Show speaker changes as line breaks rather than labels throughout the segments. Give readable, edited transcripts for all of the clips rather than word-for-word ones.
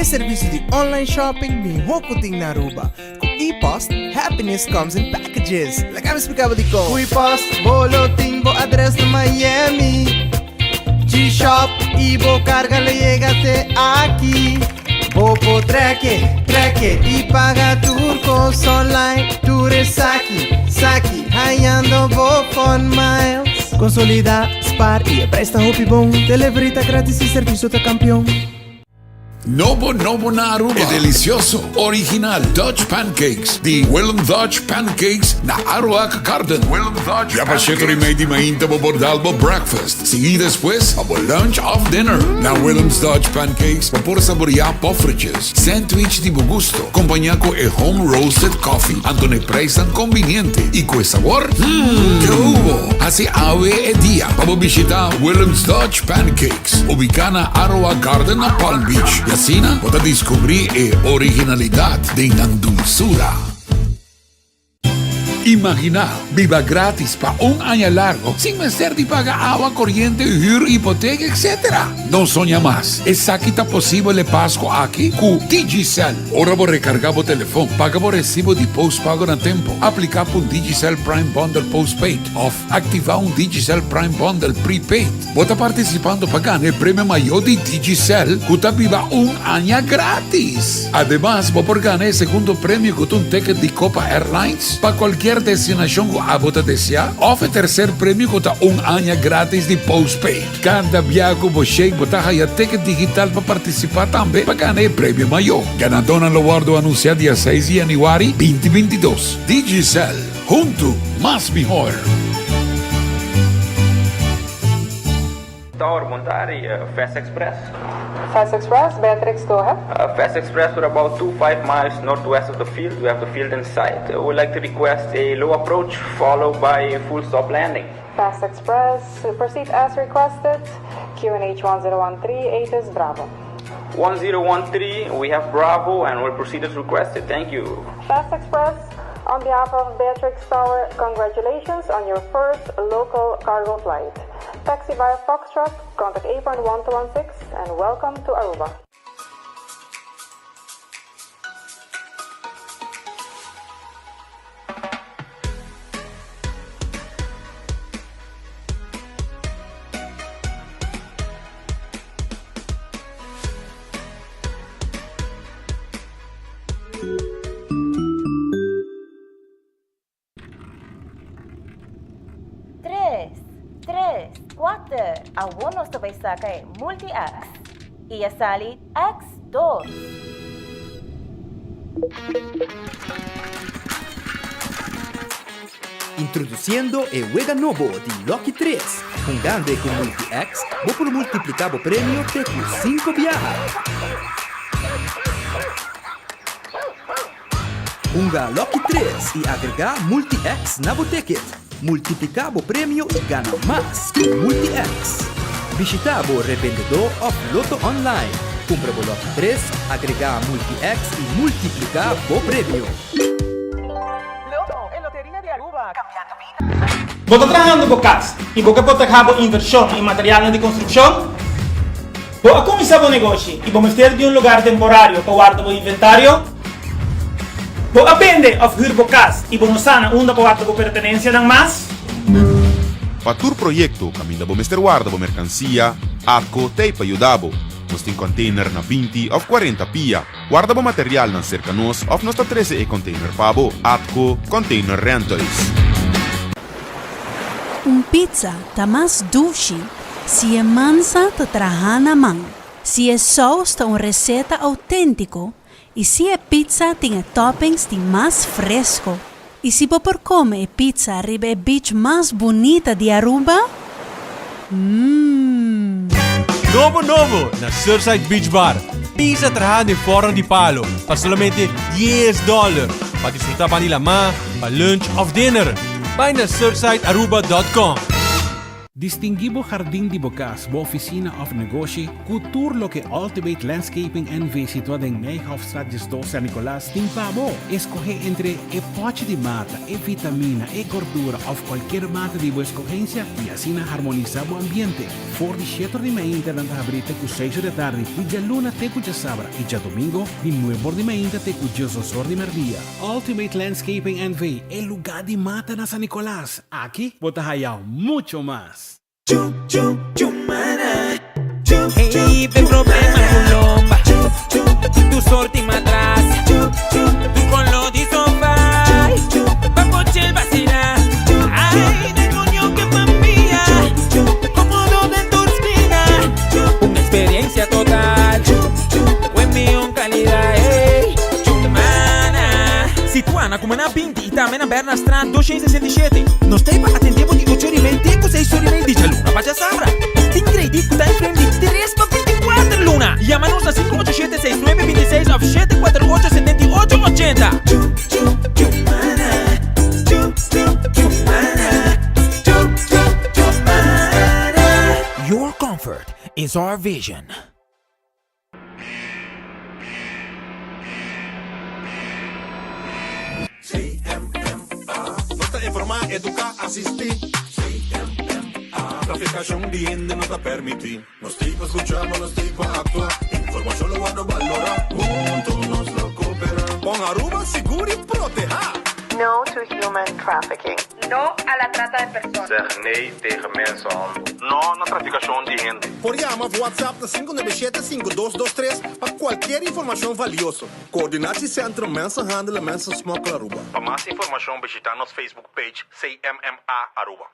E servicio di online shopping miho cu tin na Aruba. Cu ePost, happiness comes in packages. Laga mi splica bo dicon. Cu ePost, bo lo tin bo adres na Miami. G-Shop y bo carga lo yega te aki. Bo por track e, track e y paga tur cos online. Tur esaki, saki, hayando bo fun miles. Consolida, spaar y e prijs ta hopi bon. Delivery ta gratis y servicio ta campeon.
Nobo nobo na Aruba e delicioso, original Dutch Pancakes di Willem Dutch Pancakes na Aruac Garden. Ya pa shetor y mei di mainta bo por dal bo breakfast, sigui despues pa bo lunch of dinner. Na Willem's Dutch Pancakes bo por saborea poffertjes, sandwich di bo gusto, compaña cu e home roasted coffee, anto na e prijsnan conviniente y cu e sabor, hmm, ke hubo! Haci awe e dia pa bo bishita Willem's Dutch Pancakes. Ubicá na Aroa Garden na Palm Beach y asina bo ta descubrí e originalidad den nan dulzura. Imaginá biba gratis pa un aña largo sin mester di paga awa, coriente, huur, hipoteca, etc. No soña mas, esaki ta posibel e Pasco aki cu Digicel. Ora bo recarga bo telefon, paga bo recibo di postpago na tempo, aplica pa un Digicel Prime Bundle Postpaid of activa un Digicel Prime Bundle Prepaid. Bo ta partisipando pa gana e premio mayó di Digicel ku ta biba un aña grátis! Ademas, bo por gana e segundo premio ku ta un ticket di Copa Airlines pa kualkier destinashon ku abo ta deseá òf e terser premio ku ta un aña grátis di postpaid. Kada bia ku bo shake bo ta haya ticket digital pa partisipá tambe pa gana e premio mayó. Ganadónan lo wòrdu anunsiá dia seis di yanüari binti 22. Digicel, huntu mas mihor!
Tower, bon tardi, Fast Express.
Fast Express, Beatrix, go ahead.
Fast Express, we're about 2 5 miles northwest of the field. We have the field in sight. We would like to request a low approach followed by a full stop landing.
Fast Express, proceed as requested. QNH 1013, ATIS Bravo.
1013, we have Bravo and we'll proceed as requested. Thank you.
Fast Express, on behalf of Beatrix Tower, congratulations on your first local cargo flight. Taxi via Foxtrot, contact apron 1216 and welcome to Aruba.
Tres, tres, kuater, awor nos ta bai saka e Multi-X. I a sali X dos.
Introduciendo e wega nobo di Lucky 3. Hungando e cu Multi-X, bo por multiplica bo premio te cu cinco biaha. Hunga Lucky 3 y agrega Multi-X na bo ticket. Multiplica bo premio y gana mas cu Multi-X. Bishita bo rebendedor of Lotto Online. Cumpra bo Lucky 3, agrega Multi-X y multiplica bo premio.
Lotto, e loteria di Aruba, cambiando bida.
Bo ta trahando bo cas y bo ke proteha bo inversion y materialnan di construccion? Bo a cuminsa bo negoshi y bo mester di un lugar temporario pa warda bo inventario? Bo a bende of huur bo cas y bo no sa na unda pa warda bo pertenencianan mas?
Pa tur proyecto caminda bo mester warda bo mercancia, ATCO t'ey pa yuda bo. Nos tin container na 20 of 40 pia. Warda bo materialnan serka nos òf nos ta trese e container pa bo. ATCO Container Rentals.
Un pizza ta mas dushi si e mansa ta traha na man, si e saus ta un receta autentico y si e pizza tin e toppings di mas fresco. Y si bo por come e pizza riba e beach mas bunita di Aruba? Mmm.
Nobo nobo na Surfside Beach Bar. Pizza traha den forno di palo pa solamente dies dollar. Pa disfruta ban di lamá, pa lunch of dinner. Bai na surfsidearuba dot com.
Distinguí bo hardin di bo kas, bo ofisina òf negoshi ku tur loke Ultimate Landscaping NV. situá den Nijhoffstraat 12 San Nicolas tin pa bo. Eskohé entre e pòchi di mata, e vitamina, e gordura òf kualkier mata di bo eskohensia i asina harmonisá bo ambiente. For di shetor di mainta nan ta habrí te ku seis or di atardi, di djaluna te ku djasabra i djadomingo di nuebor di mainta te ku diesdosor di merdia. Ultimate Landscaping NV. E lugá di mata na San Nicolas. Aki bo ta haya mucho mas.
Hey, ben problema cu lomba Tu sorti matras Tu color di sofa Pa pochel vacila Ay, demonio que familia Cómodo den tur esquina Un experiencia total Buen mion calidad Hey, Chumana
Situa na Cumana 20 y tambe na Bernastraat 267. Nos ta ei pa atendé bo di ocho ora y mei te ku seis ora y mei di djaluna pa djasabra. Tin kredit ku time frame di tres pa 24 luna. Yama nos na 587 6926 òf 748 78 80.
Your comfort is our vision.
CMMA Nos ta informá, eduká, asistí. CMMA Trafikashon di hende no ta permití. Nos tin pa skuchá, ma nos tin pa aktua. Informashon lo wòrdu balorá. Huntu nos lo koperá. Pon Aruba sigur i protehá.
No to human trafficking.
No a la trata de personas.
Zeg nee tegen mensenhandel. No na trafikashon di hende.
Por yama of WhatsApp na 597 5223 pa kualkier informashon valioso. Coördinatiecentrum Mensenhandel en Mensensmokkel Aruba.
Pa mas informashon bishita nos Facebook page CMMA Aruba.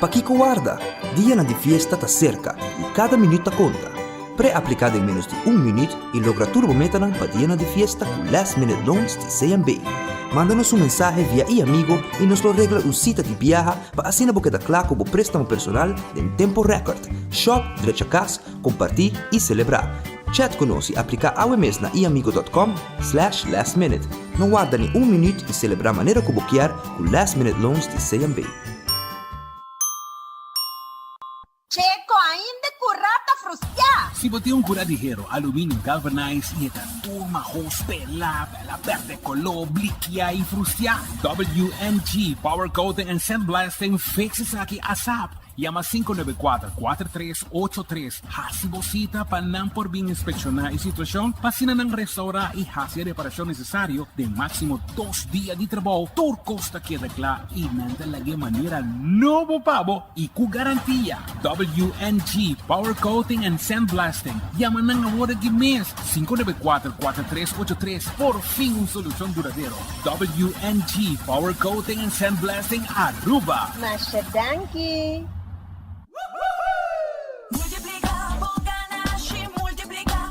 Pakiko warda? Dianan di fiesta ta serka i kada minüt ta konta. Pre-apliká den ménos di un minüt i logra tur bo metanan pa dianan di fiesta ku Last Minute Loans di CMB. Manda nos un mensahe via iAmigo i nos lo regla un sita di biaha pa asina bo keda kla ku bo préstamo personal den tempo rèkòrt. Shòp, drecha kas, kompartí i selebrá. Chat ku nos i apliká awe mes na iamigo dòt kòm slash lastminute. No warda ni un minüt i selebrá manera ku bo kier ku Last Minute Loans di CMB.
Checo ainda cu rata frustia.
Si bo tin un cura di hero, aluminio galvanized y e ta tur mahos, pela, pela perde color, blikia y frustia, WMG Power Coating and Sandblasting fix esaki asap. Yama 594 4383, hasi bo sita pa nan por bin inspekshoná e situashon pa asina nan restourá i hasi e reparashon nesesario den máksimo dos dia di trabou. Tur kos ta keda kla i nan ta lag'é manera nobo pa bo i ku garantia. WNG Power Coating and Sandblasting. Yama nan awor aki mes, 594 4383. Por fin un solushon duradero. WNG Power Coating and Sandblasting Aruba.
Masha danki!
Multiplica bo ganashi, multiplica.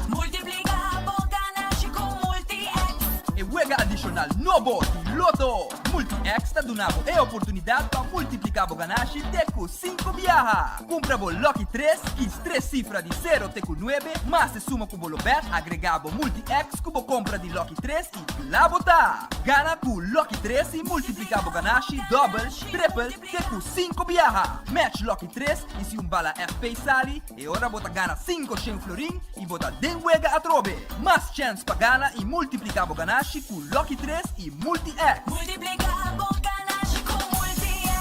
Multiplica bo ganashi cu Multi-X.
E wega adishonal nobo di Lotto! Multi-X ta duna bo e oportunidat pa multipliká bo ganashi te ku sinku biaha. Kumpra bo Lucky tres, kis tres sifra di sero te ku nuebe, mas e suma ku bo lo bèt, agregá bo Multi-X ku bo kompra di Lucky tres i kla bo ta! Gana ku Lucky tres i multipliká bo ganashi dòbel, tripel, te ku sinku biaha. Match Lucky tres i si un bala FP sali, E ora bo ta gana 500 florin i bo ta den wega atrobe. Mas chèns pa gana i multipliká bo ganashi ku Lucky 3 i Multi-X.
Multipliká bo ganashi ku Multi-X.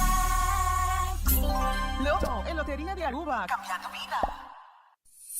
Lotto, e loteria di Aruba, cambiando bida.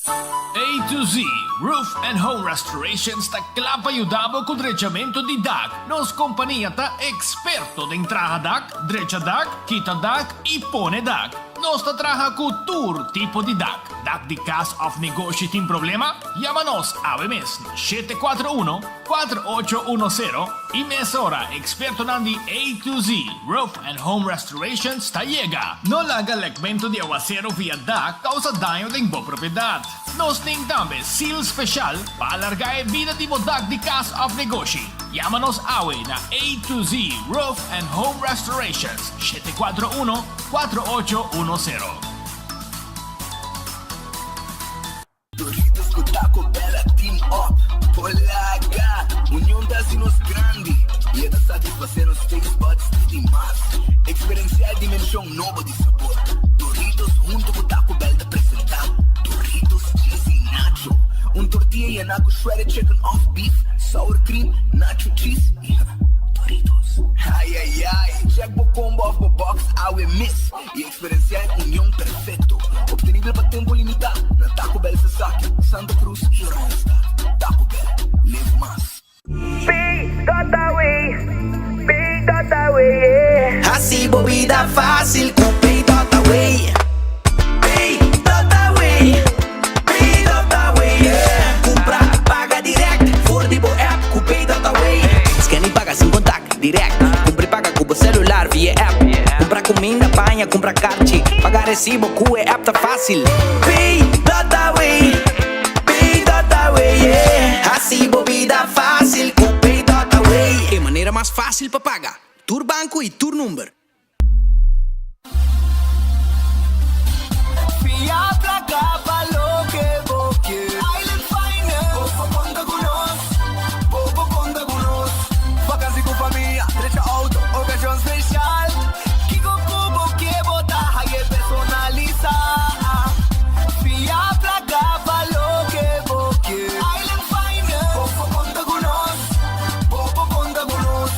A to Z Roof and Home Restorations ta kla pa yuda bo ku drechamentu di dak. Nos kompania ta eksperto den traha dak, drecha dak, kita dak i pone dak. Nos ta traha ku tur tipo di dak. Dak di kas òf negoshi tin problema? Yama nos awe mes na 741 4810 i mesora ekspertonan di A to Z Roof and Home Restorations ta yega. No laga lekmentu di awaseru via dak kousa daño den bo propiedat. Nos tin tambe seal speshal pa alargá e bida di bo dak di kas òf negoshi. Yama nos awe na A to Z Roof and Home Restorations, 741 4810.
Doritos cu Taco Bell a team up. Polaga! Union ta haci nos grandi y e ta satisface nos taste buds di mas. Eksperensiá e dimenshon nobo di sabor. Doritos hunto ku Taco Bell ta presentá Doritos Cheesy Nacho, un tortilla yená ku shredded chicken òf beef, sour cream, nacho cheese i Doritos. Ai ai ai! Check bo combo òf bo box awe mes i eksperensiá e union perfekto. Obtenibel pa tempu limitá na Taco Bell Sasaki, Santa Cruz i Oranjestad. Taco Bell, live mas.
Hasi bo bida fásil ku Pay.away. Pay.away, Pay.away, yeah. Kumpra, paga dirèkt for di bo app ku Pay.away. Scan i paga sin kontak, dirèkt. Kumpra i paga ku bo selular via app. Kumpra kuminda, paña, kumpra karchi. Paga resibo ku e app ta fásil. Pay.away. Pay.away, yeah. Hasi bo bida fácil ku Pay.away. E manera mas fácil pa paga. Tur banco y tur number.
Fia placa pa loke bo kier. Island Finance. Bo por conta cu nos. Bo por conta cu nos. Vakantie cu famia, drecha auto, ocasion special. Kiko ku bo ke bo ta haye personalisa. Fia plaka pa loke bo ke. Island Finance. Bo por konta ku nos. Bo por konta ku nos.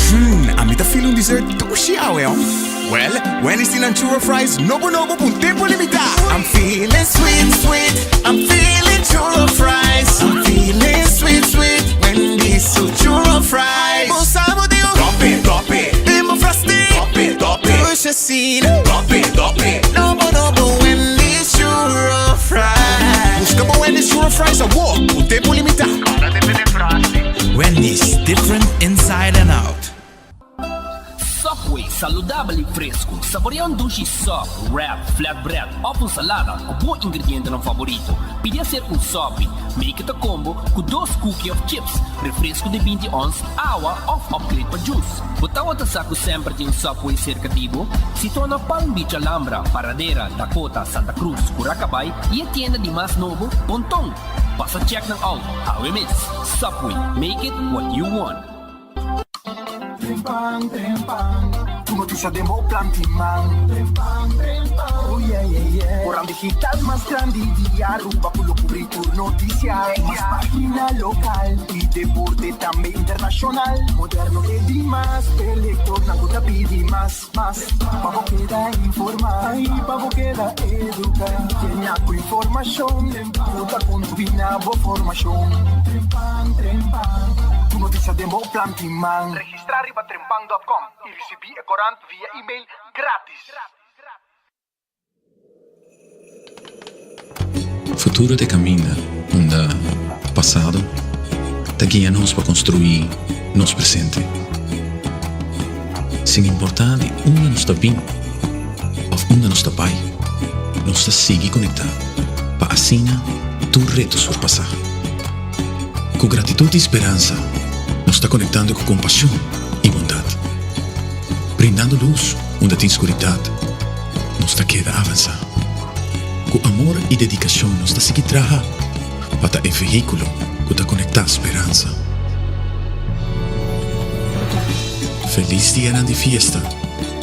Hmm, ami ta feel un dessert dushi awe, hom. Well, Wendy's tin nan churro fries nobo nobo pa un tempo limitá. I'm feeling sweet, sweet, I'm feeling churro fries. I'm feeling sweet, sweet, Wendy's su churro fries. Bo sa bo di un tope, tope, den bo frosty, tope, tope, dushi asina, tope, tope, nobo nobo Wendy's churro fries. Busca bo Wendy's churro fries awor, pa un tempo limitá.
Wendy's, different inside and out.
Subway, saludabel i fresku. Saborea un dushi sub, wrap, flatbread òf un salada ku bo ingredientenan favorito. Pidi haser un sopi. Make it a combo ku dos cookie òf chips, refresku di 20 ons, awa òf upgrade pa juice. Bo tawata sa ku semper tin un Subway serka di bo? Situa na Palm Beach Alhambra, Paradera, Dakota, Santa Cruz, Curacabai i e tienda di mas nobo, Ponton. Pasa check nan out awe mes. Subway, make it what you want.
Trempan, trempan, Tur noticia den bo plan tin man. Trempan, trempan, oh yeah, yeah, yeah. Koran digital mas grandi di Aruba cu lo cubri tur noticia. Cu mas pagina local y deporte tambe internacional. Moderno e di mas, e lectornan cu ta pidi mas, mas. Pa bo keda informa y pa bo keda educa. Yena cu informacion cu ta contribui na bo formacion. Trempan, trempan, Tur noticia den bo plan tin man.
Registra riba trempan dot com y ricibi e corant via email gratis.
Futuro ta e kaminda unda pasado ta guia nos pa konstruí nos presente. Sin importá di unda nos ta bin òf unda nos ta bai, nos ta sigui konektá pa asina tur reto surpasá. Ku gratitut i speransa nos ta konektando ku kompashon i bondat, brindando lus unda tin skuridat. Nos ta keda avansá. Ku amor i dedikashon nos ta sigui traha pa ta e vehíkulo ku ta konektá speransa. Felis dianan di fiesta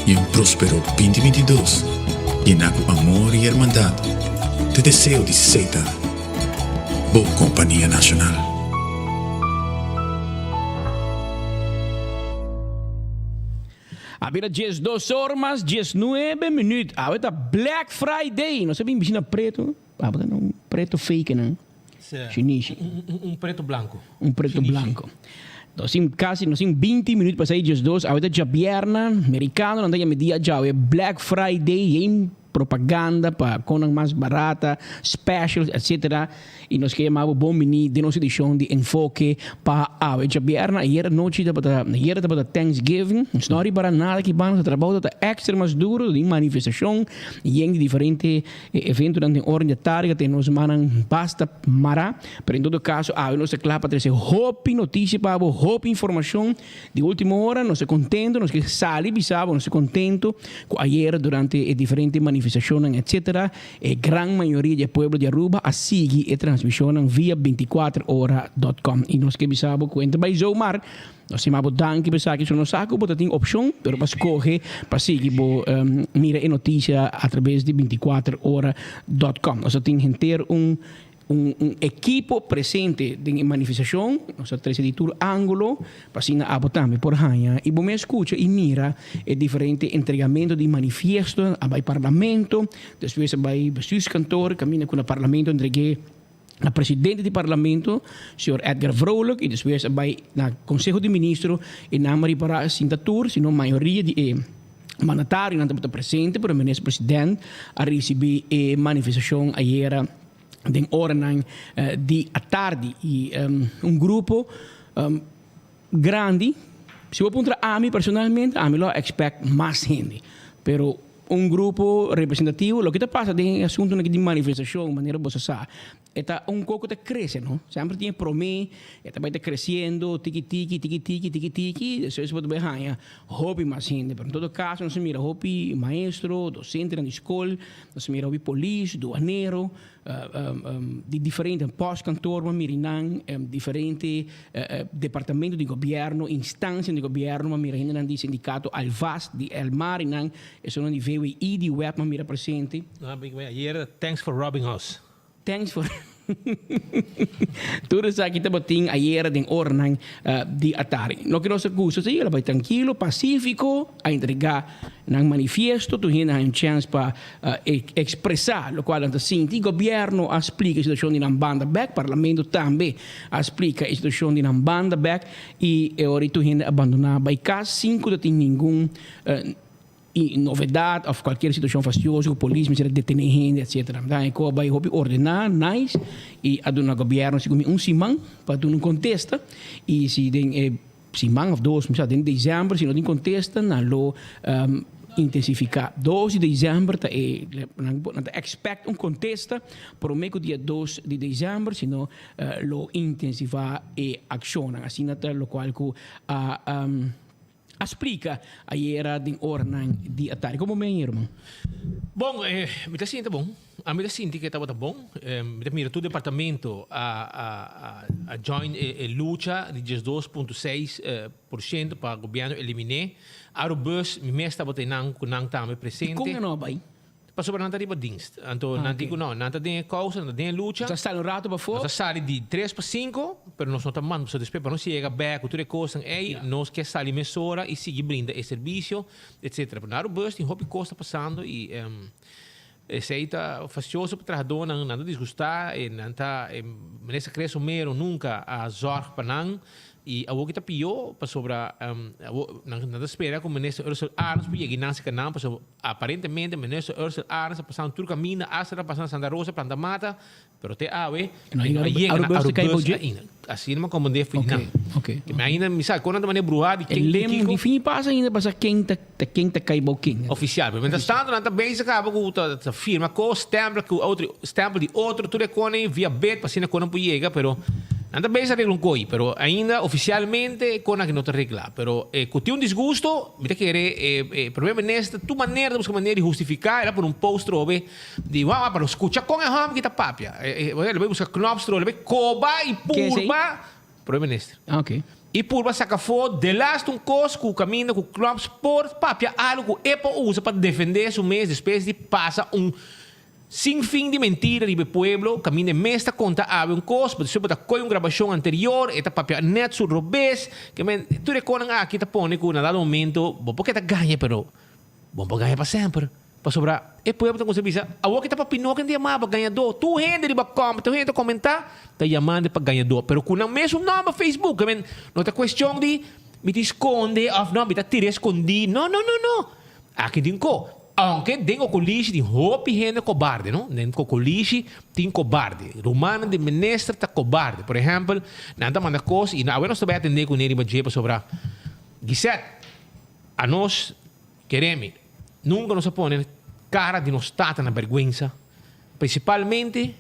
i un próspero 2022 yená ku amor i hermandat ta e deseo di Seta, bo kompania nashonal.
A bira 12 or mas 19 minuut. Awe ta Black Friday. Nos a bin bishina preto. Abo ta un preto fake nan. Shinishi.
Un preto blanco.
Un preto blanco. Nos tin casi, nos tin 20 minuut pa 6:12. Awe ta djabierna. Mericano nan ta yama e dia djawe Black Friday. Yen propaganda pa kon nan mas barata, specials, etc. I nos ke yama bo bon bini den nos edishon di Enfoke pa awe djabièrnè. Ayer anochi tabata, ayer tabata Thanksgiving. Nos no a ripara nada ki banda, nos trabou tabata extra mas duro, tin manifestashon yen di diferente eventonan den orden di atardi ku ta tene nos mannan basta mará. Pero en todo kaso awe nos ta kla pa trese hopi notisia pa bo, hopi informashon di ultimo ora. Nos ta kontento, nos ke sali bisa bo, nos ta kontento ku ayer durante e diferente manifestashon. manifestacionnan etc. E gran mayoria di e pueblo di Aruba a sigui e transmisionnan via binticuater ora dot com. Y nos ke bisa bo cu enta bay zomaar nos stima bo danki pa esaki. So nos sa cu bo ta tin opcion pero pa scoge pa sigui bo mira e noticia a traves di binticuater ora dot com. Nos ta tin henter un Un ekipo presente den e manifestashon, nos a trese di tur ángulo pa asina abo tambe por haña i bo mes skucha i mira e diferente entregamentu di manifiesto. A bai parlamento, despues a bai bestuurskantoor, kaminda ku na parlamento a entreg'é na presidente di parlamento, señor Edgar Vrolijk, i despues a bai na konseho di ministro i nan a ripará sinta tur, sino mayoria di e mandatarionan tabata presente, pero minister president a risibí e manifestashon ayera. Den oranan di atardi y un grupo grandi, si bo puntra ami personalmente, ami lo a expect mas hende, pero un grupo representativo, loke ta pasa den e asuntonan aki di manifestacion, manera boso sa, e ta un koko ta crece no, semper tin e prome, e ta bay ta creciendo tiki tiki, tiki tiki, tiki tiki, despues bo ta bay haya hopi mas hende, pero en todo caso nos a mira hopi maestro, docentenan di scol, Nos mira hopi polis, duanero, di diferente postkantoor bo mira nan, diferente departamento di gobierno, instancianan di gobierno bo mira hendenan di sindicato Alvast, di Elmar y nan, esunnan di VWI, di web bo mira presente.
Ayer, thanks for robbing us.
Thanks for Tur esaki tabatin ayera den oranan di atardi. Loke nos a gusta si el a bai trankilo, pasífiko, a entregá nan manifiesto, tur hende a haña un chèns pa ekspresá lokual nan ta sinti. Gobièrnu a splika e situashon di nan banda bèk, parlamento tambe a splika e situashon di nan banda bèk i e ora ei tur hende a bandoná bai kas sin ku ta tin ningun I novedad of cualkier situacion fastioso cu polis mester a detene hende etc. Mi ta haña cu a bay hopi ordena, nice, y a duna gobierno segun mi un siman pa duna un contesta y si den e siman of dos mi sa den december si no tin contesta nan lo intensifica. Dos di december ta e nan ta expect un contesta prome cu dia dos di december si no lo intensifa e accionnan. Asina ta locual cu a. A splika ayera den oranan di atardi. Komo men, herman?
Bon, mi ta sinti bon. Ami ta sinti ku e tabata bon. Mi ta mira tur departamento a a join e lucha di diesdos punto seis por shento pa gobièrnu eliminé. Arubus, mi mes tabata einan ku nan tambe presente.
I kon e no a bai?
Pasobra nan ta riba dienst. Anto nan di ku no, nan ta den e kousa, nan ta den e lucha.
Nos ta sali un rato pafó.
Nos ta sali di tres pa sinku, pero nos no ta manda. Pasobra despues pa nos yega bèk ku tur e kosnan ei, nos ke sali mesora i sigui brinda e servisio, etsetera. Pero na Arubus tin hopi kos ta pasando i esei ta fastioso pa trahadónan. Nan ta disgustá, nan ta, Minister Chris Romero nunka a zòrg pa nan. I awor ki ta pió, pasobra awor nan ta spera ku Minister Ursell Arends por yega i nan seka nan, pasobra aparentemente Minister Ursell Arends a pasa na tur kaminda, asta ta pasa na Santa Rosa, Planta Mata, pero te awe
E no a yega na Arubus
ainda. Asina mi a komprendé for di nan. Mi ainda mi sa kon nan ta manera bruhá di ken
ki kiko. E lem di pasa ainda pasa ken ta ken ta kai bou ken.
Ofisial. Pero mientras tanto nan ta bezig kaba ku ta firma kos, stempel ku otro, stempel di otro, tur e kon ei via bed pa asina kon nan por yega, pero nan ta bezig regla un koi, pero ainda ofisialmente e kon aki no ta regla. Pero ku tin un disgusto, mi ta kere e primer minister tur manera ta buska manera di hustifiká, el a pone un post trobe di wou wou pero skucha kon e hòmber ki ta papia. El a bai buska knops trobe, el a bai koba i purba. Primer minister. I purba saka afó delaste un kos ku kaminda ku Knops por papia algu ku e por usa pa defendé su mes despues di pasa un sin fin di mentira riba e pueblo, kaminda e mes ta konta awe un kos, pero despues bo ta kohe un grabashon anterior, e ta papia nèt su robes. Ke men, tur e konan aki ta pone ku na dado momento bo por keda gaña pero bo no por gaña pa semper. Pasobra e pueblo ta kuminsá bisa, Awor ki ta pa Pinoki nan ta yamá pa gañadó. Tur hende riba kòm, tur hende ta komentá, ta yamando pa gañadó. Pero ku nan mesun nòmber Facebook. I mean, no ta kuestion di mi tin skonde òf no, mi ta tir'é skondí. No, no, no, no. Aki tin ko. Ounke den Kokolishi tin hopi hende kobarde, no. Den Kokolishi tin kobarde. Rumannan di minister ta kobarde. Por ehèmpel, nan ta manda kos i awe nos ta bai atendé kuné riba dje pasobra Gisette, anos Keremi, nunka nos a pone kara di nos tata na bèrgwensa, prinsipalmente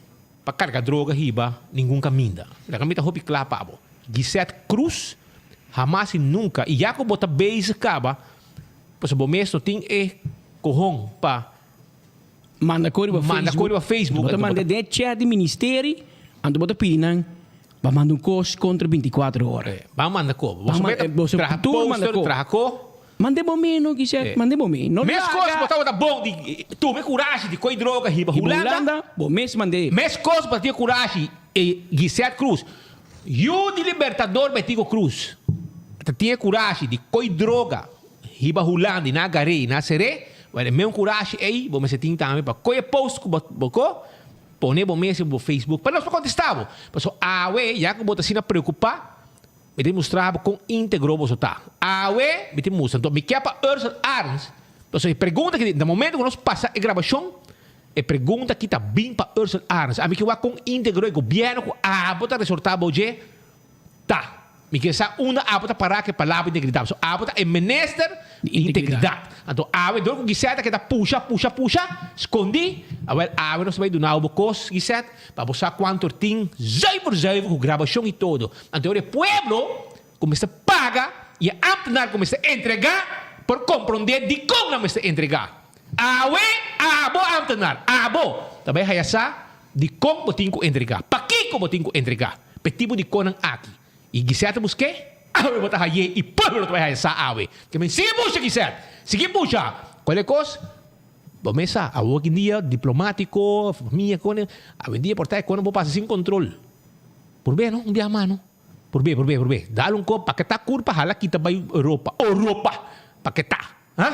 pa karga droga hiba ningun kaminda. Laga mi ta hopi kla pa bo, Gisette Cruz, hamas i nunka, i ya ku bo ta bezig kaba, pasobra bo mes no tin e kohon pa.
Manda ko riba
Manda
Facebook.
ko riba Facebook.
Bo ta manda den chat di ministerie, anto bo ta pidi nan pa manda un kos kontra 24 ora.
Ban manda ko.
Ban manda, boso
traha
tur manda
poster,
ko.
traha ko.
Mande bo meno, Gisette, mande bo meno. No
Mes kos
laga.
bo tabata bon di tuma e kurashi di koi droga hiba
Hiba
Hulanda.
Hulanda, bo mes mande.
Mes kos bo tin e kurashi e Gisette Cruz, yu di Libertador Betico Cruz, ta tin e kurashi di koi droga hiba Hulanda i nan a gar'é i nan a ser'é, wèl e meun kurashi ei bo mester tin tambe pa koi e post ku bo bo ko pone bo mes riba bo Facebook pa nos por kontestá bo. Pasobra awe ya ku bo ta asina preokupá Mi ta mustra bo kon íntegro boso ta. Awe mi ta mustra. Anto mi ke pa Ursel Arns, pasobra e pregunta ki na momento ku nos pasa e grabashon, e pregunta ki ta bin pa Ursel Arns. Ami ke wak kon íntegro e gobièrnu ku abo ta resortá bo dje ta. Mi ke sa unda abo ta pará ku e palabra integridat. Pasobra abo ta e minister di integridat. Anto awe dor ku Gisette a keda pusha, pusha, pusha, skondí, awèl awe nos ta bai duna bo kos, Gisette. Pa bo sa cuanto er tin zuiver zuiver cu grabacion y todo. Anto ora e pueblo cu mester paga y e ambtenaar cu mester entrega por compronde dicon nan mester entrega. Awe abo ambtenaar, abo ta bay haya sa dicon bo tin cu entrega, pakico bo tin cu entrega p'e tipo di conan aki. Y Gisette ta busque, awe bo ta haye y pueblo ta bay haya sa awe. Ke men sigui busca Gisette, sigui busca. Cual e cos? Bo mes sa, awor ki dia diplomátiko, famia kone, awendia por ta e kone bo pasa sin kontrol. Purbé no, un biaha mas no. Purbé, purbé, purbé. Dal un kop, paketá kurpa hala kita bai Europa. Europa! Paketá. Ha?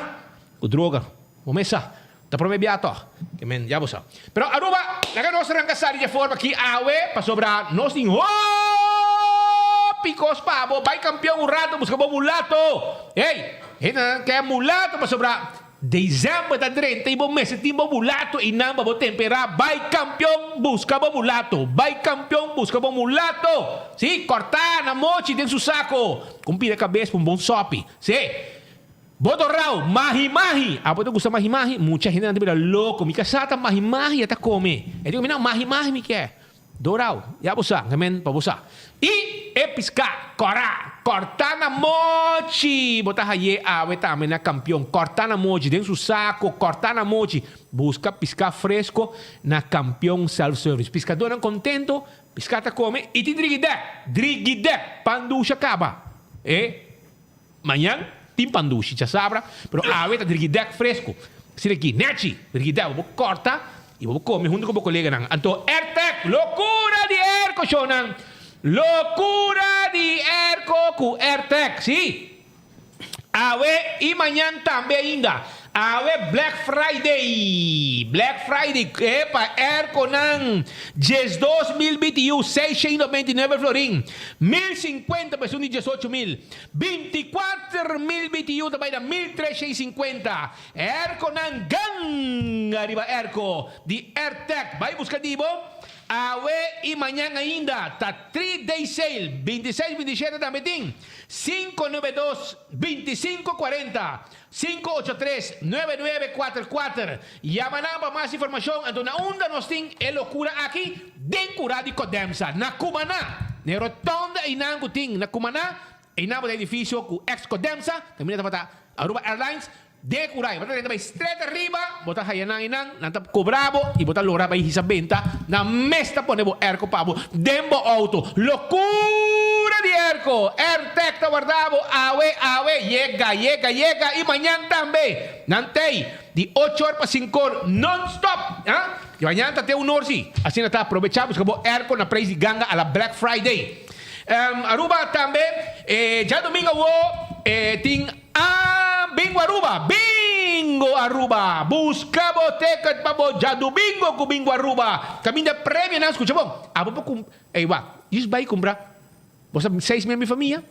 Ku droga. Bo mes sa. Ta promé biaha tòg. Ke men, ya bo sa. Pero Aruba, laga nos ranka sali dje forma aki awe, pasobra nos tin hopi kos pa bo. Bai kampion un rato, buska bo mulato. Ey, hendenan ke mulato pasobra December ta drenta y bo mester tin bo mulato y nan pa bo tempera bay campeon busca bo mulato bay campeon busca bo mulato si corta na mochi den su saco con pida cabes pa un bon sopi si bo dorao mahi mahi abo ta gusta mahi mahi mucha hende nan ta bira loco mi casa ta mahi mahi a ta come e dico mi nan mahi mahi mi kier. Dorau, ya bo sa, amen, pa bo sa. I e piská, kòrá, kòrtá na mochi! Bo ta hay'é awe tambe na Kampion. Kòrtá na mochi, den su sako, kòrtá na mochi. Buska piská fresko na Kampion Self Service. Piskadónan kontento, piská ta kome i tin drigidèk, drigidèk, pan dusha kaba. E. Mañan tin pan dushi djasabra, pero awe ta drigidèk fresku. Asina ki, nèchi, drigidèk bo por kòrta i bo por kome huntu ku bo koleganan. Anto Airtec, lokura di airco shownan! Lokura di airco ku Airtec, sí! Awe i mañan tambe ainda. Awe Black Friday! Black Friday, epa, airconan 12 mil BTU, 699 florin, 1050 pa esun di 18 mil, 24 mil BTU ta bai na 1350. Airconan ganga riba airco di Airtec. Bai busca di bo awe y mañan ainda ta 3 day sale, 26, 27 tambe tin, 592 25 40, 583 9944. Yama nan pa mas informacion. Anto na unda nos tin e locura aki? Den cura di Codemsa, na Cumana, na e rotonda einan cu tin na Cumana, einan bo ta edificio cu ex Codemsa, caminda tabata Aruba Airlines, den e cura ei. Bo ta drenta bay straight ariba, bo ta haya nan einan, nan ta cobra bo y bo ta lora bay hisa benta, nan mes ta pone bo airco pa bo den bo auto. Locura di airco! Airtec ta warda bo awe, awe, yega, yega, yega y mañan tambe. Nan t'ey di ocho or pa cinco or non stop. Ha? Y mañan ta te un or si. Asina ta aprobecha busca bo airco na prijs di ganga a la Black Friday. Aruba tambe djadomingo awo tin a Bingo Aruba! Bingo Aruba! Busca bo ticket pa bo djadomingo cu Bingo Aruba! Caminda premionan, scucha bon, abo por cum, ey wak, djis bay cumpra, bo sa seis miembro di famia,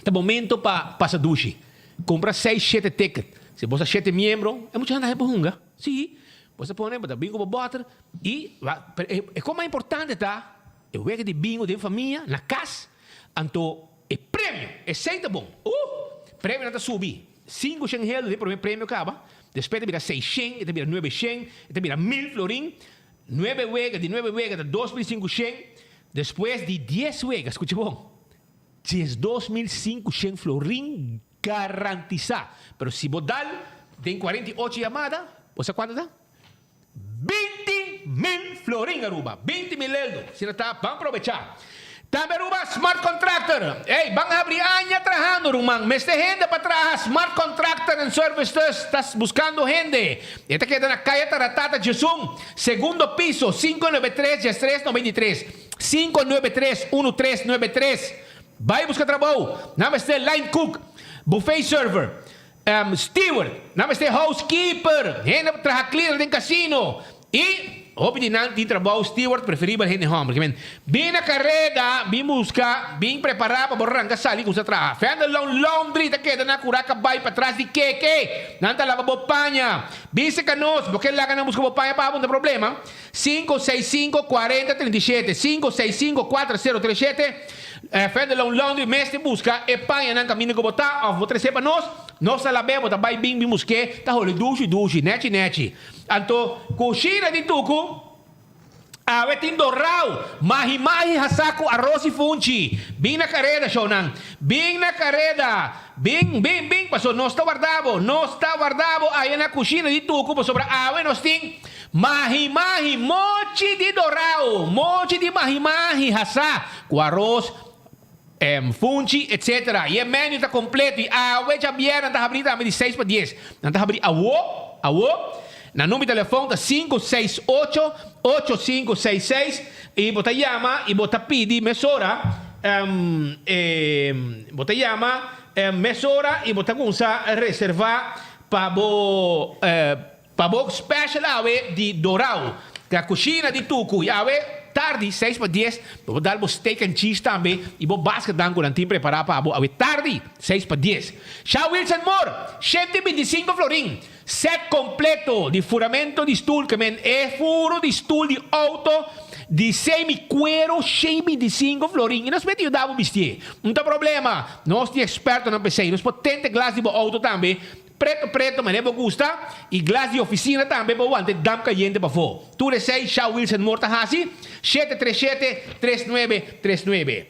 ta momento pa pasa dushi, cumpra seis shete ticket, si bo sa shete miembro, e muchanan ta por hunga, si, bo sa pone, bo ta bin cu bo boter, y, wak, pero e cosa mas importante ta, e wega di bingo den famia, na cas, anto e premio, esey ta bon, uh! Premionan ta subi, cinco shen heldo den prome premio caba, despues ta bira seis shen, e ta bira nuebe shen, e ta bira 1000 florin, nuebe wega, di nuebe wega ta 2500, despues di 10 wega, scucha bon, 12.500 florin garantisa. Pero si bo dal den 48 yamada, bo sa cuanto ta? 20,000 florin Aruba, 20,000 eldo. Asina ta, ban probecha. Tambe Aruba Smart Contractor. Ey, ban habri aña trahando ruman. Mester hende pa traha. Smart Contractor and Services ta buscando hende. E ta keda na Caya Taratata Djesun, segundo piso, 593 13 93. 593 1393. Bay busca trabou. Nan mester line cook, buffet server, steward, nan mester housekeeper, hende pa traha cleaner den casino y hopi di nan tin trabou steward preferibel hende homber. Ke men bin na careda, bin busca, bin prepara pa bo ranca sali cusa traha. Fenderloon Laundry ta keda na Curaca bay patras di Keke. Nan ta laba bo paña. Bin seca nos, bo ke laga nan busca bo paña pa bo, no ta problema. 565 40 37, 565 4037, Fenderloon Laundry mester buska e pañanan kaminda ku bo ta òf bo trese pa nos, nos ta lab'é, bo ta bai bin bin busk'é, ta holi dushi dushi, nechi nechi. Anto kushina di tuku awe tin dorau, mahi mahi hasá ku aros i funchi. Bin na kareda shownan, bin na kareda, bin bin bin paso nos ta warda bo, nos ta warda bo aya na kushina di tuku pasobra awe nos tin Mahi mahi mochi di dorao, mochi di mahi mahi hasá ku aros, funchi etc. I e menu ta kompleto i awe djabièrnè nan ta habrí tambe di seis pa dies. Nan ta habrí awo, awo. Nan number di telefòn ta 568 8566 i bo ta yama i bo ta pidi mesora, bo ta yama mesora i bo ta kuminsá reservá pa bo. Pa bo special awe di Dorao, ta cushina di Tucu y awe tardi seis pa dies bo por dal bo steak and cheese tambe y bo basket nan cu nan tin prepara pa bo awe tardi seis pa dies. Sha Wilson Moore, 125 florin, set completo di furamento di stoel ke men e furo di stoel di auto di semi cuero 125 florin y nos mester yuda bo bistié. No ta problema, nos tin expertonan p'esey, nos por tente glas di bo auto tambe. Preto preto manera bo gusta y glas di oficina tambe bo wanta e damp cayente pafó. Tur esey Sha Wilson Moore ta haci, 737 3939.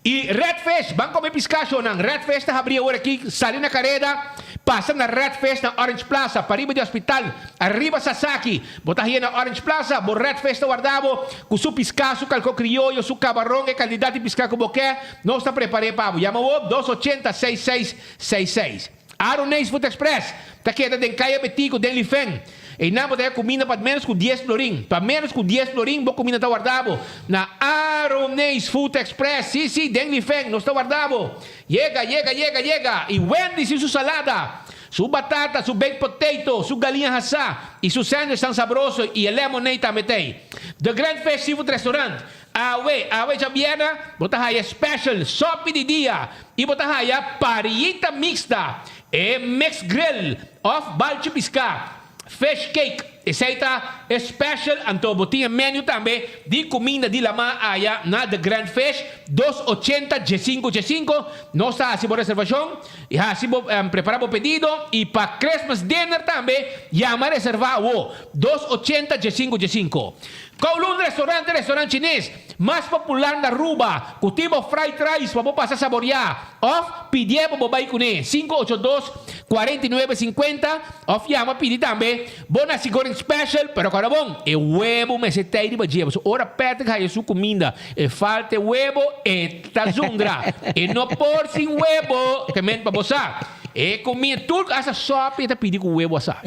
Y Red Fish, ban come pisca shownan. Red Fish ta habri awor aki, sali na careda, pasa na Red Fish na Orange Plaza, pariba di hospital, ariba Sasaki. Bo ta haya na Orange Plaza, bo Red Fish ta warda bo cu su pisca, su calco crioyo, su cabaron, e cantidad di pisca cu bo ke, nos ta prepare pa bo. Yama bo 280 6666. Aroneis Food Express ta keda den Kaya Betico den Lifen. Einan bo ta haya kuminda pa ménos ku dies florin. Pa ménos ku dies florin bo kuminda ta warda bo na Aroneis Food Express. Sí, sí, den Lifen nos ta warda bo. Yega, yega, yega, yega! I Wendy's tin su salada, su batata, su baked potato, su galiña hasá i su sandwich tan sabroso i e lemonade tambe t'ei. The Grand Fish Seafood Restaurant Awe, awe djabièrnè bo ta haya special sopi di dia i bo ta haya parillita mixta, e mixed grill òf balchi piská, fish cake. Esei ta e special, anto bo tin e menu tambe di kuminda di lamá aya na The Grand Fish, dos ochenta diesinku diesinku. Nos ta hasi bo reservashon i hasi bo prepara bo pedido i pa Christmas dinner tambe yama reserva awo, dos ochenta diesinku diesinku. Kowloon Restaurant e restaurant chines mas popular na Aruba cu tin bo fried rice pa bo pasa saborea of pidié pa bo bay cune 582 49 50 of yama pidi tambe bo nasi goreng special pero acorda bon e webo mester ta riba dje pasobra ora Patrick haya su cuminda e falta e webo e ta zundra e no por sin webo te men pa bo sa. E comida tur hasta sopi e ta pidi cu webo asa.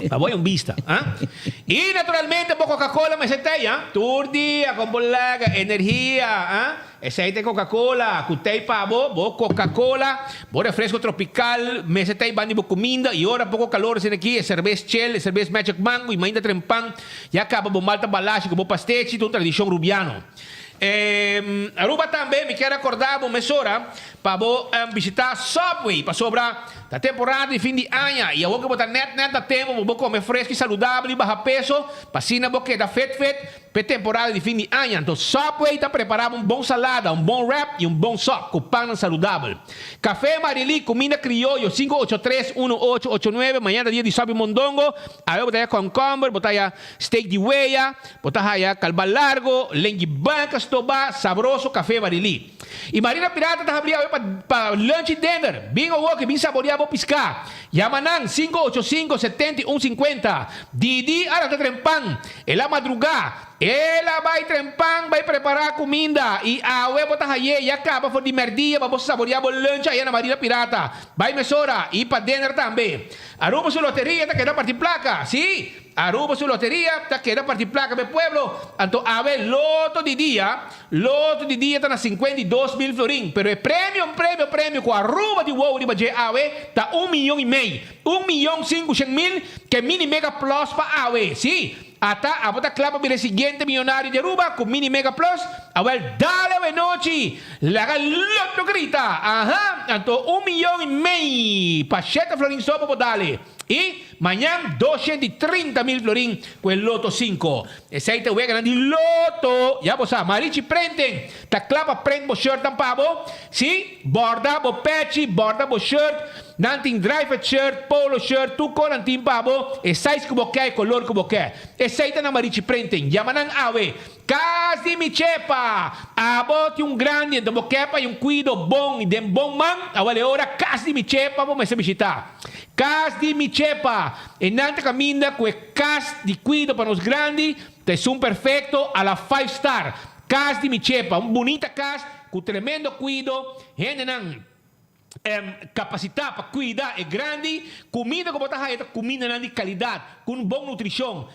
Pa bo hay un bista, ah. Y naturalmente bo Coca Cola mester ta ey, ah. Tur dia con bo laga energia, ah. Esey ta e Coca Cola cu ta ey pa bo, bo Coca Cola, bo refresco tropical mester ta ey banda di bo cuminda y ora poco calor asina aki e cerbes chel, e cerbes magic mango y mainta trempan ya caba bo malta balashi cu bo pastechi ta un tradicion Rubiano. Aruba tambe mi kier acorda bo mesora pa bo bishita Subway pasobra ta temporada di fin di aña y awor cu bo ta net net na tempo pa bo come fresco y saludabel y baha peso pa asina bo keda fit fit p'e temporada di fin di aña. Anto Subway ta prepara bo un bon salada, un bon wrap y un bon sop cu pannan saludabel. Café Marily, cuminda crioyo, 583 1889, mañana ta dia di sop y mondongo, awe bo ta haya concomber, bo ta haya steak di weya, Bo ta haya kalba largo, lengi banka stobá, sabroso, café Marily. Y Marina Pirata ta habri awe pa pa lunch y dinner. Bin awoki, bin saborea. bo piská. Yama nan, 585 71 50. Didi a lanta trempan. El a madrugá. El a bai trempan bai prepará kuminda i awe bo ta hay'é ya kaba for di mèrdia pa bo saboriá bo lunch aya na Marina Pirata. Bai mesora i pa dinner tambe. Aruba su loteria ta keda parti plaka. Sí, Aruba su loteria ta keda parti plaka pa e pueblo. Anto awe loto di dia, loto di dia ta na 52 mil florin. Pero e premio, premio, premio ku Aruba di wou riba dje awe ta un miyon i mei. Un miyon sinkushen mil ke mini mega plus pa awe. Sí, ata abo ta kla pa bira e siguiente miyonario di Aruba ku mini mega plus? Awel dale awe nochi! Laga loto grita! Aha! Anto un miyon i mei pa shete florin so bo por dale. I mañan 230 mil florin ku e loto sinku. Esei ta e weganan di loto! Ya bo sa, Marichi Prenten ta kla pa prent bo shirtnan pa bo. Sí, borda bo pechi, borda bo shirt. Nan tin dry-fit shirt, polo shirt, tur kos nan tin pa bo, e size ku bo ke, e kolor ku bo ke. Esei ta na Marichi Printing. Yama nan awe. Kas di mi chepa! Abo tin un grandi ento bo ke pa e un kuido bon i den bon man? Awel e ora Kas di mi chepa bo mester bishita. Kas di mi chepa! E nan ta kaminda ku e kas di kuido pa nos grandi ta esun perfekto a la five star. Kas di mi chepa, un bunita kas ku tremendo kuido, hendenan. Kapasitá pa kuida e grandi. Kuminda ku bo ta haya ta kumindanan di kalidat, ku un bon nutrishon,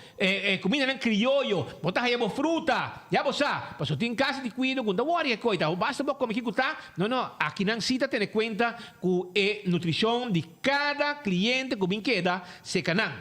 kumindanan krioyo. Bo ta haya bo fruta, ya bo sa. Pasobra tin kas di kuido ku no ta wòri e koi, ta basta bo kome kiko ta. No, no, akinan si ta tene kuenta ku e nutrishon di kada kliente ku bin keda seka nan.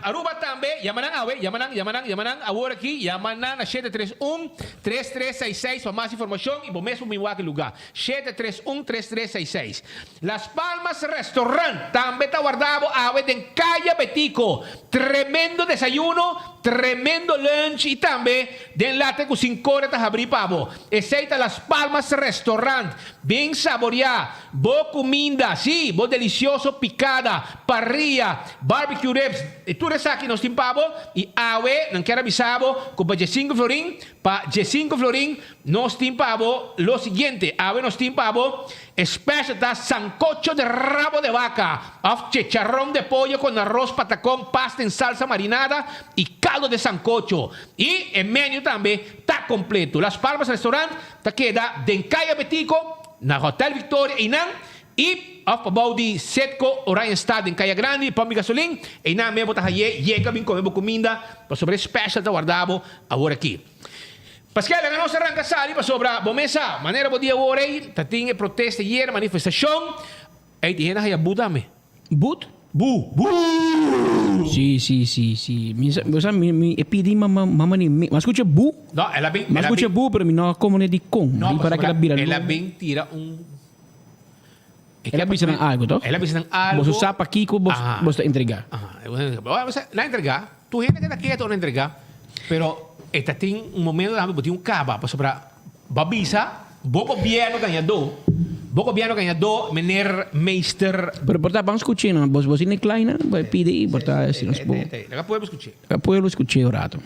Aruba tambe, yama nan awe, yama nan, yama nan, yama nan awor aki, yama nan na 731 3366 pa mas informacion y bo mes por bin wak e luga. 731 3366. Las Palmas Restaurant tambe ta warda bo awe den Caya Betico. Tremendo desayuno, tremendo lunch y tambe den late cu sincora ta habri pa bo. Esey ta Las Palmas Restaurant. Bin saboria bo cuminda, si, bo delicioso picada. Parrilla, barbecue ribs, y tur esaki nos tin pa bo y awe nan kier a bisa bo cu pa diesinco florin, pa diesinco florin nos tin pa bo lo siguiente, awe nos tin pa bo e special ta sancocho de rabo de vaca of chicharron de pollo con arroz patacon, pasta en salsa marinada y caldo de sancocho y e menu tambe ta completo. Las Palmas Restaurant ta keda den Caya Betico na Hotel Victoria eynan I òf pabou di Setco Oranjestad den Kaya Grandi, pòmp di gasolin, einan me bo ta haye yega bin kome bo kuminda pasobra e special ta warda bo awor aki. Paske laga nos arranka sali pasobra bo mes sa manera bo di awor ei ta tin e protesta yera manifestashon ei tin hende a haya bu tambe.
But?
Bu! Bu!
Si, si, si, si. Mi sa, bo sa mi, mi e pidi mama, mama ni mi, m'a skucha bu.
No, el a bin,
M'a
el a
skucha
bin.
bu, pero mi no a komprende dikon.
No,
Di para
pasobra
ke el a bira
el a
lobo.
bin tira un.
El a bisa nan algo, toch?
El a bisa nan algo.
Boso sa pakiko bos, bos ta entregá.
Aha. Nan entregá. Tur hende keda ketu ora entregá. Pero e ta tin un momento tambe bo tin un kaba pasobra bo a bisa bo gobièrnu gañadó, bo gobièrnu gañadó meneer meester.
Pero por ta ban skuch'é nan. Bos bos tin e klai nan? Bo a pidi por ta si nos por.
Laga pueblo skuch'é.
Laga pueblo skuch'é un rato.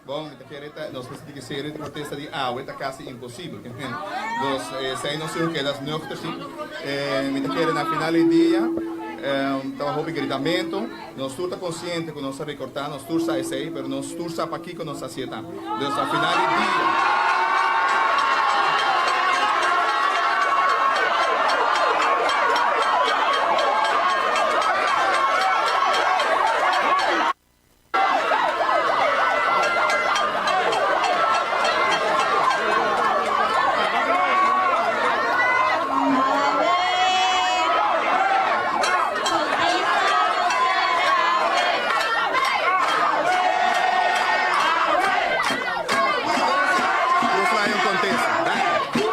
Bon, mi ta kere ta nos mester di serio di protesta di awe ta kasi imposibel. Nos esei nos sigur keda nuchter si. Mi ta kere na final di dia tabatin hopi gritamento. Nos tur ta konsiente ku nos a rekortá, nos tur sa esei, pero nos tur sa pakiko nos a hasié tambe. Dus na final di dia. Nos trae un contesta. Danki.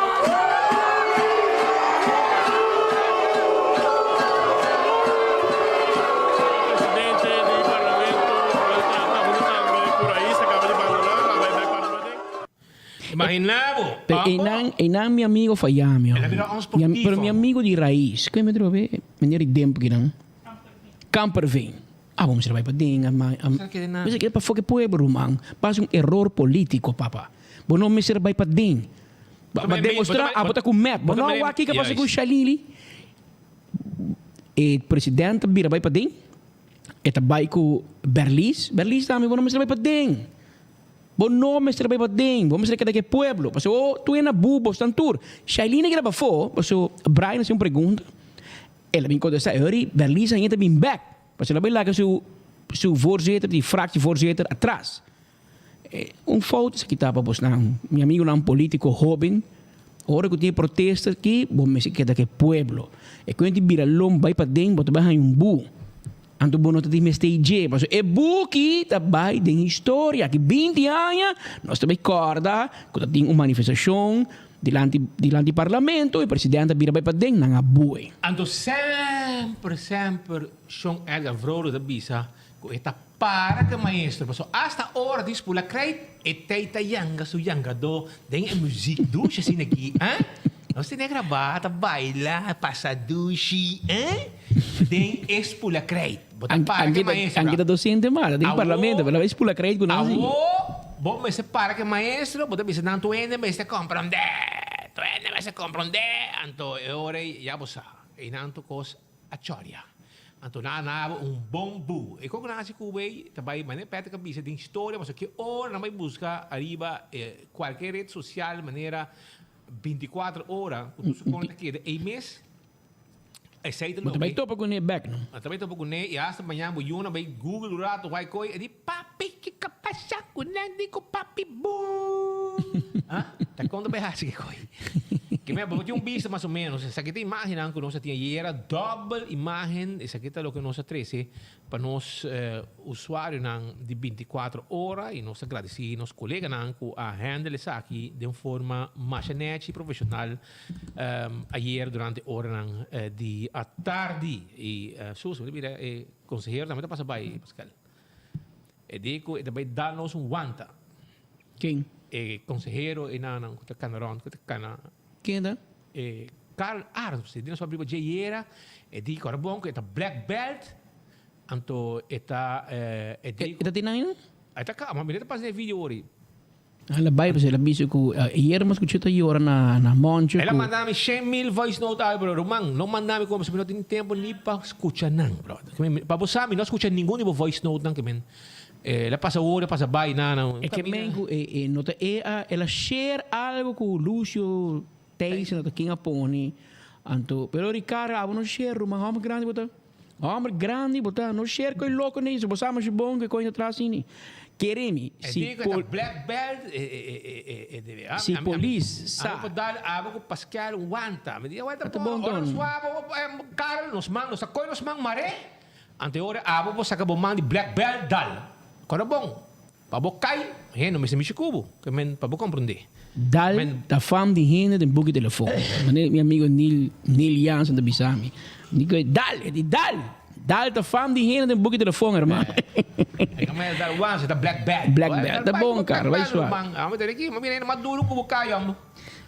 Presidente di Parlamento Joel Trata hunto tambe cu Raiz a caba di bandona a bay bek para Madrid.
Imagina bo.
Pero einan, einan mi amigo faya mi
El a bira
hombre.
un sportivo.
Pero mi amigo di Raiz, cu e mi trobe? Meneer di Demp kinan. Kamperveen. Ah, bo mester bai paden, a ma, a, mester keda pafó ke pueblo, ruman. Pasa un eror politico, papa. Bo no mester bai paden. Pa demostra abo ta ku mep. Bo no a wak kiko a pasa ku Shalili? E president ta bira bai paden. E ta bai ku Berlis. Berlis tambe bo no mester bai paden. Bo no mester bai paden. Bo mester keda ku e pueblo. Pasobra oh tur hende a bu bo stan tur. Shailene a keda pafó pasobra Brian a hasi un pregunta. El a bin kontestá e hori Berlis ainda ta bin bèk. Pasobra el a bai laga su su voorzitter di fractievoorzitter atras. Un fout esaki ta pa bosnan, mi amigunan politico hoben, ora cu tin e protesta aki bo mester keda cu e pueblo. E cuenta di bira lom bay paden bo ta bay haña un bu. Anto bo no ta tin mester dje pasobra e buki ta bay den historia. Aki binti aña nos ta bay corda cu ta tin un manifestacion dilanti dilanti parlamento y presidente a bira bay paden nan a bui.
Anto semper semper Shon Edgar Vrolijk ta bisa cu e ta Para cu e maestro, pasobra hasta ora di spula krijt e tei ta yanga su yangadó den e muziek dushi asina aki, eh? Nos tene grabá ta baila, pasa dushi, eh? Den e spula krijt. Bo ta para cu e maestro.
Anke ta docente mas, den parlamento, pero a spula krijt cu nan si.
Awor bo mester para cu e maestro, bo ta bisa nan tur hende mester comprende, tur hende mester comprende, anto e ora ei ya bo sa, einan tur cos A choria. Anto nan a naba un bon bu. E koko nan hasi ku bay ta bay manera Patrick a bisa den historia pasobra ki ora nan bay buska ariba e kualke red sosial manera bintikuater ora ku tur su kona ta keda ei mes esei ta
Bo ta
loke
bay topa kuné bek no.
Nan ta bay topa kuné i hasta mañana bo yuna bay google un rato wai koi e di papi kiko pasa ku nan di ku papi bu. Ha ta kon ta bay hasi ki koi. Ke mea bo tin un bista mas o menos. Esaki ta imagennan ku nos a tin ayera, dòbel imagen. Esaki ta loke nos a trese pa nos usuarionan di bintikuater ora i nos ta gradisí nos koleganan ku a handle esaki den forma masha nèchi i profeshonal ayer durante oranan di atardi. I Susi, bo ta mira e konsehero tambe ta pasa bai, Pascal. E di ku e ta bai dal nos un wanta.
Ken?
E konsehero e nannan ku ta kana rònt, ku ta kana.
Ken ta?
E Karl Arns, e di nos papia riba dje yera, e di ku ora bon ku e ta black belt, anto e ta e di.
E ta tin ainda?
E ta ka, ma mi ta pasa den e video ori.
El a bai pasobra el a bisa ku ayer mi a skucha ta yora na na Moncho
El a
ku.
manda mi shen mil voice note awe bro, ruman no manda mi como si mi no tin tempo ni pa skucha nan brother. Pa bo sa mi no a skucha ningun di bo voice note nan ke men el a pasa ora a pasa bai na na.
E ke men ku e no ta e a el a share algo ku Lucio Thijssen no ta ken a pone anto pero Ricardo abo no share ruman homber grandi bo ta. Homber grandi bo ta, no share cu e loco nei, si bo sa masha bon cu e coin atras ini. Kere mi,
E
si
di cu e ta black belt, e e e debe.
Si polis sa.
Ami por dal abo cu Pascal un wanta. Mi di, wanta
Ta
bo,
bon
ora
ton.
nos wak bo, Karel, nos man, nos ta coy nos man mare, anto e ora abo por saca bo man di black belt dal. Cora bon. Pa bo kai, hende no mester mishi ku bo, ke men pa bo komprondé.
Dal ta fam di hende den buki telefon. Manera mi amigo Neil, Neil Jansen ta bisa mi. Mi di, Dal! E di, Dal! Dal ta fam di hende den buki telefon, hermano.
E ta mester dal wansa, ta black belt.
Black belt. Ta bon, kar. Bai suave.
Amo ta aki, mi bira hende mas duru ku bo kai, hombre.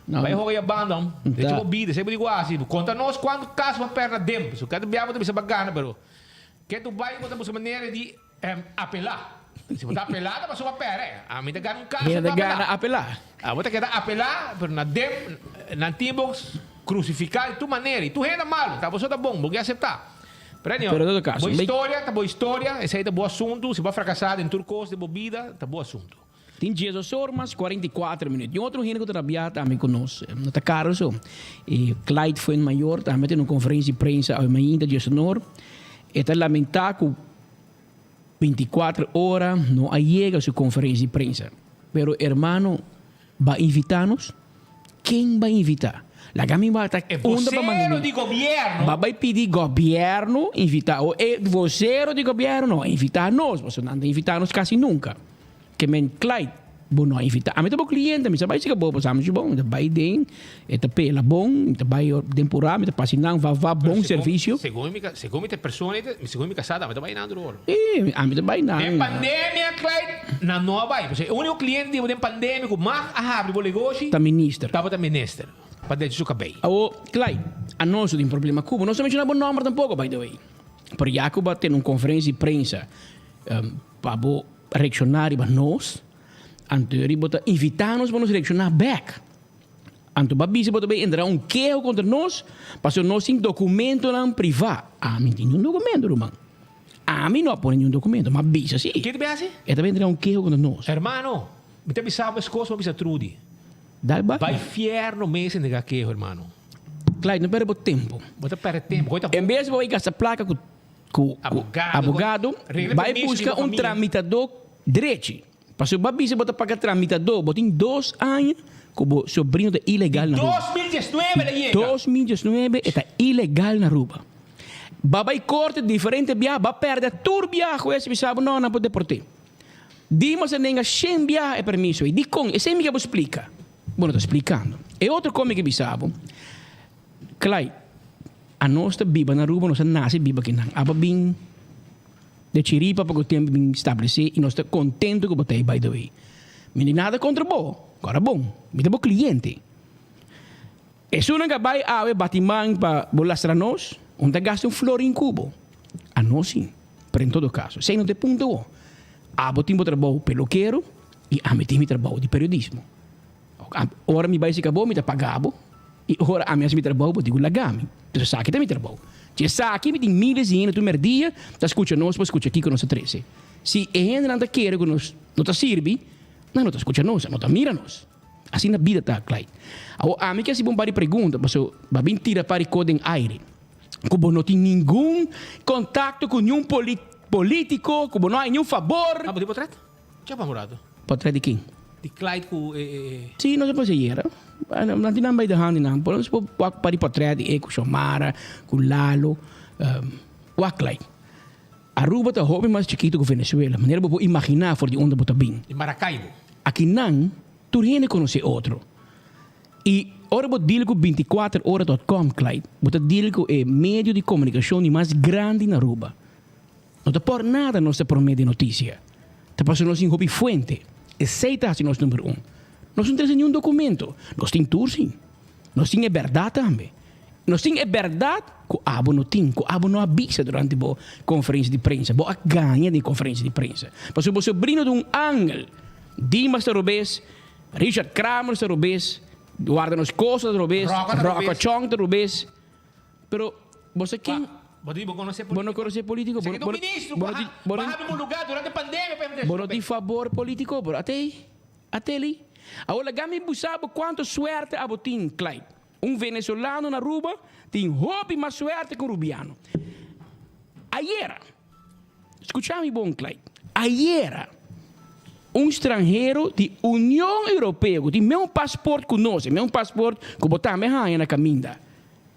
No.
Bai hoga ya banda, hombre. Decha bo bida, esei bo di wasi. Konta nos kuantu kas bo a pèrdè dem. Pasobra kada bia bo ta bisa bo a gana, pero ke tu bai bo ta buska manera di Apelá. Si bo ta apelá ta pasobra bo a pèrdè. Ami ta gana un kaso
Hende
pa
gana
apelá.
apelá.
Abo ta keda apelá, pero na dem nan tin bo krusifiká di tur manera. I tur hende malu. Ta bo so ta bon, bo ke aseptá. Pero anyhow,
Pero todo kaso,
bo
mi.
historia ta bo historia, esei ta bo asuntu. Si bo a frakasá den tur kos den bo bida, ta bo asuntu.
Tin diesdos or mas 44 minuut. I un otro hende ku ta rabiá tambe ku nos, no ta Carlos so. E Clyde Fuenmayor tambe ta den un konferensia di prensa awe mainta diesonor. E ta lamentá ku 24 ora no a yega su konferensia di prensa. Pero hermano, ba invitá nos? Ken ba invitá? Laga mi wak ta
E
unda pa manda
vocero
mi.
di gobierno.
Ba bai pidi gobierno invitá o e vocero di gobierno no a invitá nos, pasobra nan ta invitá nos kasi nunka. Ke men Clyde, bo no a invitá. Ami ta bo cliente, mi sa bai sika bo, pasobra ami si bon, mi ta bai den, e ta pela bon, mi ta bai den purá, mi ta pasa nan va va bon servicio.
Segun mi, segun mi ta persona, segun mi kasada, ami ta bai nan tur ora.
Sí, ami ta bai nan.
Den pandemia, Clyde, nan no a bai. Pasobra e úniko cliente di bo den pandemia ku mag a habri bo negoshi.
Ta minister.
Tabata minister, pa drecha su kabei.
Awo, Clyde, anos no tin problema ku bo. Nos no menshoná bo nòmber tampoko, by the way. Pero ya ku bo a tene un konferensia di prensa pa bo reakshoná riba nos, anto bo ta invitá nos pa nos reakshoná bèk. Anto bo a bisa bo ta bay entra un keho kontra nos pasobra nos tin dokumentonan privá. Ami no tin niun dokumento, ruman. Ami no a pone niun dokumento, m'a bisa si.
Ken ta bay hasi?
E ta bay entra un keho kontra nos.
Hermano, mi ta bisa bo es kos, mi a bisa Trudy.
Dal bai.
Bai fierno mes e nega keho, hermano.
Clyde, no perde bo tempo.
Bo ta perde tempo. Gooi ta.
En bes bo bay gasta plaka ku ku abogado, bay buska un tramitadó drechi. Pasobra bo a bisa bo ta paga tramitadó, bo tin dos aña ku bo sobrino ta ilegal na Aruba.
2019 el a yega.
2019 e ta ilegal na Aruba. Bo a bai korte diferente biaha, bo a pèrdè tur biaha ku es bisa bo no, nan por deport'é. Dimas a nenga shen biaha e permiso ei. Dikon? Esei mi ke bo splika. Bo no ta splikando. E otro kon mi ke bisa bo, Clyde, anos ta biba na Aruba, nos a nase biba akinan. Abo bin de chiripa poko tempu bin stablesé i nos ta kontento ku bo ta ei by the way. Mi no tin nada kontra bo, kòrda bon, mi ta bo kliente. Esunnan ka bai awe bati man pa bo lastra nos, un ta gasta un florin ku bo. Anos sin, pero en todo kaso, esei no ta e punto awor. Abo tin bo trabou pelokero i ami tin mi trabou di periodismo. Ora mi bai sika bo, mi ta paga bo, i ora ami hasi mi trabou, bo tin ku laga mi. Entonces esaki ta mi trabou. Si esaki mi tin miles di hende tur merdia ta skucha nos pa skucha kiko nos ta trese. Si e hendenan ta kere ku nos no ta sirbi, nan no ta skucha nos, nan no ta mira nos. Asina bida ta, Clyde. Awor ami ke hasi bo un par di pregunta, paso bo a bin tira par di kos den aire ku bo no tin ningun kontakto ku niun politiko, ku bo no hay niun fabor.
Ah, bo tin potret? Chapa un rato.
Potret di ken?
Di Clyde ku e e.
Si, nos a pasa ayera. Nan tin nan bay de handi nan. Por nos por wak par di potret di e ku Xiomara, ku Lalo. Wak Clyde. Aruba ta hopi mas chikito ku Venezuela, manera bo por imaginá for di unda bo ta bin.
Di Maracaibo.
Akinan tur hende konosé otro. I ora bo deal ku bintikuater ora dot com, Clyde, bo ta deal ku e medio di komunikashon di mas grandi na Aruba. No ta por nada nos ta promé den notisia. Ta pasobra nos tin hopi fuente. Esei ta hasi nos number un. Nos no trese niun dokumento. Nos tin tur sin. Nos tin e bèrdat tambe. Nos tin e bèrdat ku abo no tin, ku abo no a bisa durante bo konferensia di prensa. Bo a gaña den konferensia di prensa. Pasobra bo sobrino ta un angel. Dimas ta robes, Richard Kramer ta robes, Guarda Nos Kosta ta robes, Rocco Chong ta robes. Pero bo sa ken?
Bo di bo konosé
Bo no konosé polítiko.
Bo no ministro ku a habri bo lugá durante pandemia pa
Bo no tin fabor polítiko, bro. Atei, ateli. Awor laga mi busa bo kuantu suerte abo tin, Clyde. Un venezolano na Aruba tin hopi mas suerte ku un rubiano. Ayera, skucha mi bon, Clyde. Ayera, un stranhero di Union Europeo ku tin meun pasport ku nos, e meun pasport ku bo tambe haña na kaminda,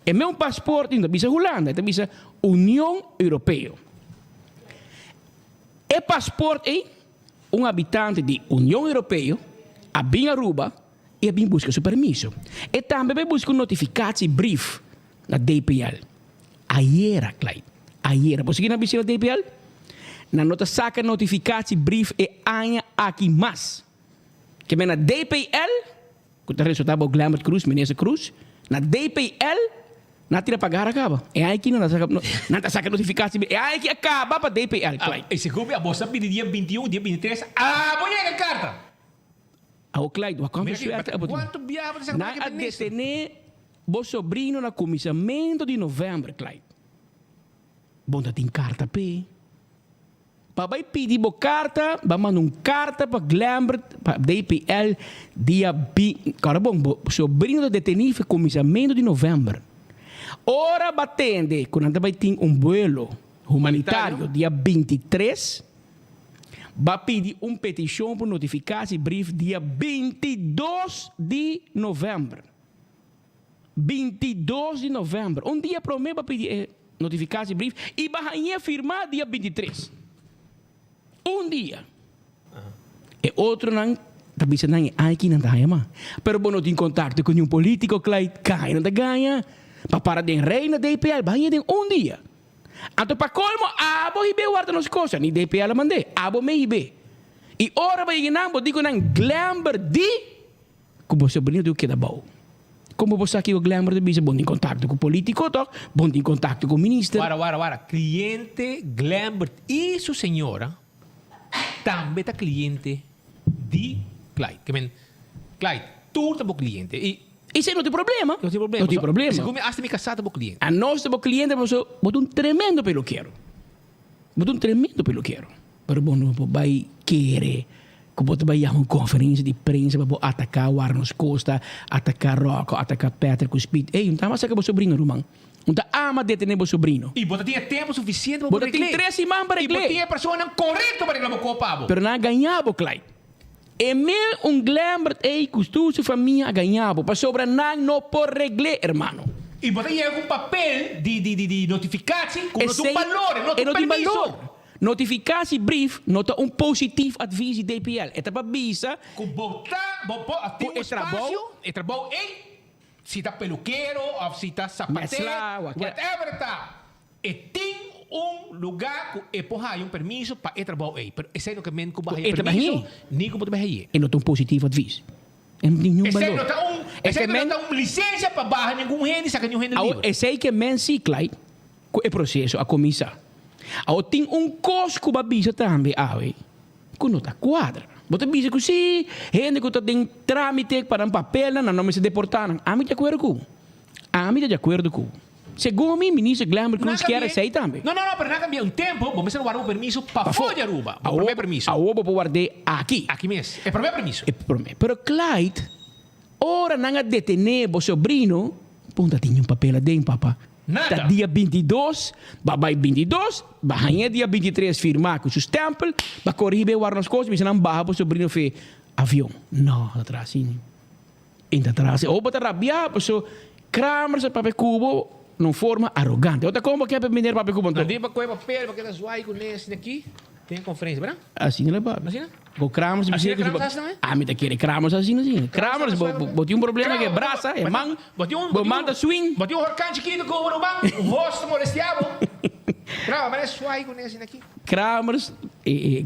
e meun pasport no ta bisa Hulanda, e ta bisa Union Europeo. E pasport ei, un habitante di Union Europeo a bin Aruba i a bin buska su permiso. E tambe bai buska un notifikatiebrief na DPL. Ayera, Clyde, ayera. Bo sigui na bishita DPL? Nan no ta saka notifikatiebrief e aña aki mas. Ke men na DPL, ku ta resultá bo Glembert Croes, Minister Croes, na DPL nan a tira pagar a kaba. E aña aki nan ta saka, nan ta saka notifikatiebrief. E aña aki a kaba pa DPL, Clyde.
E segun mi abo sa bini dia 21, dia 23, abo yega karta.
Awo Clyde, wak cuanto suerte abo tin. Nan a detene bo sobrino na cuminsamentu di november, Clyde. Bo no tin carta p'e. Pa bai pidi bo carta, ba manda un carta pa Glembert, pa DPL, dia bi. Ora bon, bo sobrino ta deteni fe cuminsamentu di november. Ora ba tende cu nan ta bai tin un buelo humanitario dia 23, Ba pidi un petishon pa notifikasi brief dia 22 di novèmber. 22 di novèmber. Un dia promé ba pidi e notifikasi brief i ba hañ'é firmá dia 23. Un dia. E otronan ta bisa nan e aña aki nan ta haña mas. Pero bo no tin kontakto ku niun polítiko, Clyde. Gaña nan ta gaña. Pa para den rei na DPL, ba hañ'é den un dia. Anto pa colmo abo hib'é warda nos cosa, ni DPL a mand'é, abo me hib'é. I ora bo yega nan bo di ku nan Glember di ku bo sobrino tin ku keda bou. Como bo sa kiko Glember ta bisa? Bo tin contacto ku politico tok? Bo tin contacto ku minister?
Wara wara wara, cliente Glembert i su señora tambe ta cliente di Clyde. Ke men, Clyde, tur ta bo cliente i.
Esei no tin problema.
No tin problema.
No tin problema.
Segun mi hasta mi kasá ta bo kliente.
Anos ta bo kliente pasobra bo ta un tremendo pelukero. Bo ta un tremendo pelukero. Pero bo no por bai kere ku bo ta bai yaha un konferensia di prensa pa bo ataká Warnos Costa, ataká Rocco, ataká Patrick ku Speed. Ey, un ta ama saka bo sobrino ruman. Un ta ama detené bo sobrino.
I bo ta tin e tempu sufisiente pa
Bo
bo
ta tin
regl'é.
tres siman pa
I bo
regl'é.
tin e personanan korekto pa regla bo kos pa bo.
Pero nan a gañá bo, Clyde. Emil un Glembert ey ku tur su famia a gañá bo pasobra nan no por regl'é, hermano.
I bo ta yega ku un papel di di di notifikasi ku no tin un balor, e no
E
tin
no tin
permiso.
balor. Notifikasi brief no ta un positief advies di DPL. E ta pa bisa
Ku bo ta, bo por
ku
tin un
e trabou.
espasio, e trabou ey, si ta pelukero of si ta sapater,
Mesla, whatever.
whatever ta, e tin un lugar ku e por haya un permiso pa e trabou ey. Pero esey no ke men ku bo
Ku
haya
e ta
permiso,
bahi.
ni ku bo ta bai haye.
E no ta un positief advies. E no tin niun
Esey
balor.
no ta un,
E
esey
ke
no
men
ta un licencia pa baha ningun hende, saka ningun hende
Awor,
liber.
esey ke men si, Clyde, ku e proseso a kuminsá. Awor tin un kos ku bo a bisa tambe awe ku no ta kuadra. Bo ta bisa ku si hende ku ta den trámite pa nan papelnan nan no mester deportá nan. Ami ta di akuerdo ku. Ami ta di akuerdo ku. Segun mi, Minister Glenbert Croes kier esei tambe.
No, no, no, pero nan kambia un tempo, bo mester warda bo permiso pafó di Aruba, bo promé permiso.
Awor bo por ward'é aki.
Aki mes, e promé permiso.
E promé. Pero Clyde, ora nan a detené bo sobrino, bo no ta tin niun papel aden, papa.
Nada.
Ta dia bintidos, ba bai bintidos, ba hañ'é dia bintitres firmá ku su stèmpel, ba kore hib'é warda nos kos, bisa nan baha bo sobrino fe avion. No, ta traha asina. E ta traha asina. Ora bo ta rabiá, paso Kramer sa papia ku bo na un forma arogante. Bo ta kon bo ke pa meneer papia ku bo anto?
Nan tin pa kohe papel, pa keda zwaai ku ne asina aki den e konferensia, berdad?
Asina lo papia.
Asina?
Ku Kramer si
Asina
bisa
Kramer sa asina me?
Ami ta kere Kramer sa asina si. Kramer bo tin un problema ku e brasa, e man, bo man ta swing.
Bo tin un horkan chikito ku bo ruman, un host ta molestia bo. Kramer, mane zwaai ku ne asina aki.
Kramer,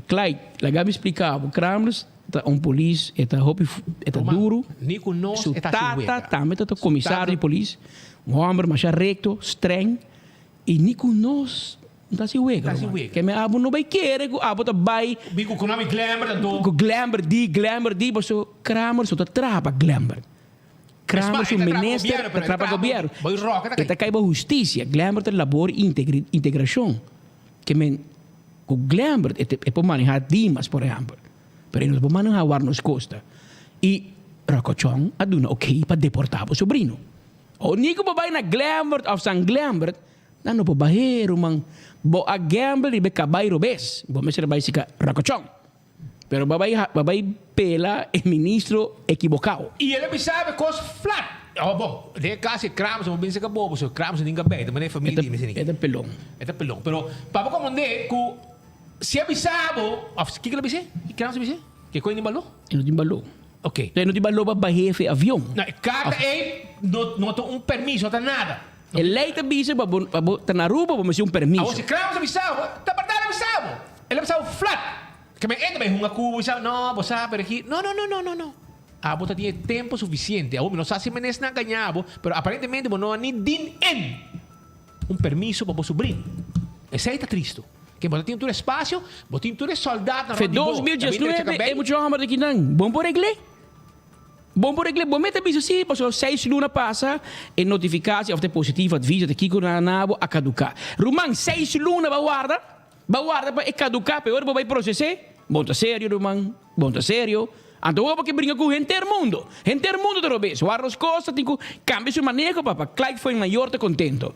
Clyde, laga mi splika bo, Kramer ta un polis, e ta hopi, e ta duru.
Ni ku nos
Su
e ta hasi
tata
wega.
tambe ta komisario di polis, un hòmber masha rekto, streng, i ni ku nos no ta hasi wega,
Ta hasi
ruman.
wega.
Ke men abo no bai kere ku abo ta bai
Bin ku Konami Glenbert anto.
ku Glenbert di, Glenbert di, pasobra Kramer so ta traha pa Glenbert. Kramer su minister ta traha pa gobièrnu. E ta kai pa hustisia. Glenbert ta labor i integrashon. Ke men ku Glenbert e por manehá Dimas por ehèmpel. Pero e no ta por manehá Warnos Costa. I Rocochon a duna okey pa deportá bo sobrino. O ni ku bo bai na Glenbert òf San Glenbert, nan no por bah'é ruman. Bo a gamble riba e kabai robes. Bo mester a bai sika Rocochon. Pero bo a bai bo a bai pela e ministro ekibokao.
I el a bisa e kos flat. Oh bo, den e kas e Krams bo binse ka bobo, so Krams nin ka bei, ta manera e familia di mi sini.
E ta pelon.
E ta pelon. Pero papa komprende ku si a bisa bo, of kiko el a bis'é? Ki Krams a bis'é? Ke koe tin baló?
E no tin baló.
Ok.
E no tin baló pa bah'é fe avion.
No, e karta ei no no ta un permiso, no ta nada.
E lei ta bisa pa bo pa bo ta na Aruba bo mester un permiso.
Awor si Krams a bisa bo, ta berdad a bisa bo. El a bisa bo flat. Ke men enta bai hunga ku bo i sa, no, bo sa, pero aki, no, no, no, no, no, no. Abo ta tin e tempu sufisiente. Awor mi no sa si menesnan a gaña bo, pero aparentemente bo no a ni din en un permiso pa bo subrin. Esei ta tristu. Ke bo ta tin tur e spasio, bo tin tur e sòldatnan
Fe
rònt di bo.
dos mil
Ta bin drecha
diesnuebe e
kabei.
mucha hòmber di kinan, bon por regl'é. Bon por regl'é. Bo mester bisa si, pasobra seis luna pasa e notifikasi òf ta e positivo adviso ta kiko na na bo a kaduká. Ruman, seis luna bo a warda? Bo a warda pa e kaduká pa e ora bo bai proses'é? Bon ta serio, ruman. Bon ta serio. Anto bo por ke bringa ku henter mundo. Henter mundo ta robes. Warros Costa tin ku kambia su maneho pa pa Clyde Fuenmayor ta kontento.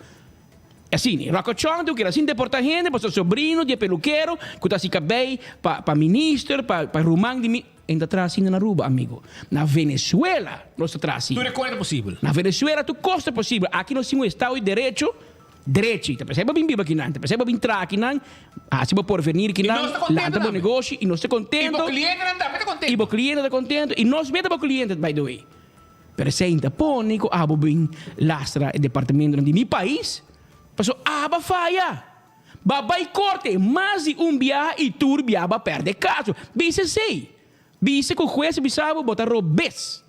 Asina, Rocochon tin ku keda sin deportá hende pasobra sobrino di e pelukero ku ta hasi kabei pa pa minister, pa pa ruman di mi. En ta traha asina na Aruba, amigo. Na Venezuela nos ta traha asina.
Tur e kos ta posibel.
Na Venezuela tur kos ta posibel. Aki nos tin un estado di derecho. Drechi, ta pensá bo bin biba kinan, ta pensá bo bin traha kinan, hasi bo porvenir kinan, lanta bo negoshi i nos ta kontento.
I bo klientenan tambe ta kontento.
I bo kliente ta kontento i nos mes ta bo kliente by the way. Pero esei ta pone ku abo bin lastra e departamentonan di mi pais, pasobra abo a faya. Bo a bai korte mas di un biaha i tur biaha bo a pèrdè kaso. Bisa esei. Bisa ku hues a bisa bo, bo ta robes.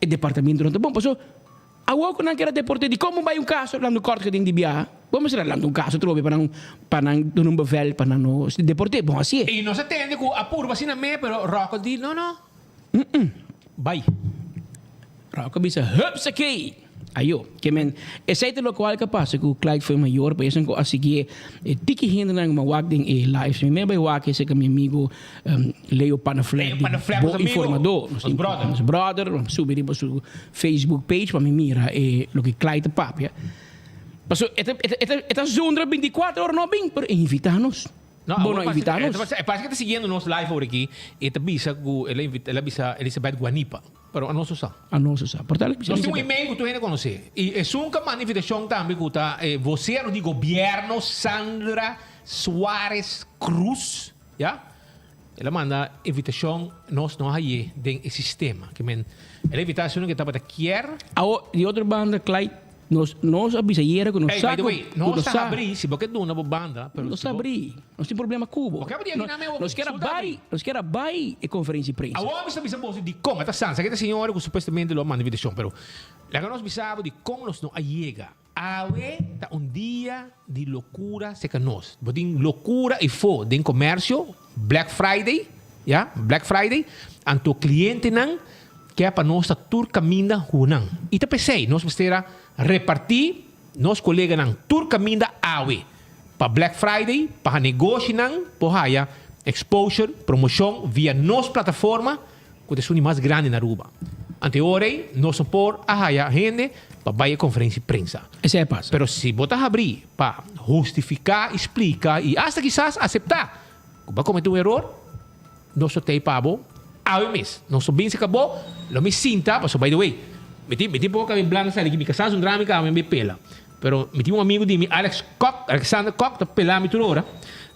E departamentonan ta bon, pasobra Awor ku nan keda deport'é, di komo bai un kaso lanta un kòrt geding di biaha? Bo mester a lanta un kaso trobe pa nan pa nan duna un bevel pa nan no deport'é. Bon hasié.
I nos a tende ku a purba asina me, pero Rocco di, No, no. Bai.
Rauco a bisa, Hupsakee! Ayo, ke men, esei ta lokual ku a pasa ku Clyde Fuenmayor, pa esun ku a siguié e tiki hendenan ku mi a wak den e live. Mi mei a bai wak esei ku mi amigo Leo Panneflek di Bo Informador. Nos brother. Nos brother, mi a subi riba su Facebook page pa mi mira e loke Clyde ta papia. Pasobra e ta, e ta, e ta zundra bintikuater ora no a bin, pero e invitá nos.
No,
Bo no a invitá nos.
E parse ku e ta siguiendo nos live awor aki, e ta bisa ku el a bisa Elizabeth Guanipa. Pero anos no sa.
Anos no sa. Por tal
Nos tin un email ku tur hende konosé. I esun ku a manda invitashon tambe ku ta e vosero di gobièrnu Sandra Suarez Cruz, ya. El a manda invitashon, nos no a haye den e sistema. Ke men el a invitá esun ku tabata kier.
Awo, di otro banda, Clyde, Nos nos a bisa ayera ku nos
Ey,
sa
by the
ku
way,
ku
nos
nos
ta
sa.
habrí si bo ke duna bo banda, pero
Nos
si
ta
bo.
habrí. Nos tin problema ku bo.
Bo ke habrí aki na mi awor?
Nos kier a
Su ta
bai,
habrí.
nos kier a bai e konferensia di prensa.
Awor mi sta bisa boso dikon. E ta san, sa ke ta señora ku supuestamente lo a manda invitashon, pero laga nos bisa bo dikon nos no a yega. Awe ta un dia di lokura serka nos. Bo tin lokura i fo den komersio, Black Friday, ya, Black Friday, anto klientenan ke pa nos ta tur kaminda hunan. I ta p'esei nos mester a repartí nos koleganan tur kaminda awe pa Black Friday pa negoshinan por haya exposure, promoshon via nos plataforma ku ta esun di mas grandi na Aruba. Ante e ora ei nos no por a haya hende pa bai e konferensia di prensa.
Esei a pasa.
Pero si bo ta habrí pa hustifiká i splika i asta kisas aseptá ku bo a kometé un eror, nos lo t'ei pa bo awe mes. Nos lo binse ka bo, lo mi sinta, pasobra by the way, mi tin mi tin poko kabel blanku sali aki, mi kasá zundra mi kaba mi a pela. Pero mi tin un amigu di mi, Alex Kok, Alexander Kok, ta pela mi tur ora.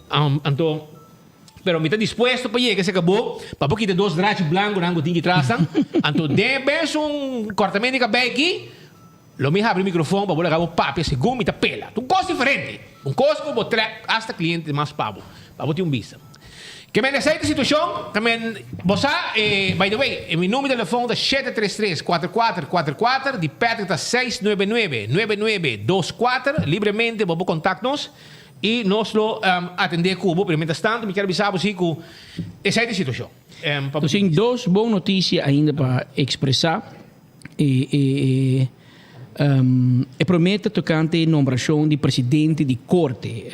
Anto. Pero mi ta dispuesto pa yega esaki bo, pa bo kita dos drachi blanconan cu tin ki trasnan. Anto den e bes un cortamento di cabey aki, lo mi habri microfon pa bo laga bo papia segun mi ta pela. Ta un cos diferente. Un cos cu bo trek hasta cliente mas pa bo, pa bo tin un bista. Ke men esey ta situacion, ta men, bo sa, by the way, mi numero di telefon ta shete tres tres, cuatro cuatro, cuatro cuatro, di Patrick ta seis nuebe nuebe, nuebe nuebe, dos cuatro, libremente bo por contact nos. I nos lo atendé ku bo, pero mientras tanto mi kier bisa bo si ku esei ta e situashon. Pa
Nos tin dos bon notisia ainda pa ekspresá. E e e promé ta tokante nombrashon di presidente di korte.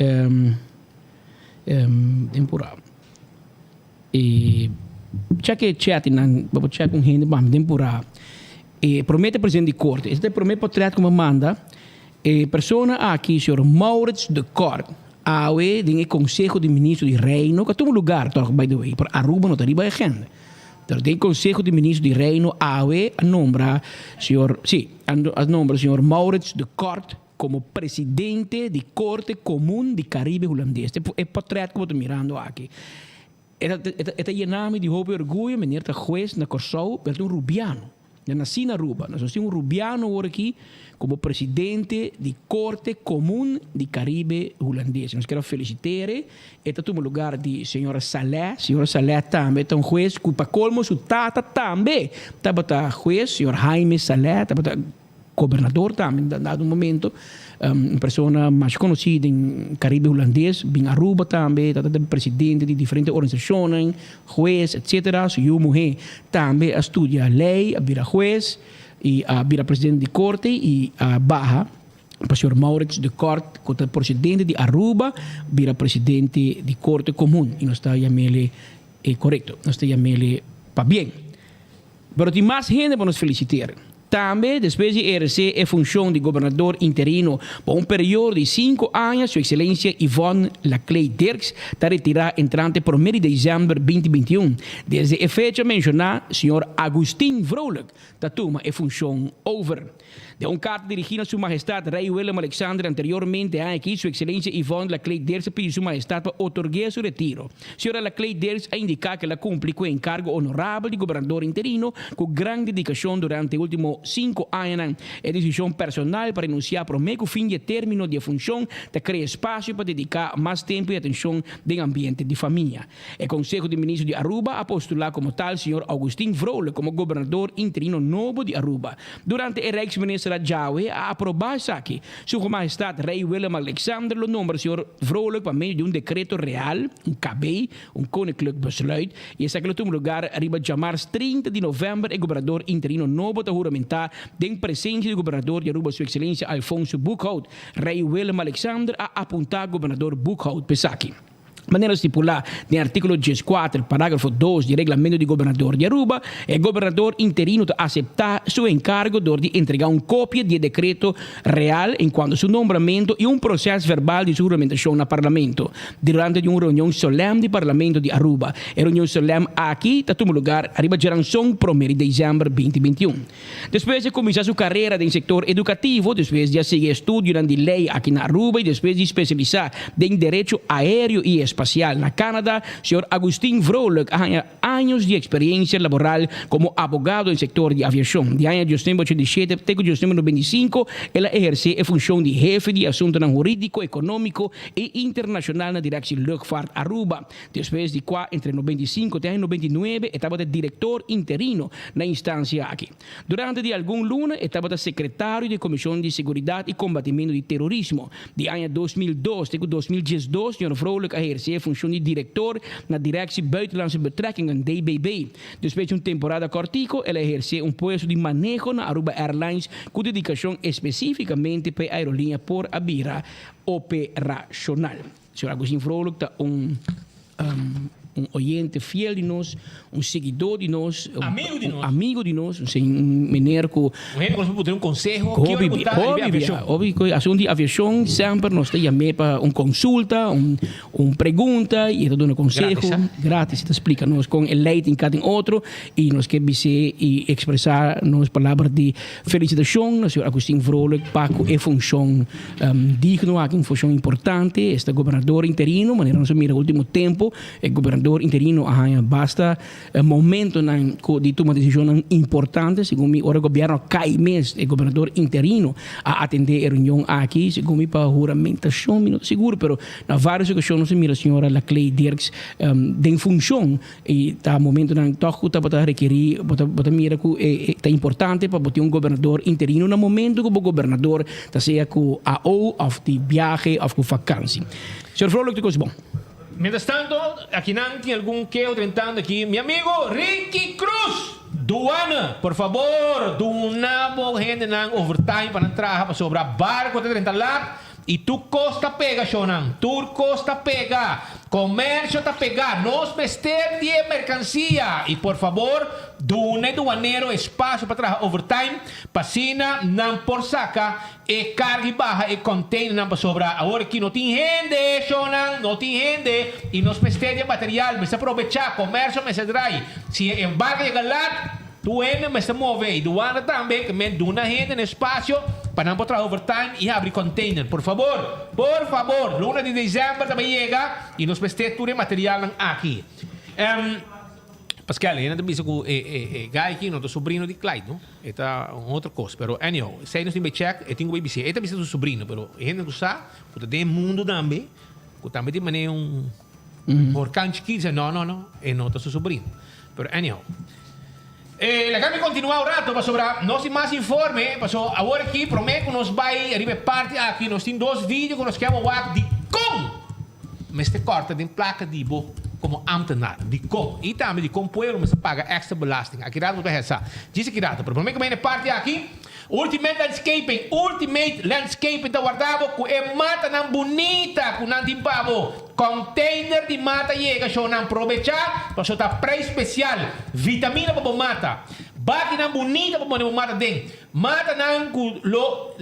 Den purá. E check e chat nan, bo por check un hende pa mi den purá. E promé ta presidente di korte. Esei ta e promé portret ku mi a manda. E persona aki, señor Maurits de Kort, awe den e Conseho di Ministro di Reino, ku a tuma lugar tòg by the way, pero Aruba no ta riba e agenda. Pero den Conseho di Ministro di Reino awe a nombra señor, sí, a nombra señor Maurits de Kort komo presidente di Korte Komun di Karibe Hulandes. E portret ku bo ta mirando aki. E ta yena mi di hopi orguyo, meneer ta hues na Kòrsou, pero ta un rubiano. E a nasí na Aruba. Nos tin un rubiano awor aki komo presidente di Korte Komun di Karibe Hulandes. Nos kier a felisiter'e. E ta tuma lugar di señora Saleh. Señora Saleh tambe ta un hues ku pa kolmo su tata tambe tabata hues, señor Jaime Saleh tabata. Gobernador tambe na dado momento, un persona mas conoci den Caribe Hulandes, bin Aruba tambe, tabata presidente di diferente organisacionnan, huez, etcetera. Su yu muhe tambe a studia ley, a bira huez y a bira presidente di corte y a baha pa señor Maurits de Kort cu ta presidente di Aruba bira presidente di Corte Comun y nos ta yamele, corecto, nos ta yamele pabien. Pero tin mas hende pa nos feliciteer. Tambe, despues di ehercé e funcion di gobernador interino pa un periodo di cinco aña, Su Excelencia Yvonne Laclay Dirks ta retirá entrante promé di december binti bintiun. Desde e fecha mencioná, señor Agustin Vrolijk ta tuma e funcion over. Den un karta dirigí na Su Mahestat Rei Willem Alexander anteriormente aña aki, Su Ekselencia Yvonne Laclay Dirks a pidi Su Mahestat pa otorg'é su retiro. Señora Laclay Dirks a indiká ku el a kumpli ku e enkargo onorabel di gobernador interino ku gran dedikashon durante e último sinku añanan. E desishon personal pa renunsiá promé ku fin di e término di e funshon ta krea espasio pa dediká mas tempu i atenshon den ambiente di famia. E Conseho di Ministro di Aruba a postula como tal señor Augustin Vrolijk como gobernador interino nobo di Aruba. Durante e Rijksministerraad. Minister djawe a aprobá esaki. Su Majestad Rei Willem Alexander lo nombra señor Vrolijk pa medio di un decreto real, un KB, un Koninklijk Besluit, y esaki lo tuma lugar riba djamars 30 di november. E gobernador interino nobo ta huramentá den presencia di gobernador di Aruba Su Excelencia Alfonso Boekhoudt. Rei Willem Alexander a apuntá gobernador Boekhoudt pa esaki. Manera stipulá den artíkulo dieskuater, parágrafo dos di Reglamento di Gobernador di Aruba, e gobernador interino ta aseptá su enkargo dor di entregá un kopia di e dekreto real enkuanto su nombramentu i un proses verbal di su huramentashon na Parlamento durante di un reunion solèm di Parlamento di Aruba. E reunion solèm aki ta tuma lugar ariba djeranson promé di desèmber binti bintiun. Despues di a kuminsá su karera den sektor edukativo, despues di a sigui estudionan di lei aki na Aruba i despues di spesialisá den derecho aéreo i espasial na Canada, señor Agustin Vrolijk a haña años di eksperensia laboral komo abogado den sektor di aviashon. Di aña 1987 te ku 1995 el a ehersé e funshon di hefe di asuntunan hurídiko, ekonómiko i internashonal na Directie Luchtvaart Aruba. Despues di kua entre 95 te aña 99 e tabata direktor interino na instansia aki. Durante di algun luna e tabata sekretario di e Komishon di Seguridat i Kombatimentu di Terorismo. Di aña 2002 te ku 2012 señor Vrolijk a ehersé e funshon di direktor na Directie Buitenlandse Betrekkingen, DBB. Despues di un temporada kòrtiku el a ehersé un puesto di maneho na Aruba Airlines ku dedikashon espesífikamente pa e aerolínea por a bira operashonal. Señor Agustin Vrolijk ta un un oyente fiel di nos, un seguidor di nos, un
Amigo di nos.
amigo di nos, un señor, un meneer cu
Un hende cu nos por puntra un conseho, ki ora
hopi
cu ta riba
hopi
e
bia,
aviacion.
hopi cu asunto di aviacion semper nos ta yam'é pa un consulta, un un pregunta y e ta duna conseho
Gratis, ha?
gratis, e ta splica nos con e ley tin cada tin otro y nos ke bis'é y expresa nos palabra di Felicitacion na señor Agustin Vrolijk pa cu e funcion digno aki, un funcion importante. Esta gobernador interino, manera nos a mira ultimo tempo, e gobernador interino a haña basta momentonan cu di tuma decisionnan importante. Segun mi, ora gobierno a cay mes, e gobernador interino a atende e reunion aki, segun mi pa huramentacion, mi no ta sigur, pero na varios ocasion nos a mira señora Laclay Dirks den funcion. I ta momentonan tòg ku tabata rekerí, bo ta bo ta mira ku e e ta importante pa bo tin un gobernador interino na momento ku bo gobernador ta sea ku AO òf di biahe òf ku vakansi. Señor Vrolijk, tur kos bon.
Mientras tanto, akinan tin algun keho drentando aki. Mi amigo Ricky Cruz! Duana, por fabor, duna bo hendenan overtime pa nan traha pasobra barco ta drenta lat I tur kos ta pega, shownan. Tur kos ta pega. Komersio ta pega. Nos mester di e merkansia. I por fabor, duna e duanero espasio pa traha overtime, pa asina nan por saka e karga i baha e kònteinernan pasobra awor aki no tin hende, shownan. No tin hende. I nos mester di e material. Mester probechá. Komersio mester drai. Si e embargo yega lat. Tur hende mester move y duana tambe ke men duna hende na espacio pa nan por traha overtime y habri container. Por fabor, por fabor, luna di december ta bay yega y nos mester tur e materialnan aki. Em, Pascal, hende ta bisa cu e e e guy aki no ta sobrino di Clyde, no? E ta un otro cos, pero anyhow, esey nos tin bay check, e tin cu bay bis'é. E ta bisa su sobrino, pero e hende cu sa cu ta den e mundo tambe, cu tambe tin manera un horcan chikito, sa no, no, no, e no ta su sobrino. Pero anyhow. E laga mi continua un rato pasobra nos tin mas informe paso awor aki prome cu nos bay riba e parti aki nos tin dos video cu nos kier bo wak dicon mester corta den placa di bo como ambtenaar dicon y tambe dicon pueblo mester paga extra belasting aki rato bo ta hesa djis aki rato pero prome cu bay na e parti aki Ultimate Landscaping, Ultimate Landscaping ta warda bo ku e matanan bunita ku nan tin pa bo. Container di mata yega shownan probecha pasobra ta prijs special. Vitamina pa bo mata. Bakinan bunita pa pone bo mata den. Matanan ku lo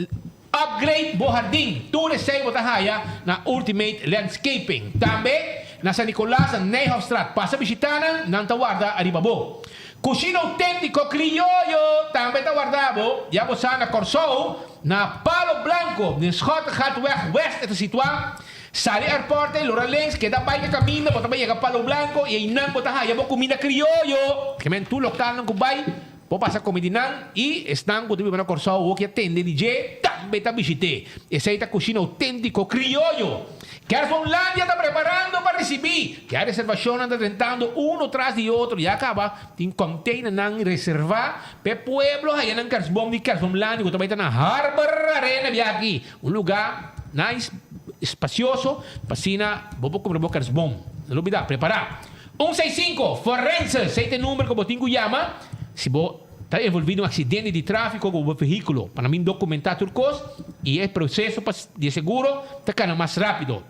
upgrade bo hardin. Tur esei bo ta haya na Ultimate Landscaping. Tambe na San Nicolas na Nijhoffstraat. Pasa bishita nan, nan ta warda ariba bo. Kushina outéntiko krioyo tambe ta warda bo, ya bo sa na Kòrsou, na Palo Blanco, den Schottegatweg West e ta situá. Sali airport ei lora links, keda bai ke kaminda, bo ta bai yega Palo Blanco i einan bo ta haya bo kuminda krioyo. Ke men tur lokalnan ku bai, bo pasa kome di nan i esnan ku ta biba na Kòrsou wou ke a tende di dje tambe ta bishit'é. Esei ta kushina outéntiko krioyo. Kerstboomlandia ta preparando pa ricibi. Ya reservacionnan ta drentando uno tras di otro. Ya caba tin containernan reserva p'e pueblo haya nan kerstboom di Kerstboomlandia cu ta bay ta na Harbor Arena bia aki. Un luga nice, espacioso pa asina bo por cumpra bo kerstboom. No lubida, prepara. Un seis cinco, Forense, esey ta e number cu bo tin cu yama si bo ta envolvi den un accidente di trafico cu bo vehiculo pa nan bin documenta tur cos y e proceso pa di e seguro ta cana mas rapido.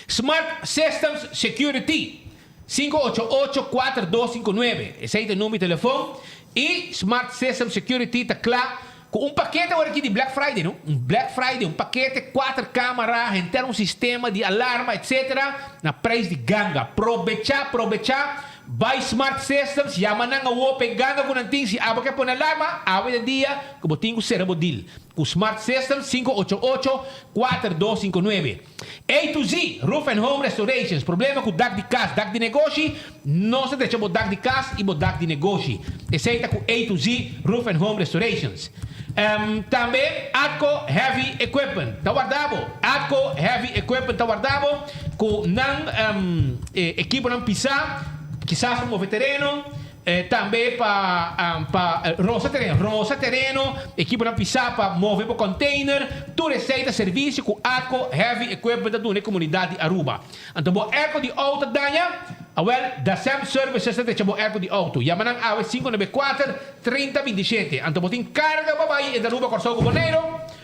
Smart Systems Security, 588 4259, esey ta e number di telefon y Smart Systems Security ta cla cu un pakete awor aki di Black Friday no, un Black Friday, un pakete cuater camara, henter un sistema di alarma etc. Na prijs di ganga. Probecha, probecha. Bai Smart Systems, yama nan awo pa e ganga ku nan tin. Si abo ke pone alarma, awe ta dia ku bo tin ku sera bo deal ku Smart Systems, 588-4259. A to Z, Roof and Home Restorations, problema ku dak di kas, dak di negoshi, nos ta drecha bo dak di kas i bo dak di negoshi. Esei ta ku A to Z, Roof and Home Restorations. Tambe Atco Heavy Equipment ta warda bo. Atco Heavy Equipment ta warda bo ku nan ekiponan pisá, kisas pa move tereno, tambe pa pa rosa tereno, rosa tereno, ekiponan pisá pa move bo container. Tur esei ta servisio ku Atco Heavy Equipment ta duna e komunidat di Aruba. Anto bo airco di auto ta daña? Awel, Dasem Services ta drecha bo airco di auto. Yama nan awe 594 30 27. Anto bo tin carga pa bai entre Aruba, Corsou cu Boneiru?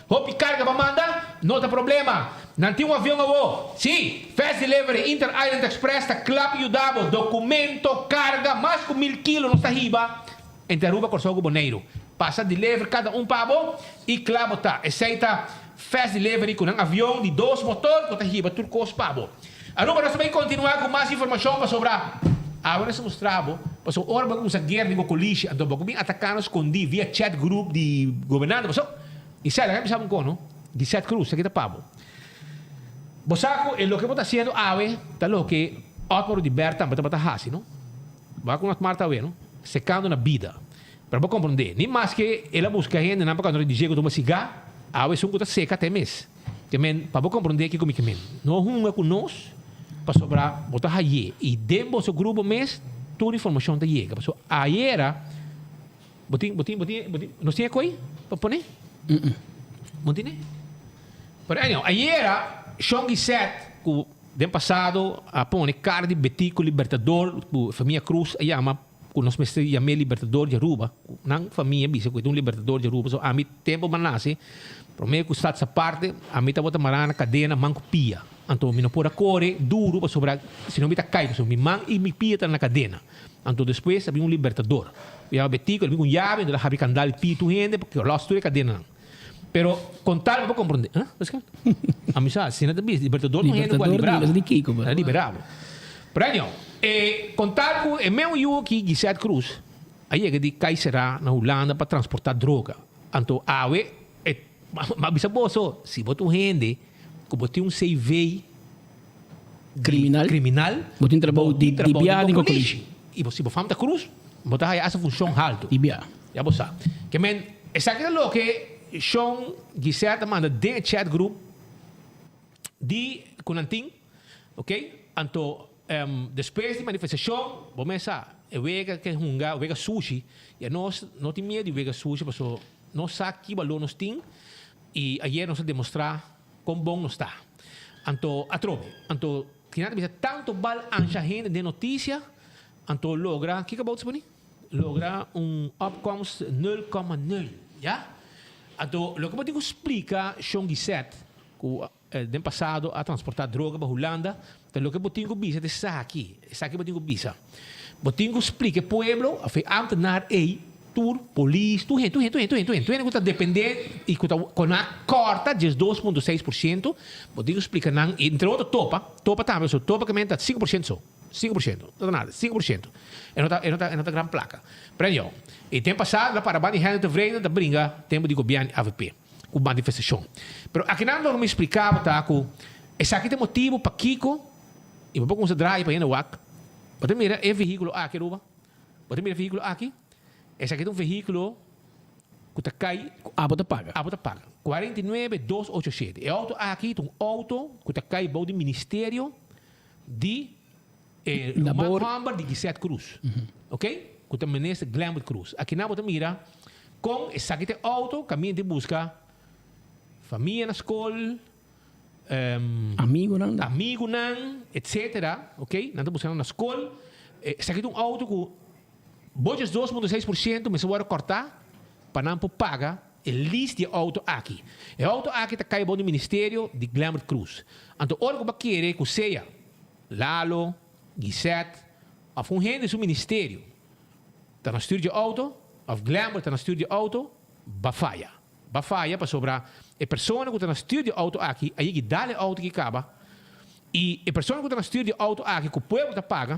Hopi carga pa manda? No ta problema. Nan tin un avion awo. Si, Fast Delivery Inter Island Express ta cla pa yuda bo. Documento, carga, mas cu mil kilo nos ta hiba entre Aruba, Corsou cu Boneiru. Pasa deliver cada un pa bo y cla bo ta. Esey ta Fast Delivery cu nan avion di dos motor cu ta hiba tur cos pa bo. Aruba nos ta bay continua cu mas informacion pasobra awe nos ta mustra bo pasobra ora bo a cuminsa guera di bo colishi anto bo a bin ataca nos scondi via chat group di gobernante paso y sa laga bisa bo un cos no di Seth Cruz esaki ta pa bo bo sa cu e loke bo ta haciendo awe ta loke Otmar Oduber tambe tabata haci no bo a cu Otmar ta awe no secando na bida pero bo comprende ni maske el a busca hendenan pa cuando di dje cu tuma ciga awe esun cu ta seca ta e mes. Ke men, pa bo komprondé kiko mi ke men. No hunga ku nos, pasobra bo ta hayé i den boso grupo mes tur informashon ta yega. Pasobra ayera bo tin, bo tin, bo tin, bo tin, nos tin e koi pa pone? Bo tin e? Pero anyhow, ayera Shon Gisette ku den pasado a pone kara di Betico Libertador ku famia Cruz a yama ku nos mester yam'é Libertador di Aruba, ku nan famia bisa ku e ta un Libertador di Aruba, so ami tempu mi a nase, promé ku Status Aparte, ami tabata mará na kadena man ku pia. Anto mi no por a kore duru pasobra si no mi ta kai, pasobra mi man i mi pia ta na kadena. Anto despues a bin un Libertador, ku yama Betico, el a bin ku un yabi, anto el a habri kandal di pia tur hende, pasobra a lòs tur e kadenanan. Pero kon tal bo por komprondé, huh? Pascal? Ami sa, asina ta bisa, Libertador ta un hende ku a libra bo. El a libera bo. Pero anyhow, e kon tal ku e meun yu aki, Gisette Cruz, a yega di kai será na Hulanda pa transportá droga. Anto awe, e, m'a bisa boso, si bo ta un hende ku bo tin un CV di
Kriminal.
kriminal,
Bo tin trabou
bo
di
tin trabou
di
di
bia
bo
den
kolishi.
kokolishi.
I bo si bo fam ta Cruz, bo ta haya asa funshon haltu.
Di bia.
Ya bo sa. Ke men, esaki ta loke Shon Gisette a manda den e chat group di ku nan tin, ok. Anto despues di manifestashon, bo mes sa, e wega ke hunga, wega sushi, i anos no tin miedu di wega sushi paso nos sa ki balor nos tin i ayer nos a demostrá kon bon nos ta. Anto atrobe, anto kinan ta bisa tantu bal ansha hende den notisia, anto logra, kiko bo ta pone? Logra un opkomst nul komma nul, ya. Anto loke bo tin ku splika Shon Gisette ku den pasado a transporta droga pa Hulanda, ta loke bo tin ku bisa ta esaki, esaki bo tin ku bisa. Bo tin ku splika e pueblo of e ambtenaar ey, tur polis, tur hende, tur hende, tur hende, tur hende, tur hende, tur hende ku ta depende y ku ta ku nan a kòrta 12.6%, bo tin ku splika nan, entre otro topa, topa tambe, so topa ke men ta 5% so. 5%, no ta nada, 5%. E no ta, e no ta, e no ta gran plaka. Prenjo, e tempo pasado na para banda di Henry Tevreden ta bringa tempo di gobierno di avp ku manifestashon. Pero akinan lo mi splika bo ta ku esaki ta e motibu pakiko i bo por kumsa draai pa hende wak. Bo ta mira e vehikulo aki Aruba? Bo ta mira e vehikulo aki? Esaki ta un vehikulo. ku ta kai.
Ku abo ta paga.
Abo ta paga. 49 dos ocho shete. E auto aki ta un auto ku ta kai bou di ministerio di e ruman hòmber di Gisette Cruz. Ok? Ku ta minister Glenbert Cruz. Akinan bo ta mira kon esaki ta e auto kaminda di buska famia na skol,
Amigunan.
Amigunan, etcetera. Ok? Nan ta buska nan na skol. Esaki ta un auto ku bo 12.6% mester wòrdu kòrtá pa nan por paga e lease di e auto aki. E auto aki ta kai bou di ministerio di Glenbert Cruz. Anto ora ku bo a kere ku sea Lalo, Gisette òf un hende su ministerio ta na stür dje auto òf Glenbert ta na stür dje auto, ba faya. Ba faya pasobra e persona ku ta na stür di e outo aki a yegi dal e outo ki kaba i e persona ku ta na stür di e outo aki ku pueblo ta paga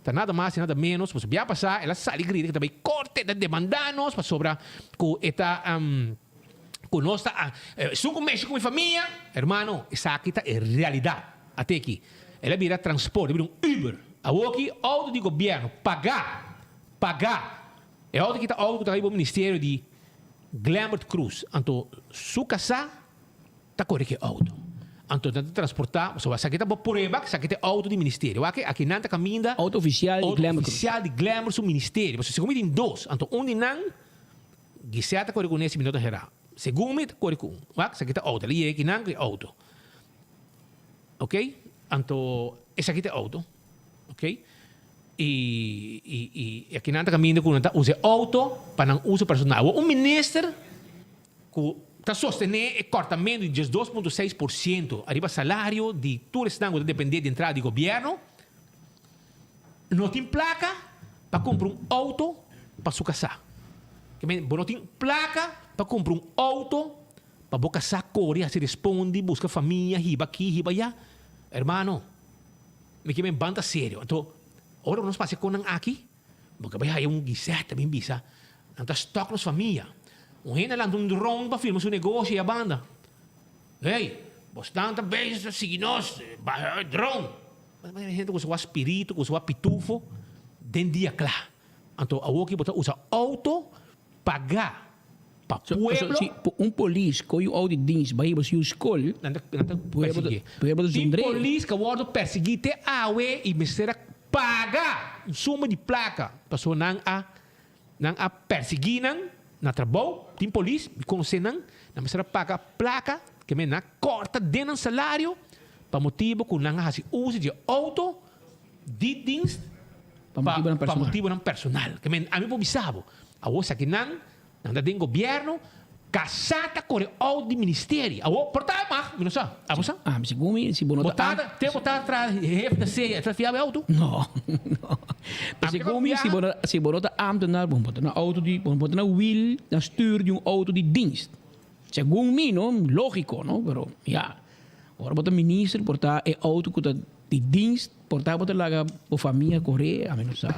ta nada mas i nada menos pasobra bia pasá el a sali grita ku ta bai korte ta demandá nos pasobra ku e ta ku nos ta esun ku meshi ku mi famia hermano esaki ta e realidat ate aki el a bira transporte el a bira un uber awoki outo di gobièrnu pagá pagá e outo aki ta outo ku ta riba ministerio di Glenbert Cruz, anto su kasá ta kore ku e outo. Anto nan ta transportá, pasobra esaki ta bo prueba, esaki ta e outo di ministerio. Wak aki nan ta kaminda.
Outo ofisial di Glenbert
Cruz. Outo ofisial di Glenbert su ministerio. Pasobra segun mi tin dos, anto un di nan Gisèt ta kore kuné si mi no ta herá. Segun mi ta kore ku un. Wak esaki ta outo. El a yega aki nan ku e outo. Oké, anto esaki ta e outo. Oké. I i i aki nan ta kaminda ku nan ta usa e outo pa nan uso personal. Awor un minister ku ta sostené e kòrtamentu di 12.6% ariba salario di tur esnan ku ta dependé di entrada di gobièrnu, no tin plaka pa kumpra un outo pa su kasá. Ke men, bo no tin plaka pa kumpra un outo pa bo kasá kore hasi respondi, buska famia, hiba aki, hiba ayá. Hermano. Mi ke men ban ta serio. Anto, ora ku nos pasa e konan aki, bo ke bai haya un gisèt ta bin bisa, nan ta stòk nos famia. Un hende a lanta un dron pa filma su negoshi ei a banda. Hey, bosnan ta bezig ta sigui nos, baha e dron. Mas hende ku usa spiritu, ku usa pitufo den dia kla. Anto awoki bo ta usa outo pagá pa pueblo.
Si un polis koe un outo di dienst bai hiba su skol,
Nan ta nan ta persiguié.
Pueblo ta
Tin
zundré.
polis ku a wòrdu persiguí te awe i mester a paga un suma di plaka pasobra nan a nan a persiguí nan na trabou. Tin polis, mi konosé nan, nan mester a paga plaka ke men nan a kòrta den nan salario pa motibu ku nan a hasi uso di e outo di dienst
Pa motibunan
pa
personal.
motibunan personal. Ke men ami por bisa bo, awor esaki nan, nan ta den gobièrnu, kasá ta kore out di ministerio. Awor por ta mag, mi no sa. Abo sa?
Ah, mi segun mi, si bo no
Bo
ta
tata, te bo tata traha hefe ta seya, e ta fiaba e auto?
No, no. Pero
Ami ta
segun mi, si
konfia.
bo no, si bo no ta ámtenar, bo no por ta na auto di, bo no por ta na wiel, na stuur di un auto di dienst. Segun mi, no, lógiko, no, pero ya. Ora bo ta minister, por ta e auto ku ta di dienst, por ta bo ta laga bo famia kore, ami no sa.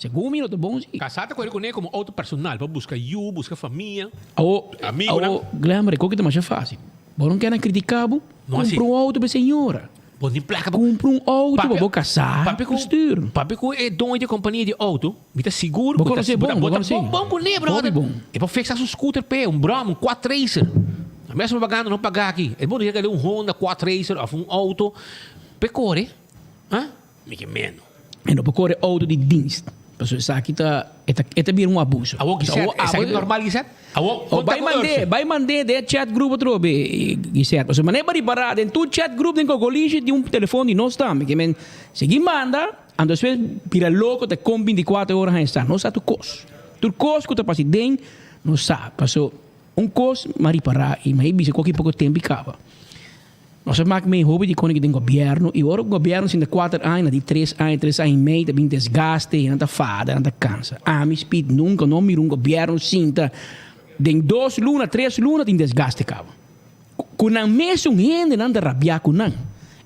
Segun mi no ta bon si.
Kasá ta kore kuné komo auto personal pa buska yu, buska famia,
Awo,
amigunan.
awo, Glenn, e koki ta masha fásil. Bo no kere nan kritiká bo?
No así.
Kumpra un auto pa e señora.
Bo tin plaka pa.
Kumpra un auto pa
Papia,
bo kasá
papia
ku
ku,
stuur.
papia ku e doño di e kompania di auto, mi ta sigur
Bo
ku ta,
konosé
bo ta,
bon, bo
bo ta
konosé.
bon bon kuné,
Hopi
brother.
bon.
E por fixa su scooter p'e, un Brom, un Quad Racer. A mes propaganda no paga aki. E por yega un Honda Quad Racer of un auto p'e kore, ha? Mi ke meno.
E no por kore auto di dienst. Pasobra esaki ta, e ta, e ta bira un abuso.
Awor
Pasobra
Gisette,
awor
esaki
abo-
normal Gisette? Awor,
Oh,
konta
bai
ku
mand'é,
Urso.
bai mand'é den e chat group atrobe, Gisette. Pasobra manera bo ripará den tur chat group den Cocolishi tin un telefon di nos tambe. Ke men sigui manda, anto despues bira loko ta kon bintikuater ora haña sa. Nos sa tur kos. Tur kos ku ta pasa den, nos sa. Paso un kos m'a ripará i m'a bisa ku aki poko tempu i kaba. Nos a mak mei hopi di kone ki den gobièrnu i ora ku gobièrnu sinta kuater aña na di tres aña, tres aña i mei ta bin desgaste, nan ta fada, nan ta kansa. Ami Speed nunka no mira un gobièrnu sinta den dos luna, tres luna tin desgaste kaba. Ku nan mesun hendenan ta rabiá ku nan.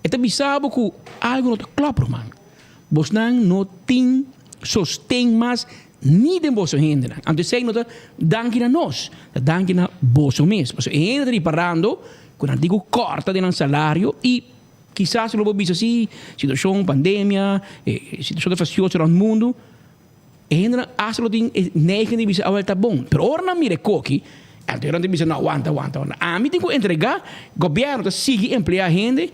E ta bisa bo ku algu no ta klòp ruman. Bosnan no tin sosten mas ni den boso hendenan. Anto esei no ta danki na nos, ta danki na boso mes. Pasobra e hende ta riparando ku nan tin ku kòrta den nan salario i kisas lo bo bisa si, situashon pandemia, e situashon ta fastioso rònt mundu, e hendenan asta lo tin e neiging di bisa awel ta bon. Pero ora nan mira e koki. Anto nan ta bisa no wanta wanta wanta ami tin ku entrega gobièrnu ta sigui empleá hende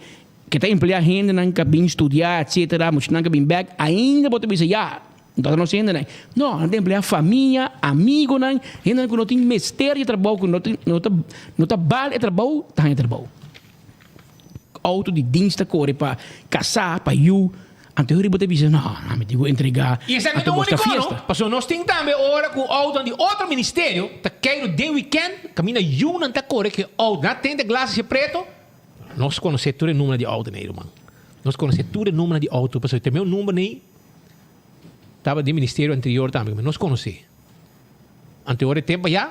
ke ta empleá hendenan ku a bin studiá etsetera muchanan ku a bin bèk ainda bo ta bisa ya no ta nos hendenan no nan ta empleá famia amigonan hendenan ku no tin mester di trabou ku no tin no ta no ta bal e trabou ta haña trabou outo di dienst ta kore pa kasá pa yu. Anto riba ta bisa, No, ami tin ku entregá,
I esaki
anto
ta
bos ta
úniko, no?
fiesta.
Pasobra nos tin tambe ora ku outonan di otro ministerio ta keiru den wikènt, kaminda yunan ta kore ku e outo. Nan a tende glas así preto. Nos konosé tur e numbernan di outo nei, ruman. Nos konosé tur e numbernan di outo, pasobra te meu number nei tabata di ministerio anterior tambe, nos konosé. Anto ora e tempu ayá,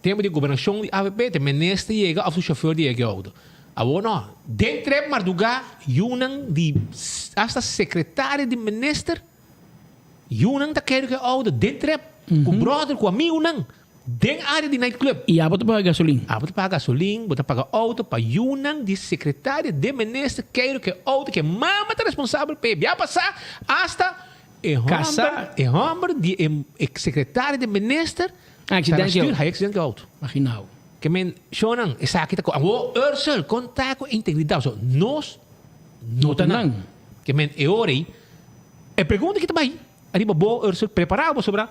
tempu di gobernashon di avp, te minister yega òf su shofèr di yega ku e outo. Awor no, den trep mardugá yunan di asta sekretario di minister, yunan ta kere ku e outo den trep, ku bròder, ku amigunan, den área di nightclub.
I abo ta paga gasolin?
Abo ta paga gasolin, bo ta paga outo pa yunan di sekretario di minister kere ku e outo, ku e mama ta responsabel p'e. Bia pasá asta E homber, e homber di e e secretario di minister
Accidente
ta na stuur, hay accidente cu auto.
Imaginao.
Ke men, shownan, esaki ta cu awor Ursel, con ta cu integridad? So, nos no ta nan. Ke men, e ora ey, e pregunta ki ta bay ariba bo, Ursel, prepara bo sobra,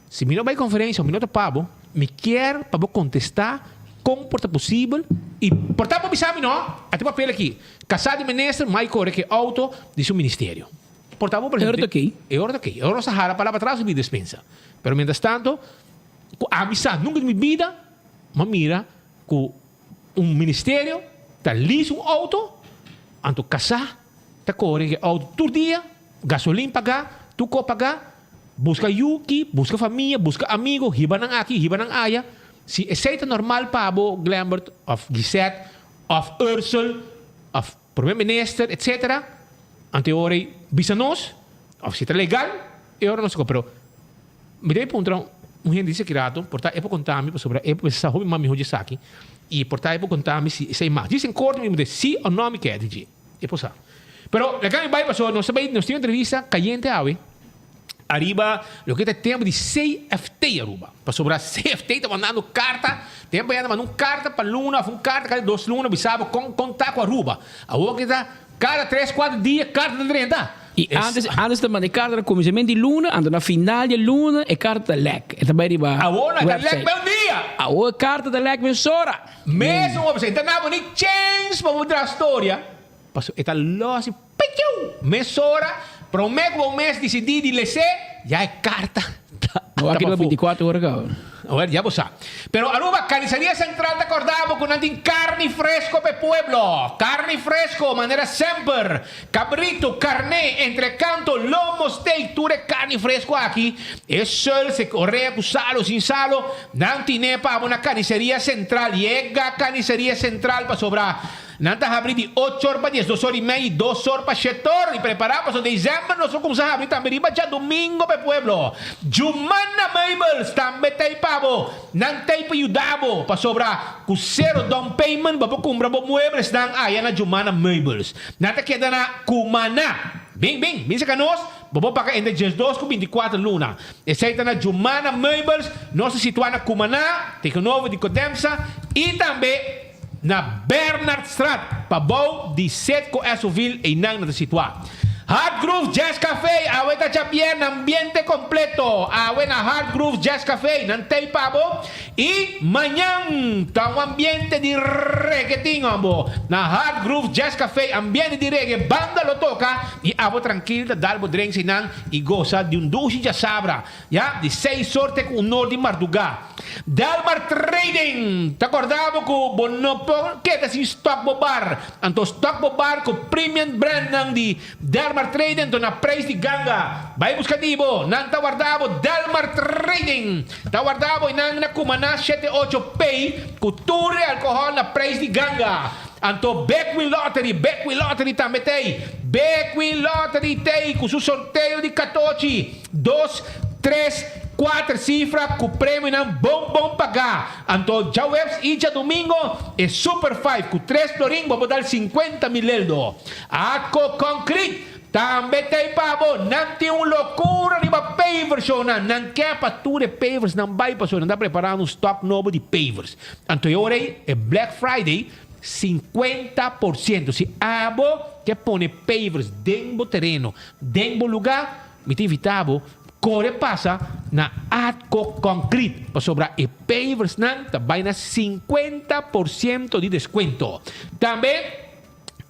si mi no bay conferencia o mi no ta pa bo, mi kier pa bo contesta con por ta posibel y por ta bo bisa mi no, a tin papel aki, casa di minister, mai core cu e auto di su ministerio. Por ta bo
E ora ta kei.
E ora ta kei. E ora nos ta hala palabra atras riba e despensa. Pero mientras tanto, ku ami sa nunka di mi bida m'a mira ku un ministerio ta lease un outo, anto kasá ta kore e outo tur dia, gasolin pagá, tur kos pagá, buska yuki, buska famia, buska amigo, hiba nan aki, hiba nan aya. Si esei ta normal pa bo, Glenbert, òf Gisette, òf Ursel, òf. Prome minister etc. Anto e ora ei bisa nos of si ta legal e ora nos ta pero mi debe puntra un hende di sekirato por ta e por konta mi pasobra e por sa hopi mas miho di esaki y por ta e por konta mi si esei mas djis en korto mi mester si o no mi keda di dje e por sa pero laga mi bai pasobra nos ta bai nos tin un entrevista kayente awe. Ariba loke ta e tempu di CFT Aruba. Pasobra CFT ta mandando karta, tempu ayanda manda un karta pa luna of un karta kada dos luna bisa bo kon kon ta ku Aruba. Awor ke ta kada tres kuater dia karta ta drenta.
I antes antes ta manda e karta na kuminsamentu di luna, anto na final di e luna e karta ta lèk. E ta bai riba
Awor na ta lèk
website.
me un dia.
Awor e karta ta lèk mesora.
Mesun website. Ta na bo ni chens pa bo traha storia. Pasobra e ta lòs i Pichiu! Mesora, promé ku bo mes disidí di les'é, ya e karta ta
Bo a keda
pafó.
24 ora kaba.
Awor, ya bo sa. Pero Aruba, Carniceria Central ta kòrda bo ku nan tin karni fresko pa e pueblo. Karni fresko, manera semper. Kabritu, karné, entrekanto, lomo, steak, tur e karni fresko aki. E sùl, se orea ku salo, sin salo, nan tin'é pa bo na Carniceria Central. Yega Carniceria Central pasobra Nan ta habri di ocho or pa diesdos or i mei i dos or pa shete or. I prepará pasobra desèmber nos lo kumsá habri tambe riba djadumingo pa e pueblo. Jumana Meubels tambe ta ei pa bo. Nan ta ei pa yuda bo pasobra ku sero down payment bo por kumpra bo mueblesnan aya na Jumana Meubels. Nan ta keda na Cumaná. Bin, bin, bin saka nos, bo por paga entre diesdos ku 24 luna. Esei ta na Jumana Meubels, nos ta situá na Cumaná, tegenover di Codemsa i tambe. Na Bernardstraat, pabou di Setco Esovil einan nan ta situá. Hard Groove Jazz Café, awe ta djabièrnè ambiente kompleto. Awe na Hard Groove Jazz Café nan tei pa bo i mañan ta un ambiente di reggae tin abo. Na Hard Groove Jazz Café ambiente di reggae banda lo toka i abo trankil ta dal bo drinks einan i gosa di un dushi djasabra ya di seis or te ku un or di mardugá. Delmar Trading ta corda bo cu bo no por keda sin stock bo bar. Anto stock bo bar cu premium brandnan di Delmar Trading anto na prijs di ganga. Bay busca di bo, nan ta warda bo Delmar Trading ta warda bo y nan na Cumaná shete ocho P cu tur e alcohol na prijs di ganga. Anto Bekwin Lottery, Bekwin Lottery tambe t'ey. Bekwin Lottery t'ey cu su sorteo di catochi. Dos, tres, kuater sifra ku premionan bon bon pagá. Anto djaweps i djadumingo e Super Five ku tres florin bo por dal 50 mil eldo. Atco Concrete! Tambe t'ei pa bo. Nan tin un lokura riba pavers, shownan. Nan ke pa tur e pavers nan bai pasobra nan ta preparando un stock nobo di pavers. Anto e ora ei, e Black Friday, 50%. Si abo ke pone pavers den bo tereno, den bo lugá, Mi ta invitá bo kore pasa na Atco Concrete pasobra e paversnan ta bai na 50% di deskuento. Tambe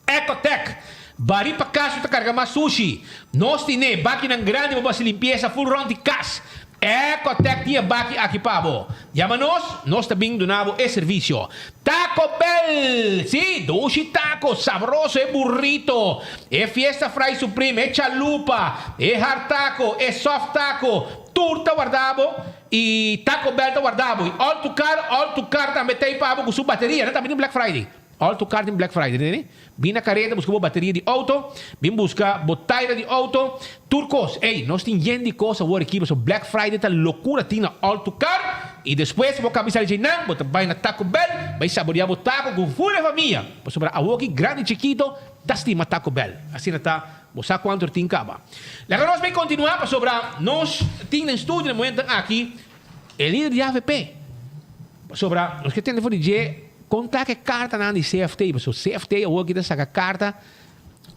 Ecotec, bari pa kas ku ta karga mas sushi. Nos tine bakinan grandi pa bo hasi limpiesa ful rònt di kas. Ecotec tin e baki aki pa bo. Yama nos, nos ta bin duna bo e servisio. Taco Bell! Sí, dushi taco, sabroso e burrito, e fiesta fry supreme, e chalupa, e hard taco, e soft taco, tur ta warda bo y Taco Bell ta warda bo. Y All to Car, All to Car tambe ta ei pa bo cu su bateria, nan tambe tin Black Friday. All to car tin Black Friday, tende? Bin na kareta buska bo bateria di auto, bin buska bo taira di auto, tur kos. Ey, nos tin yen di kos awor aki pasobra Black Friday ta lokura tin na All to Car y despues bo kabi sali dje nan, bo ta bai na Taco Bell, bai saborea bo taco ku ful e famia. Pasobra awor aki grandi y chikito ta stima Taco Bell. Asina ta, bo sa kuantu er tin kaba. Laga nos bai kontinua pasobra nos tin den studio na momentonan aki E lider di avp, pasobra nos ke tende for di dje kon ta ke kartanan di CFT, pasobra CFT awor ki ta saka karta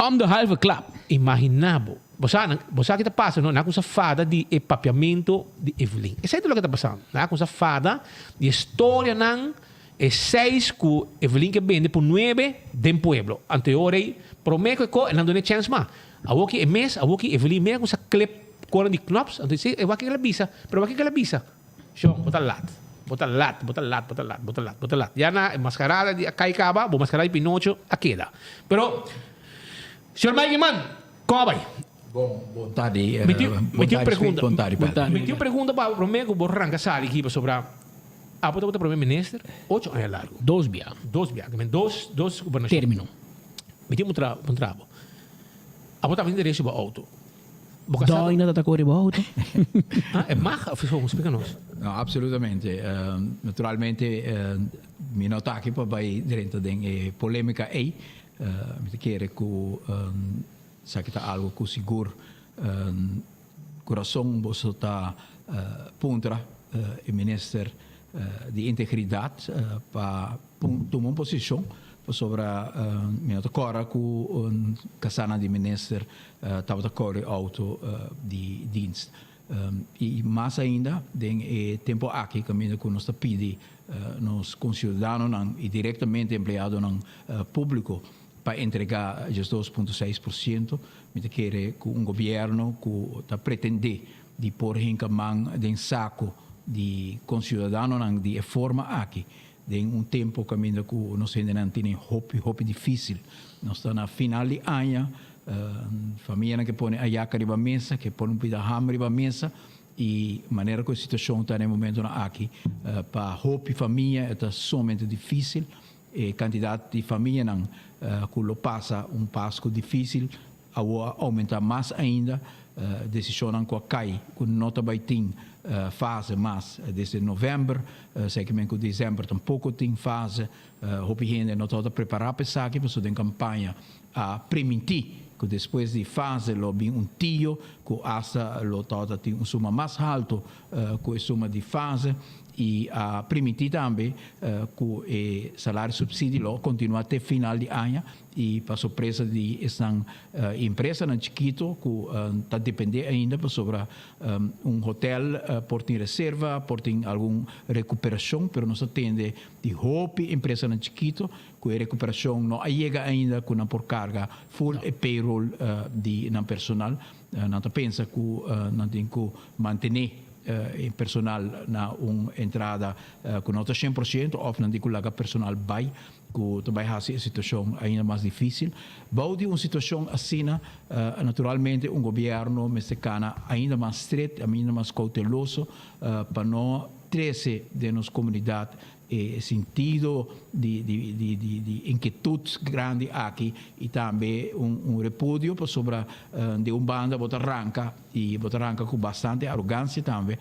Om de halve klap.
Imagina bo, bo sa nan, bo sa ki ta pasa no, nan a kumsa fada di e papiamento di Evelyn. Esei ta loke ta pasando. Nan a kumsa fada di e storianan, e seis ku Evelyn ke bende por nuebe den pueblo. Anto e ora ei, prome ku e ko, e nan duna e chèns mas. Awor ki e mes, awor ki Evelyn mes a kumsa klep Kora di knops, anto si e wak kila bisa, pero wak kila bisa, shon, bo ta lat, bo ta lat, bo ta lat, bo ta lat, bo ta lat, bo ta lat. Ya na e mascarada di a kai kaba, bo mascarada di Pinocho a keda. Pero, señor Mike Eman, kon a bai?
Bon, bon tardi,
Mi tin,
bon
mi tin un
tardi Speed,
pregunta.
bon tardi Pedro.
Mi tin un pregunta pa bo prome ku bo ranka sali aki pasobra abo tabata prome minister ocho aña largu.
Dos bia.
Dos bia, dos, dos gobernashon.
Termino.
Mi tin un puntra bo. Abo tabata tin derecho bo auto. Bo casado?
Doina ta ta kore bo auto.
Ah, e mag of zo? Splika nos.
No, absolutamente. Naturalmente mi no ta aki pa bai drenta den e polemica ei. Mi ta kere cu esaki ta algo cu sigur curason boso ta puntra e minister di integridad pa tuma un posicion pasobra mi no ta cora cu un casana di minister tabata core auto di dienst. Y mas ainda den e tempo aki caminda cu nos ta pidi nos conciudadanonan y directamente empleadonan publico pa entrega 12.6%, mi ta kere cu un gobierno cu ta pretende di por hinca man den saco di conciudadanonan di e forma aki den un tempo caminda cu nos hendenan tene hopi hopi dificil. Nos ta na final di aña, famianan ke pone ayaca riba mesa, ke pone un pida ham riba mesa y manera cu e situacion ta na e momentonan aki pa hopi famia e ta sumamente dificil. E cantidad di famianan cu lo pasa un Pascu dificil Awor a oumentá mas ainda desishonnan ku a kai ku no ta bai tin fase mas desde novèmber, esaki ku desèmber tampoko tin fase. Hopi hende no tabata prepará pa esaki pasobra den kampaña a primintí ku despues di fase lo bin un tio ku asta lo tabata tin un suma mas haltu ku e suma di fase. I a primintí tambe ku e salario supsidio lo kontinuá te final di aña. I pa sorpresa di esnan empresanan chikito ku ta dependé ainda pasobra un hotel por tin reserva, por tin algun rekuperashon, pero nos a tende di hopi empresanan chikito ku e rekuperashon no a yega ainda ku nan por karga ful e payroll di nan personal. Nan ta pensa ku nan tin ku mantené e personal na un entrada ku no ta 100% òf nan tin ku laga personal bai ku ta bai hasi e situashon ainda mas difísil. Bou di un situashon asina, naturalmente un gobièrnu mester kana ainda mas stret, ainda mas kouteloso pa no trese den nos komunidat e sintido di di inkietut grandi aki i tambe un repudio pasobra di un banda bo ta ranka i bo ta ranka ku bastante arogansia tambe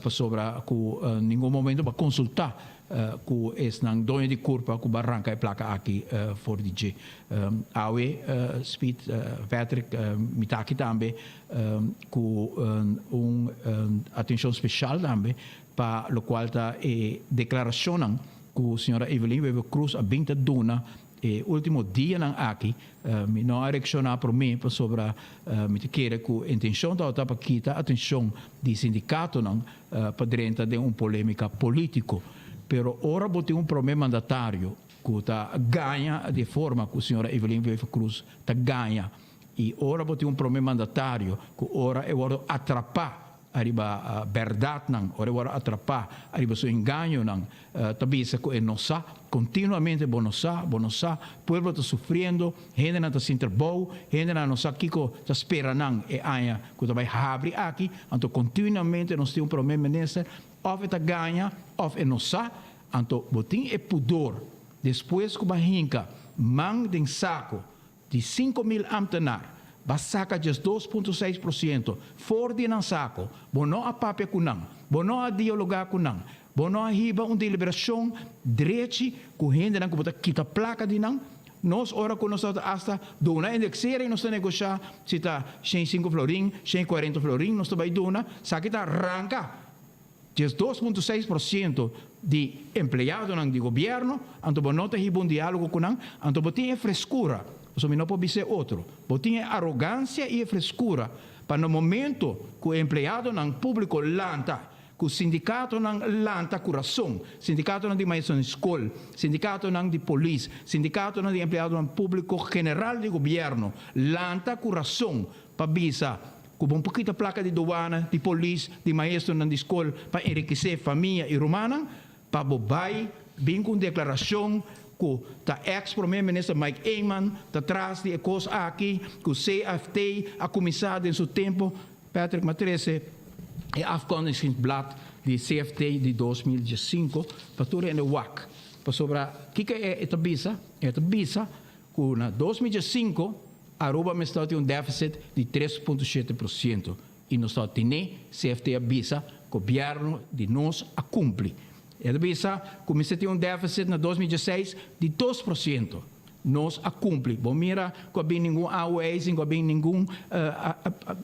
pasobra ku ningun momento bo a konsultá. ku esnan doño di kurpa ku bo a ranka e plaka aki for di dje. Awe Speed Patrick mi ta aki tambe ku un atenshon speshal tambe pa lokual ta e deklarashonnan ku señora Evelyn Wever Croes a bin ta duna e ultimo dianan aki. Mi no a reakshoná promé pasobra mi ta kere ku intenshon tabata pa kita atenshon di sindikatonan pa drenta den un polémika polítiko. Pero ora bo tin un promé mandatario ku ta gaña di e forma ku señora Evelyn Wever Croes ta gaña i ora bo tin un promé mandatario ku ora e wòrdu atrapá ariba bèrdatnan, ora e wòrdu atrapá ariba su engañonan, ta bisa ku e no sa, kontinuamente bo no sa, bo no sa, pueblo ta sufriendo, hendenan ta sin trabou, hendenan no sa kiko ta spera nan e aña ku ta bai habri aki, anto kontinuamente nos tin un prome minister, òf e ta gaña òf e no sa, anto bo tin e pudor despues ku bo a hinka man den sako Di 5000 ambtenaar, ba saka djes 2.6% for di nan sako. Bo no a papia ku nan, bo no a dialogá ku nan, bo no a hiba un deliberashon drechi ku hendenan ku bo ta kita plaka di nan. Nos ora ku nos tabata asta duna indexering nos ta negoshá si ta 105 florin, 140 florin nos ta bai duna, saki ta ranka. 12.6% di empleadonan di gobierno, anto bo no ta hiba un dialogo cu nan, anto bo tin e frescura, pasobra mi no por bisa e otro, bo tin e arogancia y e frescura pa na momento cu e empleadonan publico lanta, cu sindicatonan lanta cu rason, sindicatonan di maestronan di scol, sindicatonan di polis, sindicatonan di empleadonan publico general di gobierno, lanta cu rason pa bisa Ku bo un pokito plaka di duana, di polis, di maestronan di skol pa enrikisé famia i rumannan, pa bo bai bin ku un deklarashon ku ta eks prome minister Mike Eman ta tras di e kos aki, ku CFT a kuminsá den su tempu. Patrick Matrese, e afkondigingsblad di CFT di 2015 pa tur hende wak. Pasobra kiko e ta bisa? E ta bisa ku na 2015 Aruba mester tin un deficit di 3.7% y nos ta tene, CFT a bisa, gobierno di nos a cumpli. E ta bisa cu mester tin un deficit na 2016 di 2%. Nos a cumpli. Bo mira cu a bin ningun aanwijzing, cu a bin ningun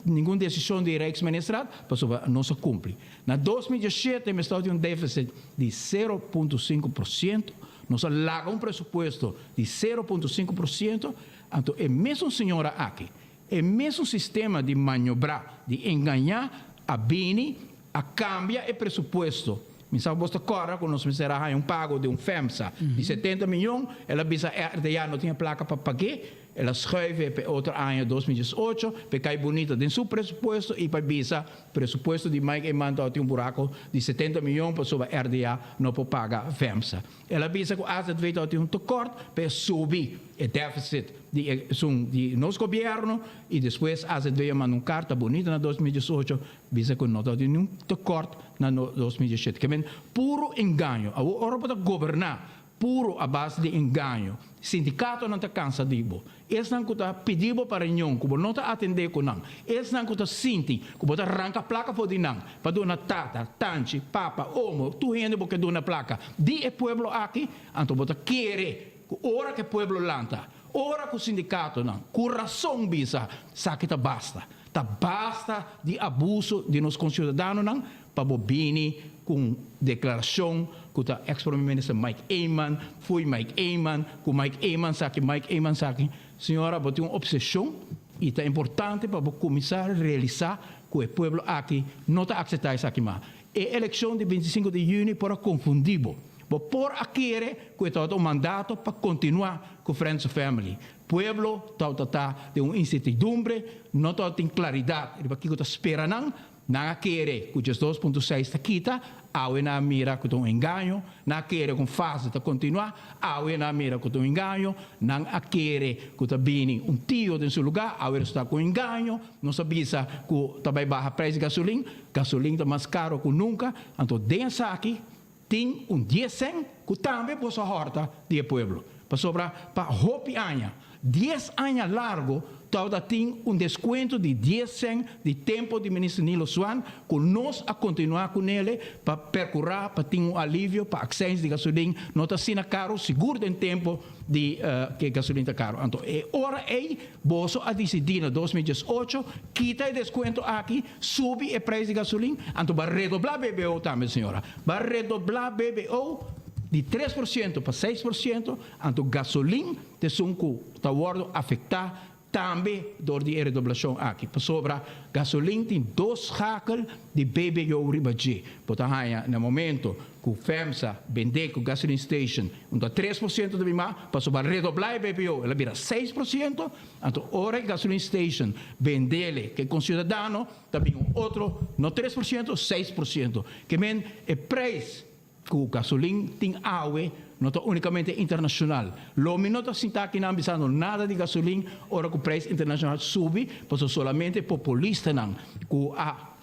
ningun decision di Rijksministerraad, pasobra nos a cumpli. Na 2017 mester tin un deficit di 0.5%, nos a laga un presupuesto di 0.5%, Anto e mesun señora aki, e mesun sistema di maniobrá, di engañá, a bini, a kambia e presupuesto. Mi sa ku bos ta kòrda ku nos mester a haña un pago di un FEMSA di 70 miyon, el a bisa RDA no tin e plaka pa pag'é, el a schuif e pa e otro aña 2018, pa e kai bunita den su presupuesto i pa bisa presupuesto di Mike Eman tabata tin un buraco di 70 miyon pasobra RDA no por paga FEMSA. El a bisa ku AZV tabatin un tekort pa e subi e deficit di esun di nos gobierno i despues AZV a manda un karta bunita na 2018 bisa ku no tabatin niun tekort na 2017. Ke men puro engaño. Awor ora bo ta goberná puro a base di engaño, sindikatonan ta kansa di bo. Esnan ku ta pidi bo pa reunion ku bo no ta atendé ku nan, esnan ku ta sinti ku bo ta ranka plaka for di nan pa duna tata, tanchi, papa, omo, tur hende bo ke duna plaka di e pueblo aki, anto bo ta kere ku ora ku e pueblo lanta, ora ku sindikatonan ku rason bisa saki ta basta, ta basta di abuso di nos konsiudadanonan pa bo bini ku un deklarashon ku ta ex prome minister Mike Eman, foei Mike Eman, ku Mike Eman saki, Mike Eman saki. Señora bo tin un obseshon i ta importante pa bo kuminsá realisá ku e pueblo aki no ta akseptá esaki mas. E elekshon di 25 di yüni por a konfundí bo. Bo por a kere ku e tabata un mandato pa kontinuá ku Friends of Family. Pueblo tabata ta den un insertidumbre, no tabatin klaridat riba kiko ta spera nan. Nan a kere ku 12.6 ta kita, awe nan a mira ku ta un engaño. Nan a kere ku un fase ta kontinuá, awe nan a mira ku ta un engaño. Nan a kere ku ta bini un tio den su lugá, awe resultá ku un engaño. Nos a bisa ku ta bai baha preis di gasolin, gasolin ta mas karo ku nunka. Anto den esaki tin un dies sèn ku tambe boso a hòrta di e pueblo. Pasobra pa hopi aña, dies aña largu, Tabata tin un descuento di dies cen di tempo di Minister Nilo Swan cu nos a continua cu nele pa percura pa tin un alivio pa accijns di gasolin no ta asina caro sigur den tempo di cu gasolin ta caro. Anto e ora ey boso a dicidi na 2018 kita e descuento aki, subi e prijs di gasolin, anto ba redobla BBO tambe señora, ba redobla BBO di 3% pa 6%, anto gasolin T'esun ku ta wòrdu afektá tambe dor di e redoblashon aki, pasobra gasolin tin dos schakel di BBO riba dje. Bo ta haña na momento ku FEMSA bendé ku gasoline station un ta 3% ta bin mas, pasobra redoblá e BBO el a bira 6%, anto ora e gasoline station bendele ku e konsiudadano ta bin un otro no 3%, 6%. Ke men e preis Ku gasolin tin awe no ta unikamente internashonal. Lo mi no ta sinta akinan bisando nada di gasolin ora ku preis internashonal subi, pasobra solamente populistanan ku a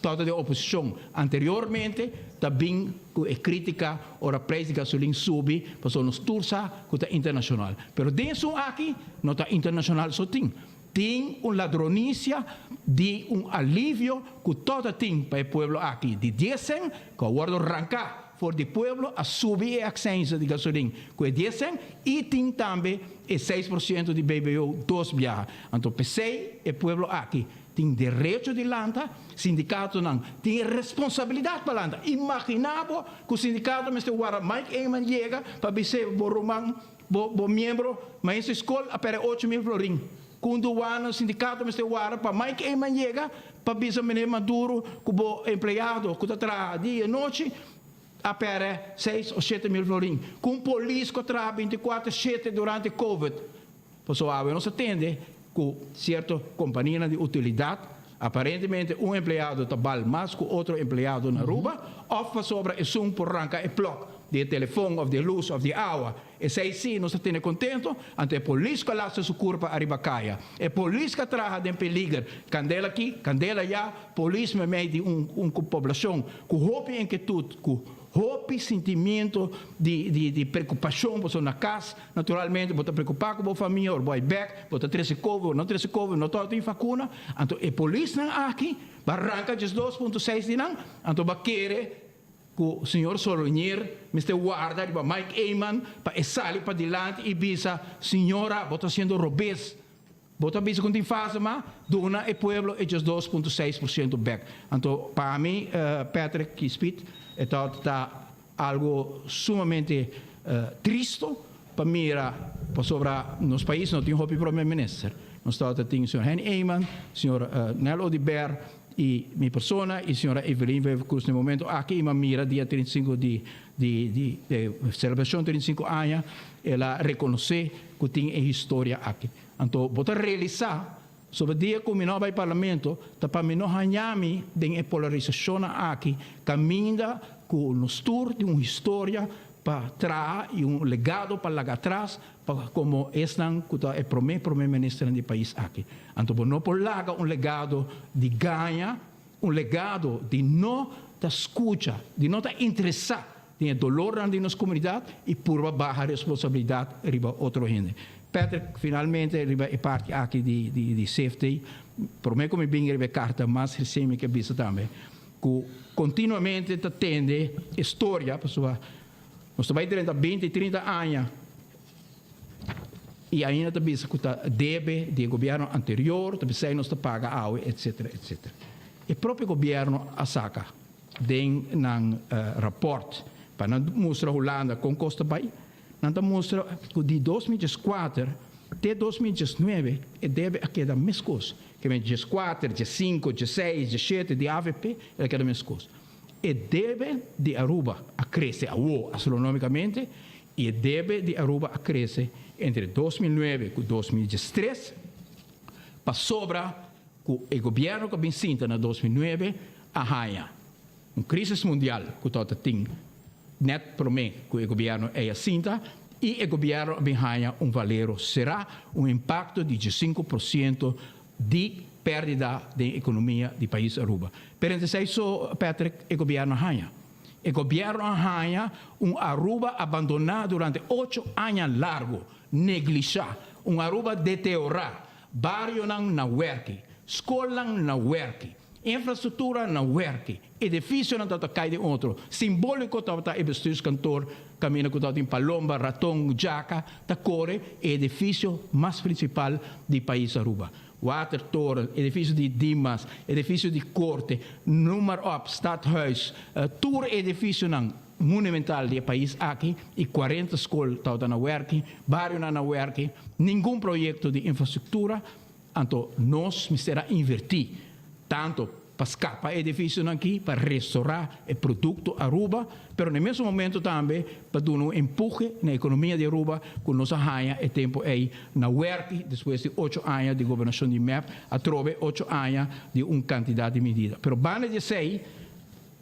tabata den oposishon anteriormente ta bin ku e kritika ora preis di gasolin subi, pasobra nos tur sa ku ta internashonal. Pero den esun aki no ta internashonal so tin. Tin un ladronisia di un alivio cu tot a tin pa e pueblo aki. Di dies cen cu a wordo ranca for di pueblo a subi e accijnzen di gasolin cu e dies cen y tin tambe e 6% di BBO dos biaha. Anto pesey e pueblo aki tin derecho di lanta, sindicatonan tin e responsabilidad pa lanta. Imagina bo cu sindicato mester wara Mike Eman yega pa bis'e bo ruman Bo bo miembro maestro di skol a perde 8000 florin. Ku un duana sindikato mester warda pa Mike Eman yega pa bisa meneer Maduro ku bo empleado ku ta traha dia i nochi a perde seis o 7000 florin. Ku un polis ku a traha 24 shete durante covid. Pasobra awe nos a tende ku sierto kompanianan di utilidat aparentemente un empleado ta bal mas ku otro empleado na Aruba òf pasobra esun por ranka e plòk di e telefon òf di e lus òf di e awa. Esei sí nos ta tene kontento, anto e polis ku a lastra su kurpa ariba kaya, e polis ku a traha den peliger, kandela aki, kandela aya, polis meimei di un un poblashon ku hopi inketut, ku hopi sentimiento di di di preokupashon pasobra na kas naturalmente bo ta preokupá ku bo famia ora bo bai bèk, bo ta trese covid, bo no trese covid, no tabata tin vakuna, anto e polisnan aki ba ranka 12.6 di nan, anto ba kere ku señor Solonier mester warda riba Mike Eman pa e sali padilanti i bisa, Señora, bo ta hasiendo robes. Bo ta bisa ku no tin fase ma duna e pueblo e 12.6% bek. Anto pa mi, Patrick Kispit, e ta algo sumamente tristo pa mira pasobra nos pais no tin hopi prome minister. Nos tabata tin señor Henny Eman, señor Nel Oduber y mi persona y señora Evelyn Wever Croes na e momento aki y mi a mira dia 35 di di di celebracion 35 aña el a reconoce cu tin e historia aki. Anto bo ta realisa sobre dia cu mi no a bay parlamento ta pa mi no haña mi den e polarisacionnan aki caminda cu nos tur tin un historia pa traha y un legado pa laga atras pa como esnan cu ta e prome prome ministernan di pais aki. Anto bo no por laga un legado di gaña, un legado di no ta scucha, di no ta interesa den e dolornan di nos comunidad y purba baha responsabilidad riba otro hende. Patrick, finalmente riba e parti aki di di safety, prome cu mi bin riba e carta mas recien mi ke bisa tambe cu continuamente ta tende e storia pasobra nos ta bay drenta 20, 30 aña y ainda ta bisa cu ta debe di e gobierno anterior, ta bisai nos ta paga awe etcetera etcetera. E propio gobierno a saca den nan rapport pa nan mustra Hulanda con cos ta bay, nan ta mustra cu di 2004 te 2019 e debe a keda mescos, ke men 14, 15, 16, 17 di avp el a keda mescos. E debe di Aruba a crece awo astronomicamente y e debe di Aruba a crece entre 2009 cu 2013 pasobra cu e gobierno cu a bin sinta na 2009 a haya un crisis mundial cu tabata tin net prome cu e gobierno ey a sinta y e gobierno a bin haya un valero cera, un impacto di 15% di perdida den economia di pais Aruba. Pero entre esey so, Patrick, e gobierno a haya. E gobierno a haya un Aruba abandona durante ocho aña largo, neglisha, un Aruba deteora. Barionan na werki, skolnan na werki, infrastruktura na werki, edifisionan tabata kai den otro. Simbóliko tabata e bestuurskantoor kaminda ku tabatin palomba, raton, djaka ta kore, e edifisio mas prinsipal di pais Aruba. Watertoren, edifisio di Dimas, edifisio di Korte, noem maar op, Stadhuis, tur edifisionan monumental di e pais aki y 40 skol tabata na werki, barionan na werki, ningun proyecto di infrastructura, anto nos mester a inverti tanto pa scapa e edificionan aki, pa restaura e producto Aruba, pero na e mesun momento tambe pa duna un empuhe na economia di Aruba cu nos a haya e tempo ey na werki despues di ocho aña di gobernacion di mep, atrobe ocho aña di un cantidad di medida. Pero banda di esey,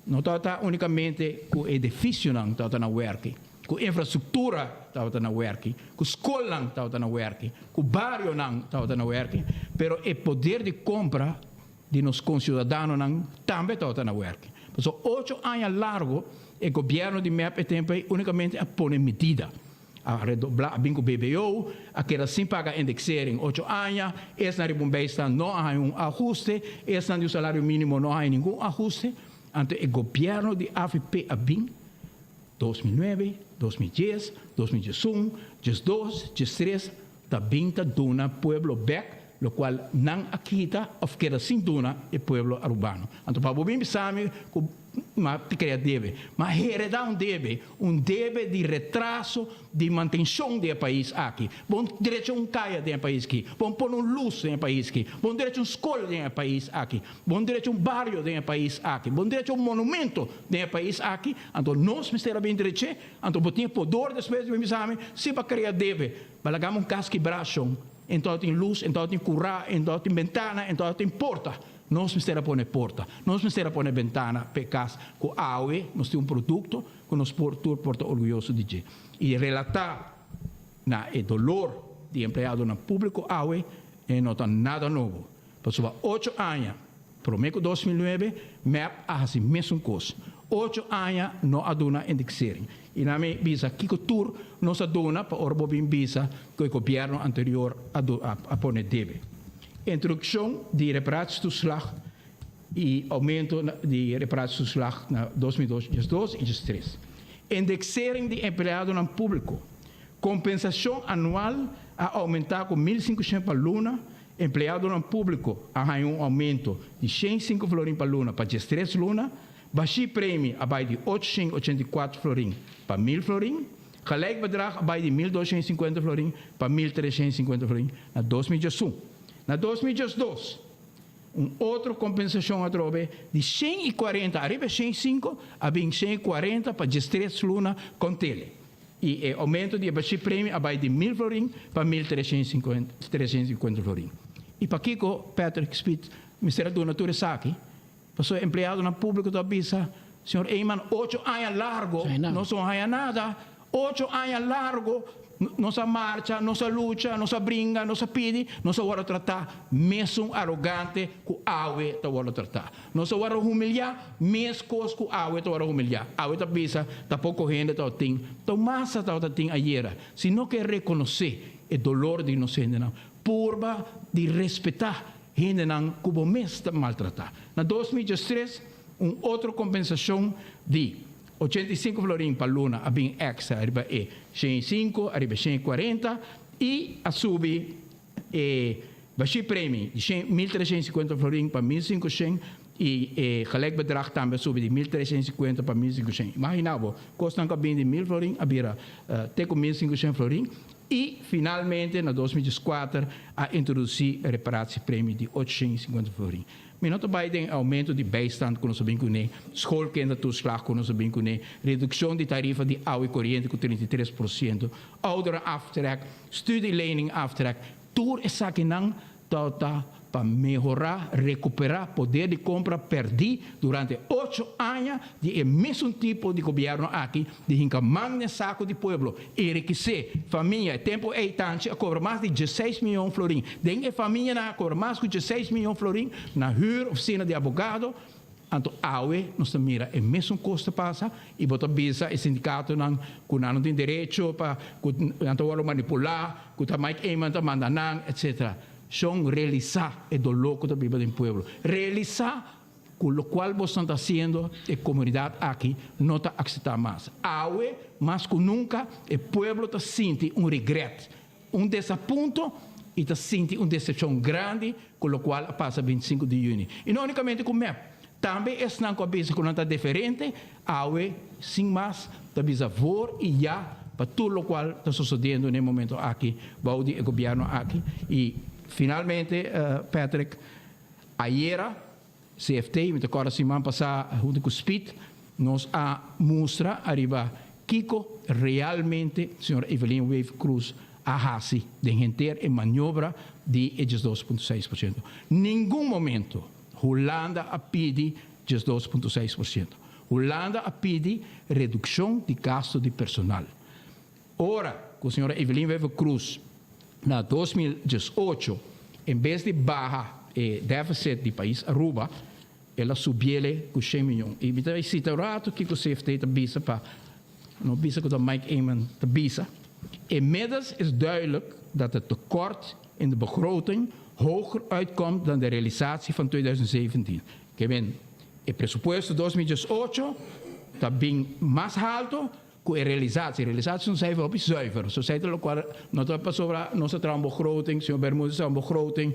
No tabata únikamente ku edifisionan tabata na wèrki, ku infrastruktura tabata na wèrki, ku skolnan tabata na wèrki, ku barionan tabata na wèrki, pero e poder di kompra di nos konsiudadanonan tambe tabata na wèrki. Pasobra ocho aña largu e gobièrnu di mep e tempu ei únikamente a pone medida. A redobla, a bin ku BBO, a keda sin paga indexering ocho aña, esnan riba un bijstand no a haña un ahuste, esnan di un salario minimo no a haña ningun ahuste. Anto e gobierno di avp a bin 2009, 2010, 2011, 12, 13, ta bin ta duna pueblo bek locual nan a kita of keda sin duna e pueblo Arubano. Anto pa bo bin bisa mi cu m'a crea debe, m'a hereda un debe, un debe di retraso di mantencion di e pais aki. Bon drecha un caya den e pais aki, bon pone un luz den e pais aki, bon drecha un scol den e pais aki, bon drecha un bario den e pais aki, bon drecha un monumento den e pais aki, anto nos mester a bin dreche, anto bo tin e podor despues di bin bisa mi si bo a crea debe, bo a laga mi un cas kibracion. En tabatin lus, en tabatin kurá, en tabatin bentana, en tabatin porta. Nos mester a pone porta, nos mester a pone bentana pa e kas ku awe nos tin un produkto ku nos por tur por ta orguyoso di dje. I relatá na e dolor di empleadonan públiko awe, e no ta nada nobo. Pasobra ocho aña promé ku 2009, mep a hasi mesun kos. Ocho aña no a duna indexering. I nan mi bisa kiko tur nos a duna pa ora bo bin bisa ku e gobièrnu anterior a a pone debe. Introdukshon di reparatietoeslag i oumento di reparatietoeslag na 2002 i 2003. Indexering di empleadonan públiko. Kompensashon anual a oumentá ku 1500 pa luna. Empleadonan públiko a haña un oumento di 105 florin pa luna pa 13 luna. Bashí premi a bai di 884 florin pa 1000 florin. Gelijk bedrag a bai di 1250 florin pa 1350 florin na 2011. Na 2012, un otro kompensashon atrobe di 140 ariba e 105 a bin 140 pa 13 luna kontele. I e oumento di e bashí premi a bai di 1000 florin pa 1350 florin. I pakiko Patrick Speed mester a duna tur esaki? Pasobra empleadonan públiko ta bisa, Señor Eman, ocho aña largo nos no haña nada. Ocho aña largo nos a marcha, nos a lucha, nos a bringa, nos a pidi, nos a wòrdu tratá mesun arogante ku awe ta wòrdu tratá. Nos a wòrdu humiliá meskos ku awe ta wòrdu humiliá. Awe ta bisa ta poko hende tabatin, ta un masa tabata tin ayera. Si no ke rekonosé e dolor di nos hendenan, purba di respetá hendenan ku bo mes ta maltratá. Na 2013, un otro kompensashon di 85 florin pa luna a bin èkstra riba e 105, ariba e 140 i a subi e bashí premi di 1350 florin pa 1500 i e gelijk bedrag tambe a subi di 1350 pa 1500. Imaginá bo, kosnan ku a bin di 1000 florin a bira te ku 1500 florin. I finalmente na 2014 a introdusí reparatiepremie di 850 florin. Mi no ta bai den e oumento di bijstand ku nos a bin kuné, schoolkindertoeslag ku nos a bin kuné, redukshon di tarifa di awa i koriente ku 33%, ouderenaftrek, studielening-aftrek, tur esakinan ta pa mehorá, rekuperá poder di kompra pèrdí durante ocho aña di e mesun tipo di gobièrnu aki di hinka man den saku di pueblo, enrikisé famia. E tempu ei Tanchi a kobra mas di diesseis mion florin. Den e famianan a kobra mas ku diesseis mion florin na hür ofisina di abogado. Anto awe nos ta mira e mesun kos ta pasa i bo ta bisa e sindikatonan ku nan no tin derecho pa ku nan ta wòrdu manipulá, ku ta Mike Eman ta manda nan, etcetera. Shon realisá e doló ku ta biba den pueblo. Realisá ku lokual bosnan ta hasiendo e komunidat aki no ta akseptá mas. Awe mas ku nunka e pueblo ta sinti un regrèt, un desapunto i ta sinti un desepshon grandi ku lokual a pasa bintisinku di yüni. I no únikamente ku mep, tambe esnan ku a bisa ku nan ta deferente awe sin mas ta bisa voor i ya pa tur lokual ta sosodiendo na e momento aki bou di e gobièrnu aki. I finalmente Patrick, Ayera, CFT, mi ta kòrda siman pasá huntu ku Speed, nos a mustra ariba kiko realmente señor Evelyn Wever Croes a hasi den henter e maniobra di e diesdos punto seis por siento. Ningun momento Hulanda a pidi diesdos punto seis por siento. Hulanda a pidi redukshon di gasto di personal. Ora ku señora Evelyn Wever Croes na 2018 en bes di baha e deficit di pais Aruba el a subiele ku shen miyon. I mi ta bai sita un rato kiko CFT ta bisa pa no bisa ku ta Mike Eman ta bisa. Inmiddels is duidelijk dat het tekort in de begroting hoger uitkomt dan de realisatie van 2017. Ke men e presupuesto 2018 ta bin mas halto Ku e realisatie. Realisatie ta un cijfer hopi zuiver. So esei ta lokual no ta pasobra nos a traha un begroting, señor Bermudez a traha un begroting,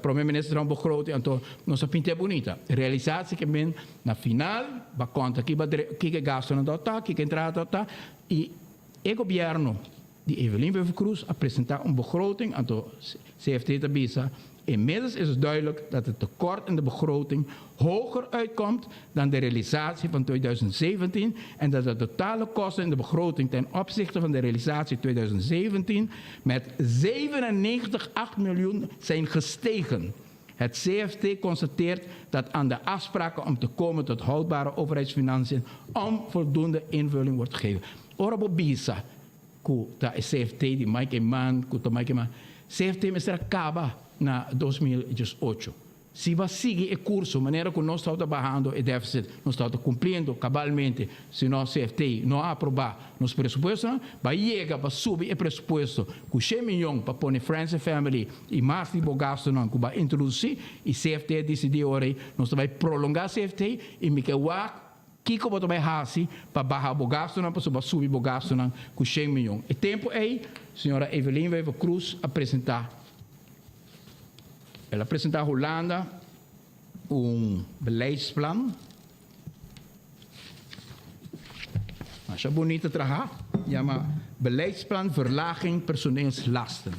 prome minister a traha un begroting, anto nos a pinta e bunita. Realisatie ke men na final ba konta ki ba kiko e gastonan ta ta, kiko e entrada ta ta i e gobierno di Evelyn Wever-Croes a presenta un begroting, anto CFT ta bisa Inmiddels is het duidelijk dat het tekort in de begroting hoger uitkomt dan de realisatie van 2017 en dat de totale kosten in de begroting ten opzichte van de realisatie 2017 met 97,8 miljoen zijn gestegen. Het CFT constateert dat aan de afspraken om te komen tot houdbare overheidsfinanciën onvoldoende invulling wordt gegeven. Ora bo bisa ku ta e CFT di Mike Eman, ku ta Mike Eman. CFT mester a kaba na 2018. Si bo a sigui e kurso manera ku nos tabata bahando e deficit, nos tabata kumpliendo kabalmente, si nos CFT no a aprobá nos presupuestonan, bo a yega pa subi e presupuesto ku shen miyon pa pone Friends and Family i mas di bo gastunan ku bo a introdusí i CFT a disidí ora ei nos ta bai prolongá CFT i mi ke wak Kiko bo ta bai hasi pa baha bo gastunan pasobra bo a subi bo gastunan ku shen miyon? E tempu ei, señora Evelyn Wever Croes a presentá. El a presentá Hulanda un beleidsplan masha bunita trahá, yama Beleidsplan Verlaging Personeelslasten.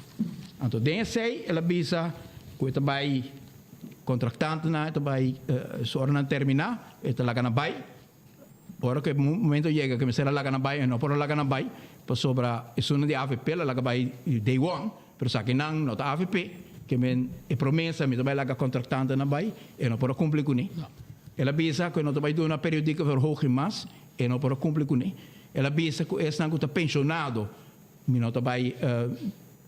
Anto den esei el a bisa ku e ta bai kontraktantenan, e ta bai su ora nan terminá, E ta laga nan bai. Ora ku e momento yega ku mester a laga nan bai, e no por a laga nan bai, pasobra esunnan di avp la laga bai day one, pero esaki nan no ta avp, ke men e promesa mi ta bai laga kontraktantenan bai, e no por a kumpli kuné. El a bisa ku e no ta bai duna periodieke verhoging mas, e no por a kumpli kuné. El a bisa ku esnan ku ta penshonado mi no ta bai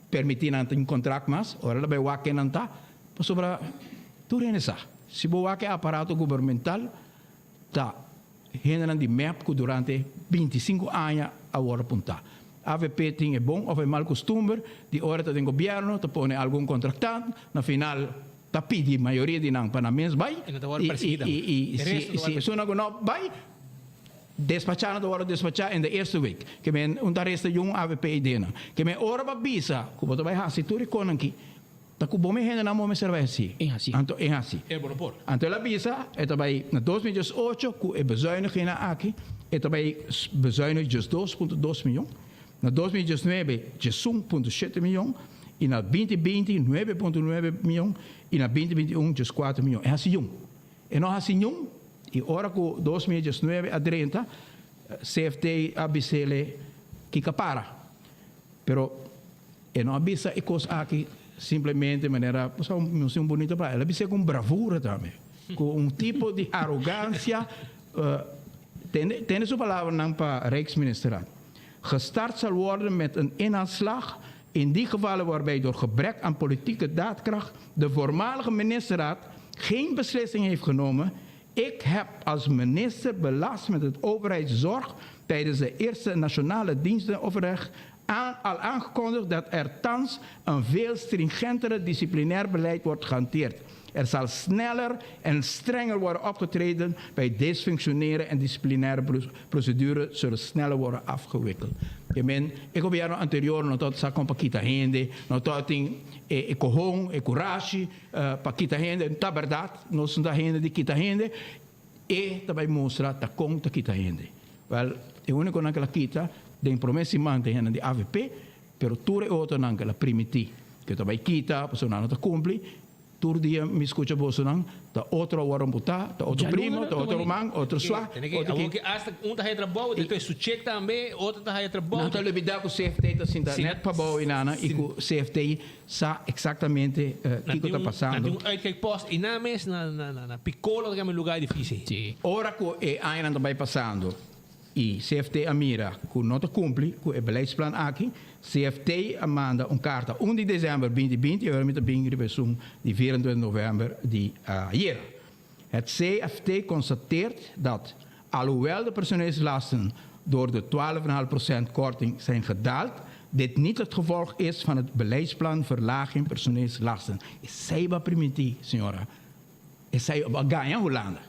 permití nan tin kontrakt mas, ora el a bai wak ken nan ta, pasobra tur hende sa. Si bo wak e aparato gubernamental ta hendenan di mep ku durante bintisinku aña a wòrdu apuntá. Avp tin e bon òf e mal kustumber di ora ta den gobièrnu ta pone algun kontraktant, na final ta pidi mayoria di nan pa nan mes bai i si esunnan ku no bai despachá nan ta wòrdu despachá in de eerste week. Ke men un ta resta yun avp ei denan. Ke men ora bo a bisa ku bo ta bai hasi tur e konan aki. Ta ku bo mi hendenan bo mester bai hasi.
E hasi.
Anto e hasi.
E bo no por.
Anto el a bisa, e ta bai na 2018 ku e bezuinigingnan aki, e ta bai bezuinig 12.2 miyon, na 2019 11.7 miyon i na 2020 9.9 miyon i na 2021 14 miyon. E hasi yun. E no hasi niun i ora ku 2019 a drenta, CFT a bis'ele kiko a para. Pero E no a bisa e kos aki simplemente manera, bo sa, nos tin un bunito palabra, el a bis'é ku un bravura tambe, ku un tipo di arogansia. Tende, tende su palabranan pa Rijksministerraad, Gestart zal worden met een inhaalslag in die gevallen waarbij door gebrek aan politieke daadkracht de voormalige ministerraad geen beslissing heeft genomen. Ik heb als minister belast met het overheidszorg tijdens de eerste nationale dienstenoverleg. Al aangekondigd dat er thans een veel stringentere disciplinair beleid wordt gehanteerd. Er zal sneller en strenger worden opgetreden bij disfunctioneren en disciplinaire procedures zullen sneller worden afgewikkeld. Ke men, e gobierno anterior no tabata sa kon pa kita hende, no tabatin e e kohon, e kurashi pa kita hende. Ta bèrdat, nos no ta hende di kita hende, e ta bai mustra ta kon ta kita hende. Wèl, e únikonan ku el a kita den promé siman ta e hendenan di avp, pero tur e otronan ku el a primití ku e ta bai kita pasobra nan no ta kumpli, Tur dia mi scucha bosonan, ta otro a worde amputá, ta otro primo, ta otro ruman, otro swa, otro
ki. Hasta un ta haya trabou, despues su check tambe, otro ta haya trabou.
Nan ta lubida cu CFT ta sinta net pabou y nana y cu CFT sa exactamente kico ta pasando.
Nan tin un uitkijkpost y nan mes na Piccolo ta kende un lugar dificil.
Ora cu e añanan ta bay pasando Y CFT a mira cu no ta cumpli cu e beleidsplan aki. CFT a manda un carta un di december binti binti y awor mi ta bin riba esun di 24 november di ayera. Het CFT constateert dat alhoewel de personeelslasten door de twaalf en half procent korting zijn gedaald, dit niet het gevolg is van het beleidsplan verlaging personeelslasten. Esey bo a primiti, señora. Esey bo a gaña Hulanda.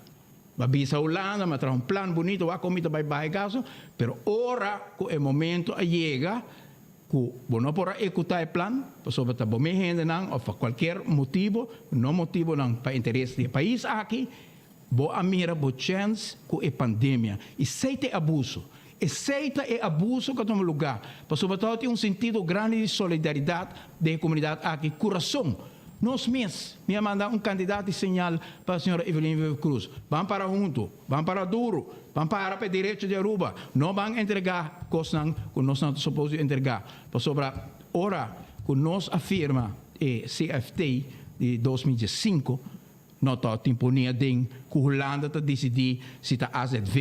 Bo a bisa Hulanda, mi a traha un plan bunito, wak kon mi ta bai baha e gasto, pero ora ku e momento a yega ku bo no por a ekutá e plan, pasobra ta bo mes hendenan òf pa kualkier motibu, no motibunan pa interes di e pais aki, bo a mira bo chèns ku e pandemia. Esei ta e abuso. Esei ta e abuso ku a tuma lugá, pasobra tabatin un sentido grandi di solidaridat den e komunidat aki. Ku rason, nos mes, mi a manda un kantidat di señal pa señora Evelyn Wever Croes, ban para huntu, ban para duru, ban para pa e derecho di Aruba, no ban entregá kosnan ku nos no ta supos di entregá, pasobra ora ku nos a firma e CFT di 2015, No ta tin pone aden ku Hulanda ta disidí si ta azv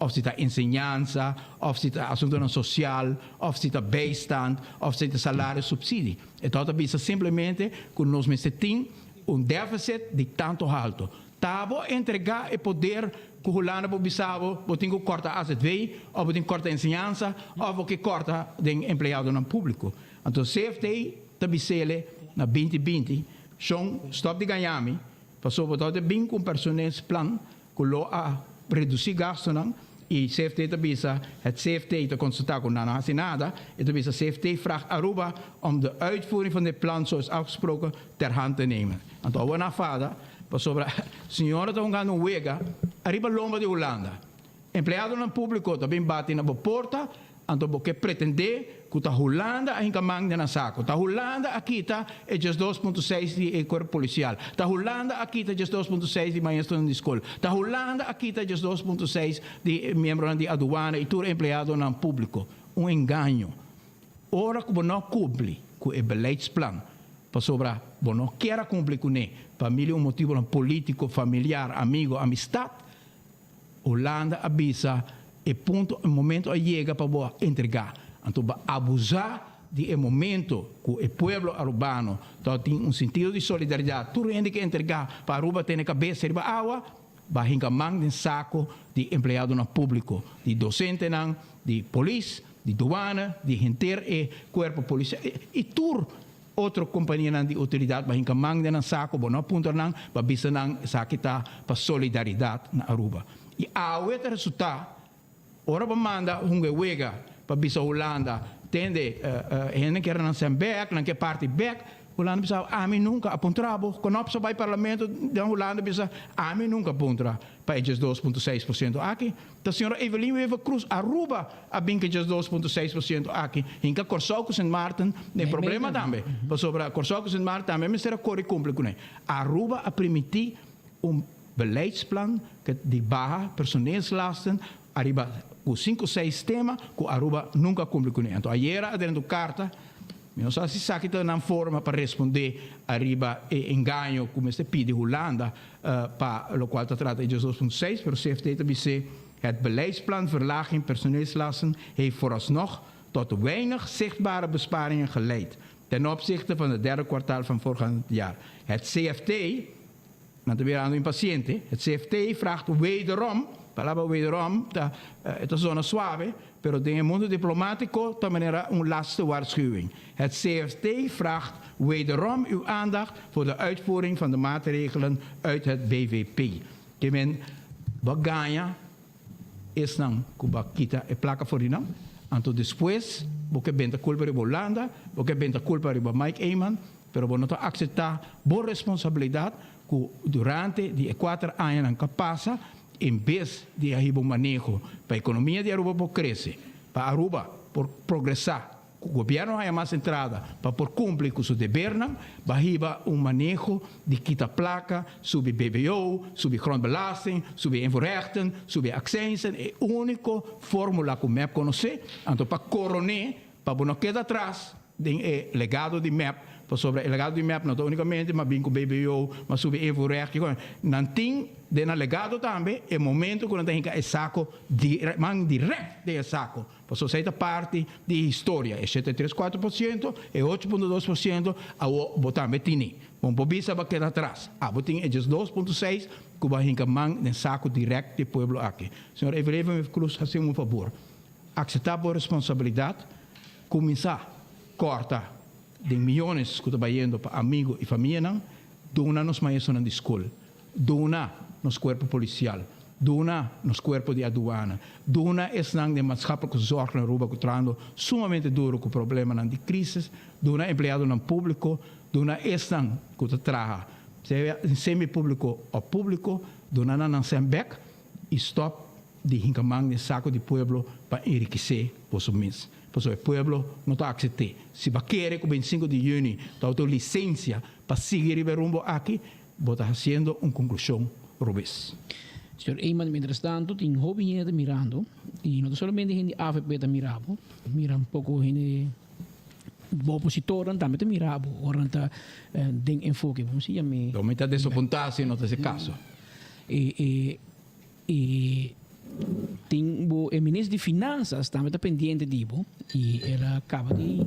òf si ta enseñansa òf si ta asuntunan sosial òf si ta bijstand òf si ta salario supsidi. E tabata bisa simplemente ku nos mester tin un deficit di tantu haltu. Ta bo entregá e poder ku Hulanda por bisa bo, bo tin ku kòrta azv òf bo tin ku kòrta enseñansa òf bo ke kòrta den empleadonan públiko. Anto CFT ta bis'ele na 2020 Shon, stop di gaña mi, pasobra bo ta bin ku un personeelsplan ku lo a redusí gastunan i CFT ta bisa, het CFT ta konstatá ku nan no hasi nada, e ta bisa CFT vraagt Aruba om de uitvoering van dit plan zoals afgesproken ter hand te nemen. Anto awor nan fada, pasobra señora ta hungando un wega ariba lomba di Hulanda. Empleadonan públiko ta bin bati na bo porta, anto bo ke pretendé ku ta Hulanda a hinka man den nan sako. Ta Hulanda a kita e 12.6 di e kuerpo polisial. Ta Hulanda a kita 12.6 di maestronan di skol. Ta Hulanda a kita 12.6 di e miembronan di aduana i tur empleadonan públiko. Un engaño. Ora ku bo no kumpli ku e beleidsplan pasobra bo no kier a kumpli kuné pa mil i un motibonan polítiko, familiar, amigo, amistat, Hulanda a bisa e punto e momento a yega pa bo entrega. Anto bo abusa di e momento cu e pueblo Arubano ta tin un sentido di solidaridad. Tur hende ke entrega pa Aruba tene cabeza riba awa, ba hinca man den saco di empleadonan publico, di docentenan, di polis, di douane, di henter e cuerpo policial y tur Otro kompanianan di utilidat ba hinka man den nan sako, bo no a puntra nan, ba bisa nan esaki ta pa solidaridat na Aruba. I awe ta resulta, ora bo manda hunga e wega pa bisa Hulanda, tende, hende kier nan sèn bèk, nan ke parti bèk, Hulanda bisa, ami nunka a puntra bo, Knops a bai parlamento den Hulanda bisa, ami nunka a puntra pa e 12.6% aki. Ta señora Evelyn Wever Croes Aruba a bin ku e 12.6% aki. Hinka Kòrsou ku Sint Maarten den problema tambe. Pasobra Kòrsou ku Sint Maarten tambe mester a kore kumpli kuné. Aruba a primintí un beleidsplan ku di baha personeelslasten ariba ku sinku seis tema ku Aruba nunka a kumpli kuné. Anto ayera a drenta un karta. Mi no sa si esaki ta nan forma pa respondé ariba e engaño ku mester pidi Hulanda pa lokual ta trata e 12.6, pero CFT ta bis'é, Het beleidsplan verlaging personeelslasten heeft vooralsnog tot weinig zichtbare besparingen geleid ten opzichte van het derde kwartaal van voorgaand jaar. Het CFT, nan ta birando impaciente, het CFT vraagt wederom. Palabra wederom ta e ta zona suave, pero den e mundo diplomatico ta manera un laatste waarschuwing. Het CFT vraagt wederom uw aandacht voor de uitvoering van de maatregelen uit het BVP. Ke men bo gaña esnan ku bo a kita e plaka for di nan, anto despues bo ke benta kulpa riba Hulanda, bo ke benta kulpa riba Mike Eman, pero bo no ta akseptá bo responsabilidat ku durante di e kuater añanan ku a pasa, en bes di a hiba un maneho pa ekonomia di Aruba por krese, pa Aruba por progresá, ku gobièrnu haña mas entrada pa por kumpli ku su debernan, ba hiba un maneho di kita plaka, subi BBO, subi grondbelasting, subi invoerrechten, subi aksensen, e úniko fórmula ku mep konosé, anto pa koroné, pa bo no keda atras den e legado di mep, pasobra e legado di mep no ta únikamente ma bin ku BBO, ma subi invoerrecht, nan tin den nan legado tambe e momento ku nan ta hinka e sako man dirèkt den e sako. Pasobra esei ta parti di e historia, e 7,34 por ciento, e 8,2 por ciento, awo bo tambe tini. Bo no por bisa bo a keda atras. Abo tin e 12,6 ku bo a hinka man den saku dirèkt di e pueblo aki. Señor Evelyn Cruz, hasi un fabor, akseptá bo responsabilidat, kuminsá kòrta den miyones ku ta bayendo pa amigu i famianan, duna nos maestronan di skol. Duna nos cuerpo policial, duna nos cuerpo di aduana, duna esnan den maatschappelijke zorg na Aruba cu trahando sumamente duro cu problemanan di crisis, duna empleadonan publico, duna esnan cu ta traha sea den semi-publico of publico, duna nan nan cent bek y stop di hinca man den saco di pueblo pa enriquece boso mes. Pasobra e pueblo no ta acepte. Si bo a kere cu 25 di juni ta auto licencia pa sigui riba e rumbo aki, Bo ta hasiendo un konklushon robes.
Señor Eman, mientrastanto tin hopi hende ta mirando y no ta solamente hende di avp ta mira bo, mira un poco hende bo opositornan tambe ta mira bo ora nan ta den enfoke, bo si yam'e.
Lo mi ta desapuntá si no ta esei kaso.
E e tin bo e minister di finanzas tambe ta pendiente di bo y el a caba di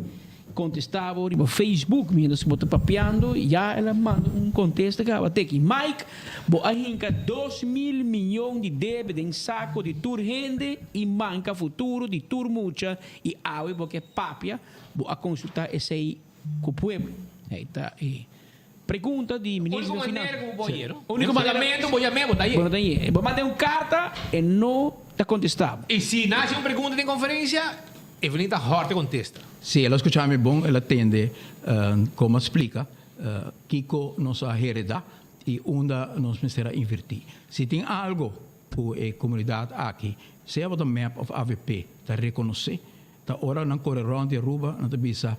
contesta bo riba Facebook mientras bo ta papiando ya el a manda un contesta caba teki Mike bo a hinca 2000 miyon di debe den saco di tur hende y manca futuro di tur mucha y awe bo ke papia bo a consulta esey cu pueblo ey ta e Pregunta di minister di
Único manera
Finanzas.
ku bo por yero. Único mandamento bo yam'é bo ta ye.
Bo no ta ye. Bo manda un karta e no ta kontestá bo.
I si nan hasi un pregunta den konferensia, Evelyn ta hòrte kontesta.
Si el a skuchá mi bon, el a tende kon a splika kiko nos a heredá i unda nos mester a invertí. Si tin algu ku e komunidat aki, sea bo ta mep òf avp, ta rekonosé, ta ora nan kore rònt di Aruba, nan ta bisa,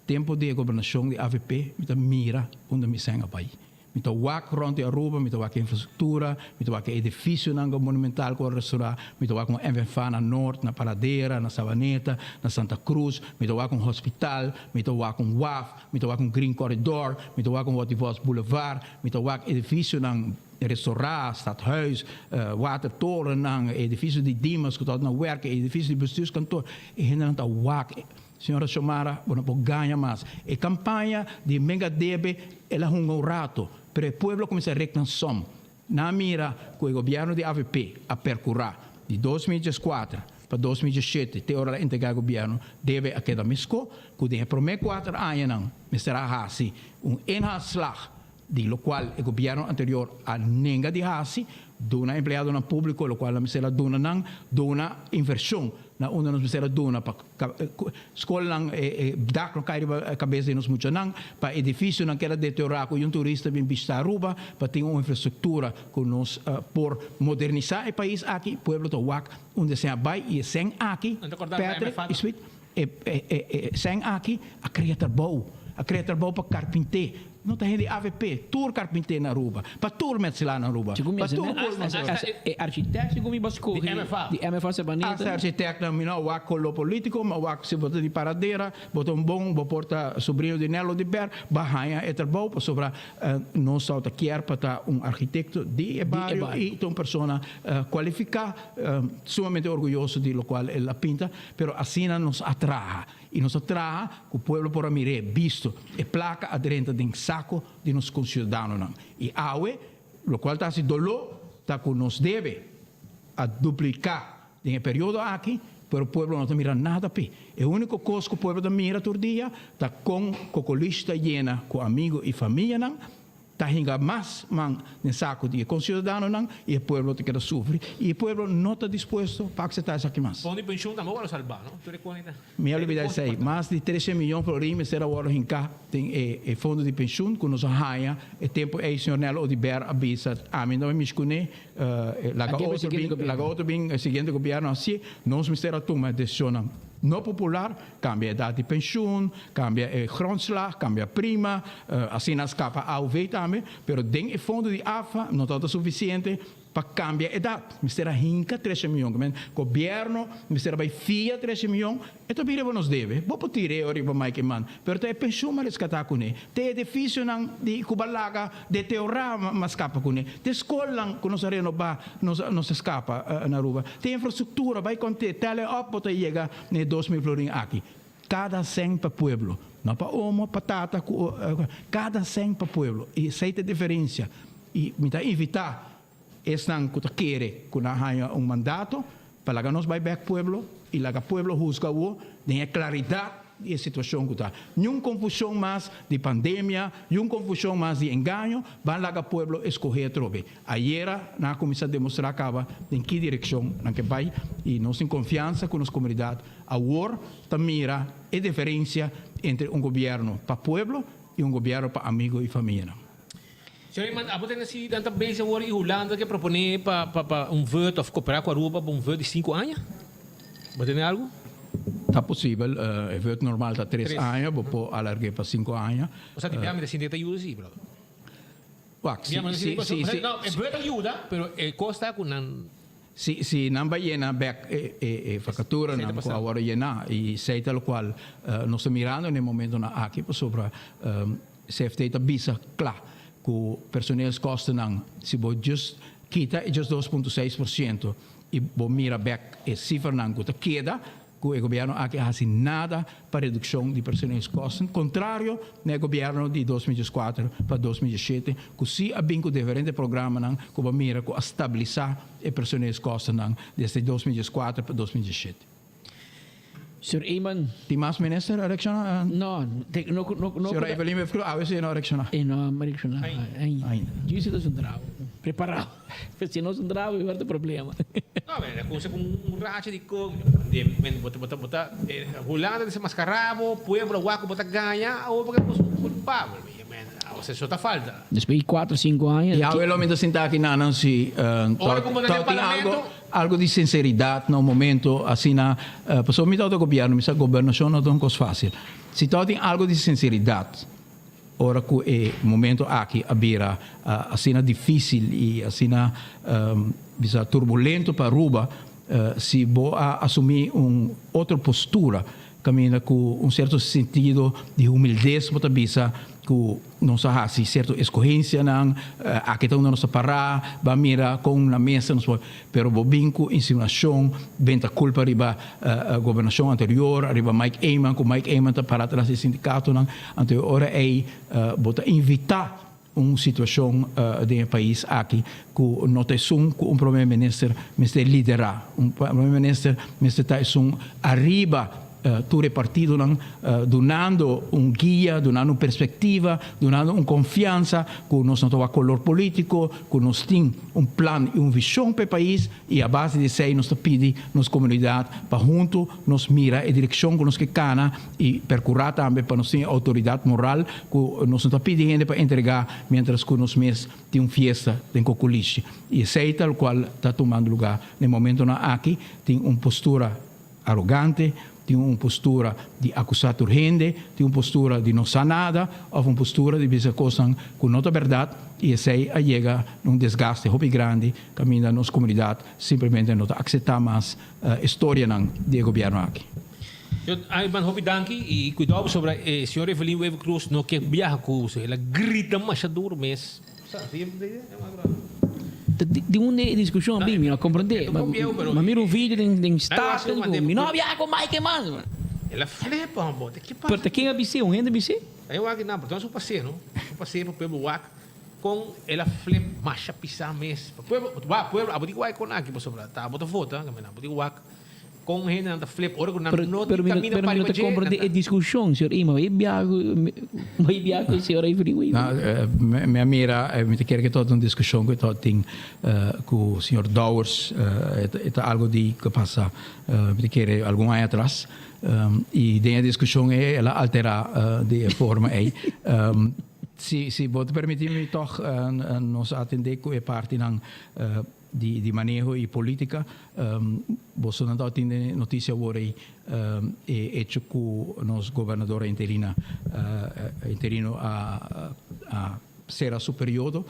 Tempo di e gobernacion di avp mi ta mira unda mi sèn a bai. Mi ta wak rond di Aruba, mi ta wak e infrastructura, mi ta wak e edificionan monumental cu a restaura, mi ta wak un MFA na Noord, na Paradera, na Savaneta, na Santa Cruz, mi ta wak un hospital, mi ta wak un waf, mi ta wak un green corridor, mi ta wak un Watty Vos Boulevard, mi ta wak edificionan restaura, stadhuis, watertorennan, edificio di Dimas cu ta na werk, edificio di bestuurskantoor. E hendenan ta wak. Señora Xiomara, bo no por gaña mas. E campaña di mega debe el a hunga un rato, pero e pueblo a cuminsa rek nan som. Nan a mira cu e gobierno di avp a percura di 2014 pa 2017 te ora el a entrega e gobierno, debe a keda mesco cu den e prome cuater añanan mester a haci un inhaalslag di locual e gobierno anterior a nenga di haci, duna empleadonan publico locual nan mester a duna nan, duna inversion na unda nos mester a duna pa scolnan e dak no cay riba cabes di nos muchanan, pa edificionan keda deteriora cu un turista bin bishita Aruba, pa tin un infrastructura cu nos por modernisa e pais aki, pueblo ta wak unda esey a bay y esey aki, Patrick y Sweet, E sèn aki a krea trabou, a krea trabou pa karpinté, no ta hende avp, tur karpinté na Aruba, pa tur metselaar na Aruba, pa tur koolman na Aruba.
E architect ku mi bo skohe di MFA Sabaneta.
Asta architectnan, mi no a wak koló politiko, mi a wak si bo ta di Paradera, bo ta un bon, bo por ta sobrino di Nello de Ber, bo a haña e trabou pasobra nos tabata kier pa ta un architecto di e bario i ta un persona kualifiká, sumamente orguyoso di lokual el a pinta. Pero asina nos a traha, y nos a traha cu pueblo por a mir'é, bisto e placa a drenta den saco di nos conciudadanonan. Y awe, locual ta haci doló, ta cu nos debe. a dupliká den e periodo aki, pero pueblo no ta mira nada p'e. E úniko kos ku pueblo ta mira tur dia ta kon kokolish ta yena ku amigo i famianan, ta hinga mas man den saku di e konsiudadanonan i e pueblo ta keda sufri i e pueblo no ta dispuesto pa akseptá esaki mas.
Fondo di penshun tampoco lo salba, no? Tur e kos ta.
Mi a olbida esei. Mas di trese miyon florin mester a wòrdu hinká den e fondo di penshun ku nos a haña e tempu ei señor Nel Oduber a bisa ami no a mishi kuné laga otro bin laga otro bin e siguiente gobièrnu hasié nos mester a tuma desishonnan no popular kambia edat di penshun kambia e grondslag kambia prima asina a skapa AOV tambe pero den e fondo di AFA no tabata sufisiente Pa cambia edad mester a hinca trece miyon cu men gobierno mester a bay fia trece miyon e ta bira bo nos debe bo por tira e oriba Mike Eman pero ta e pensioen ma rescata cune ta e edificionan di cu ba laga deteora ma scapa cune ta e scolnan cu nos a renoba nos nos a scapa na Aruba ta e infrastructura bay conte tele op bo ta yega na e 2000 florin aki cada cen pa pueblo no pa omo pa tata cu cada cen pa pueblo y esey ta e diferencia. I mi ta invitá esnan ku ta kere ku nan haña un mandato pa laga nos bai bèk pueblo i laga pueblo husga awor den e klaridat di e situashon ku ta. Niun konfushon mas di pandemia, niun konfushon mas di engaño, ban laga pueblo eskohé atrobe. Ayera nan a kuminsá demostrá kaba den ki direkshon nan ke bai i nos tin konfiansa ku nos komunidat awor ta mira e diferensia entre un gobièrnu pa pueblo i un gobièrnu pa amigu i famianan.
Señor Eman, abo ta si nan ta bezig awor y Hulanda ke propone pa pa pa un vut of coopera cu Aruba pa un vut di cinco aña? Bo tene algo?
Ta posibel, e vut normal ta tres aña, bo por alargue pa cinco aña.
Osea di bia mi ta sinti e ta yuda si, brother.
Wak, si, si, si, si.
No, e vut ta yuda, pero e cos ta cu nan.
Si, si nan bai yena bek e e e vacaturanan cu a worde yena y esey ta locual nos ta mirando na e momentonan aki pasobra CFT ta bisa kla ku personeelskostennan si bo just kita e just 2.6% i bo mira bek e sifernan ku ta keda ku e gobièrnu aki a hasi nada pa redukshon di personeelskosten, kontrario na e gobièrnu di 2004 pa 2007 ku si a bin ku diferente programanan ku bo mira ku a stabilisá e personeelskostennan desde 2004 pa 2007.
Sir Eman.
Tin mas minister a reacciona?
No, te, no, no, no.
Sra. Evelyn Wefkro, awe si no a reacciona.
E no a reacciona. Ainda. Djis ta zundrabo. Preparado. Si no zundrabo, e word problema.
No, men, e cuminsa cu un racha di co, de, men, bo ta, bo ta, bo ta, Hulanda ta desenmascara bo, pueblo a wak cu bo ta gaña, awor bo ke bo culpabel, men, awor eso ta falta.
Despues di cuatro, cinco aña.
Y awe lo mi ta sinta aki na nan si,
Ora cu bo ta den parlamento.
Algo di sinseridat na un momento asina, pasobra mi tabata gobierno, mi sa gobernacion no ta un cos facil. Si tabatin algo di sinseridat ora cu e momento aki a bira asina dificil y asina bisa turbulento pa Aruba, si bo a asumi un otro postura caminda cu un cierto sentido di humildez bo ta bisa cu nos a haci cierto escogencianan, aki ta unda nos ta para, ban mira con na mesa nos por, pero bo bin cu insinuacion, benta culpa riba gobernacion anterior, riba Mike Eman, cu Mike Eman ta para tras di sindicatonan, anto e ora ey bo ta invita un situacion den e pais aki cu no ta esun cu un Prome Minister mester lidera. Un Prome Minister mester ta esun ariba tur e partidonan dunando un guia, dunando un perspectiva, dunando un confiansa cu nos no ta wak color politico, cu nos tin un plan y un vision pa e pais y a base di esey nos ta pidi nos comunidad pa hunto nos mira e direccion cu nos ke cana y percura tambe pa nos tin e autoridad moral cu nos no ta pidi hende pa entrega mientras cu nos mes tin un fiesta den Cocolishi. Y esey ta locual ta tumando lugar na e momentonan aki, tin un postura arogante, tin un postura di acusa tur hende, tin un postura di no sa nada of un postura di bisa cosnan cu no ta berdad y esey a yega na un desgaste hopi grandi caminda nos comunidad simplemente no ta acepta mas e storianan di e gobierno aki.
Yo Ivan hopi danki y cuidao pasobra e señor Evelyn Wever Croes no ke biaha cu su el a grita masha duro mes.
Di unda e discusion a bin mi no a comprende. Ma mira un video den Staten cu mi no a biaha cu Mike Eman.
El a flipa hombo te ki pasa.
Pero ta ken a bis'é? Un hende a bis'é?
Ayo wak nan pero ta su pas'é no su pas'é pa pueblo wak con el a flip. masha pisá mes. Pa pueblo, wak pueblo, abo di ku wak e kon aki pasobra ta abo ta vota, abo di ku wak kon hendenan ta flip ora ku nan no tin
Pero mi no,
kaminda
pero
pa
mi no
riba
ta
dje,
comprende
nan
e
ta.
discusion, señor Ima. Bai biaha cu, bai biaha cu señor Evelyn Wever.
No, mi a mira, mi ta kere ku e tabata un diskushon ku e tabatin ku señor Dowers. E ta algo di ku a pasa, mi ta kere algun aña atras. I den e diskushon ei el a alterá di e forma ei. Si, si bo ta permití mi tòg nos atendé ku e partinan di maneho i polítika. Bosonan tabatin den notisia awor ei e echo ku nos gobernadora interina interino a a sera su periodo,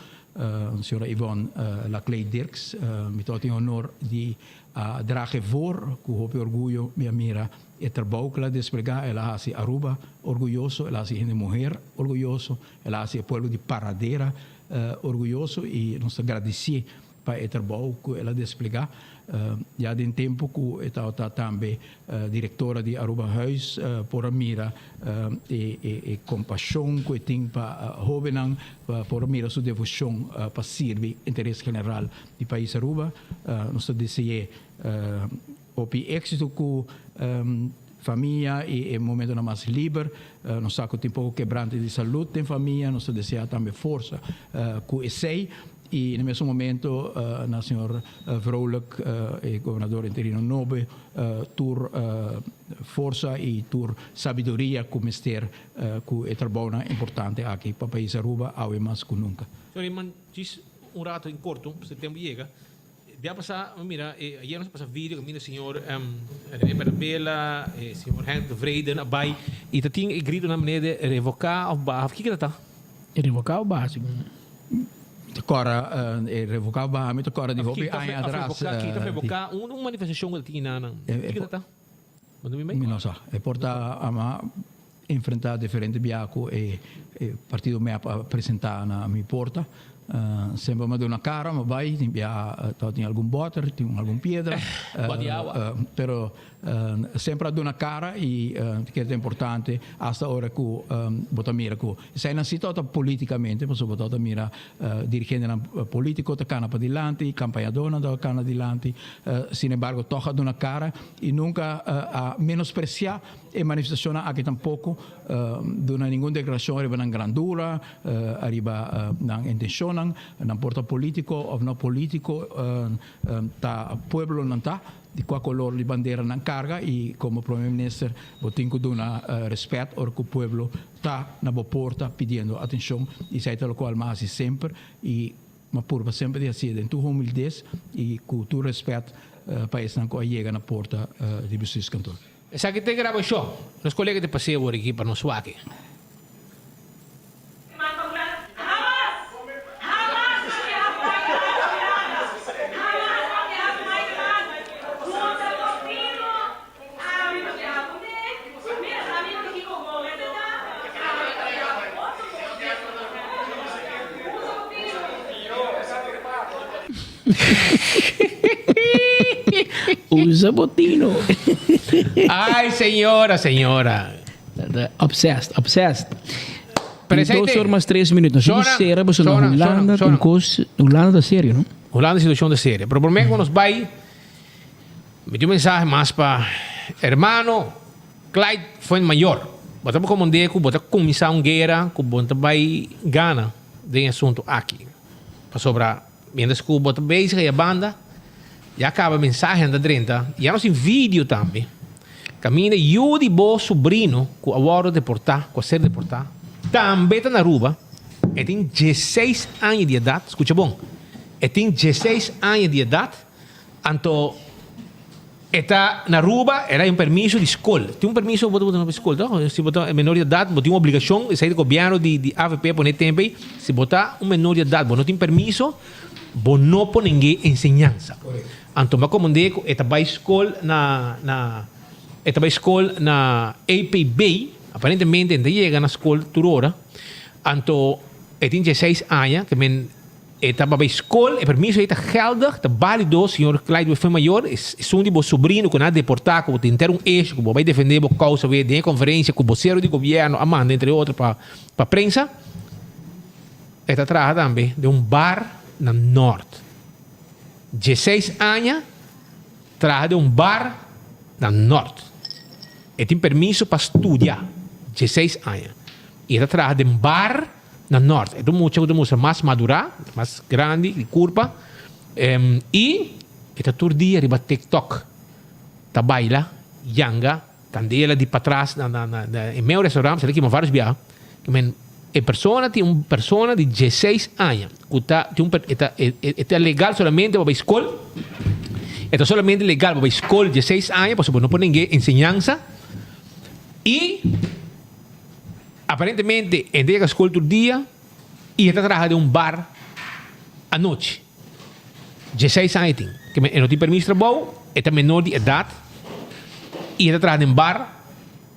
señora Yvonne Laclay Dirks. Mi tabatin honor di a draga e voor ku hopi orguyo mi a mira e trabou ku el a desplegá. El a hasi Aruba orguyoso, el a hasi hende muher orguyoso, el a hasi e pueblo di Paradera orguyoso i nos ta gradisié pa e trabou ku el a desplegá. Ya den tempu ku e tabata tambe direktora di Arubahuis por a mira e kompashon ku e tin pa hóbennan, por a mira su devoshon pa sirbi interes general di pais Aruba. Nos ta dese'é hopi éksito ku famia i e momentonan mas liber. Nos sa ku tin poko kebrante di salud den famia, nos ta deseá tambe forsa ku esei. I na mesun momento na señor Vrolijk, e gobernador interino nobo, tur forsa i tur sabiduria ku mester ku e trabounan importante aki pa pais Aruba awe mas ku nunka.
Sorry man, djis un rato en korto, pasobra e tempu yega. Bia pasá mi mira, ayer nos a pasa video kaminda señor Rene Bernabela, e señor Henk de Vreden a bai i ta tin e gritonan manera de revoká òf baha, kiko ta ta?
Revoká òf baha segun.
Mi ta kòrda e revoká òf baha, mi ta kòrda di hopi aña atras.
Kita revoká un manifestashon ku ta tin einan, kiko ta ta?
Mi no sa. E por ta ama enfrenta diferente bia cu e partido mep a presenta na mi porta. Semper mi a duna cara, mi a bay, tin bia tabatin algun boter, tin algun piedra.
Bot di awa.
Pero semper a duna cara y kere ta importante hasta ora cu bo ta mira cu esainan si tabata politicamente pasobra bo tabata mira Dirigentenan politico ta cana padilanti, campañadornan ta cana dilanti, sin embargo toch a duna cara y nunca a menosprecia e manifestacionnan aki tampoco, duna ningun declaracion ariba nan grandura, ariba nan intencionnan, nan por ta politico of no politico, ta pueblo nan ta. Di cua color di bandera nan carga y como Prome Minister bo tin cu duna respet ora cu pueblo ta na bo porta pidiendo atencion y esey ta locual mi a haci semper y mi a purba semper di haci'e den tur humildez y cu tur respet pa esnan cu a yega na porta di Bestuurskantoor.
Esaki ta e grabacion. Nos colega ta pas'e awor aki pa nos wak.
Usa bo tino.
Ay, señora, señora.
Obsessed, obsessed.
Pero
Dos or mas tres minuut. Nos tin sera pasobra na Hulanda tin kos, Hulanda ta serio, no?
Hulanda situacion ta serio. Pero prome ku nos bai, mi tin un mensahe mas pa hermano Clyde Fuenmayor. Bo ta komand'é ku bo ta kuminsá un guera ku bo ta bai gana den e asuntu aki. Pasobra mientras ku bo ta bezig ei a banda, ya kaba e mensahenan ta drenta. Ya nos tin video tambe. Kaminda yu di bo subrino ku a wòrdu deportá, ku a ser deportá, tambe ta na Aruba. E tin dieseis aña di edat, skucha bon, e tin dieseis aña di edat, anto e ta na Aruba, el a hay un permiso di skol. Tin un permiso bo ta duna pa skol, toch? Si bo ta menor di edat, bo tin un obligashon, esei di gobièrnu di avp a pone tempu ei, si bo ta un menor di edat, bo no tin permiso, bo no por ning'é enseñansa. Anto mi a komand'é ku e ta bai skol na na e ta bai skol na APB, aparentemente e no ta yega na skol tur ora, anto e tin dieseis aña, ke men e ta bai skol, e permiso ei ta geldig, ta bálido, señor Clyde Wefemayor, esun di bo sobrino ku nan a deportá, ku bo tin henter un esho ku bo bai defendé bo kousa wei den e konferensia ku bosero di gobièrnu a manda entre otro pa pa prensa. E ta traha tambe den un bar. na Noord. 16 aña traha den un bar na Noord. E tin permiso pa studia, 16 aña. Y e ta traha den bar na Noord. E ta un mucha cu ta mustra mas madura, mas grandi di curpa. Y e ta tur dia riba TikTok ta baila, yanga, candela di patras na na na e meo restaurant, mi sa kima varios biaha. Men e persona tin un persona di 16 aña cu ta tin un e ta e ta legal solamente pa bay scol, e ta solamente legal pa bay scol 16 aña pasobra bo no por ning'e enseñansa y aparentemente e ta yega scol tur dia y e ta traha den un bar anochi. 16 aña e tin. E no tin permiso trabou, e ta menor di edad y e ta traha den bar.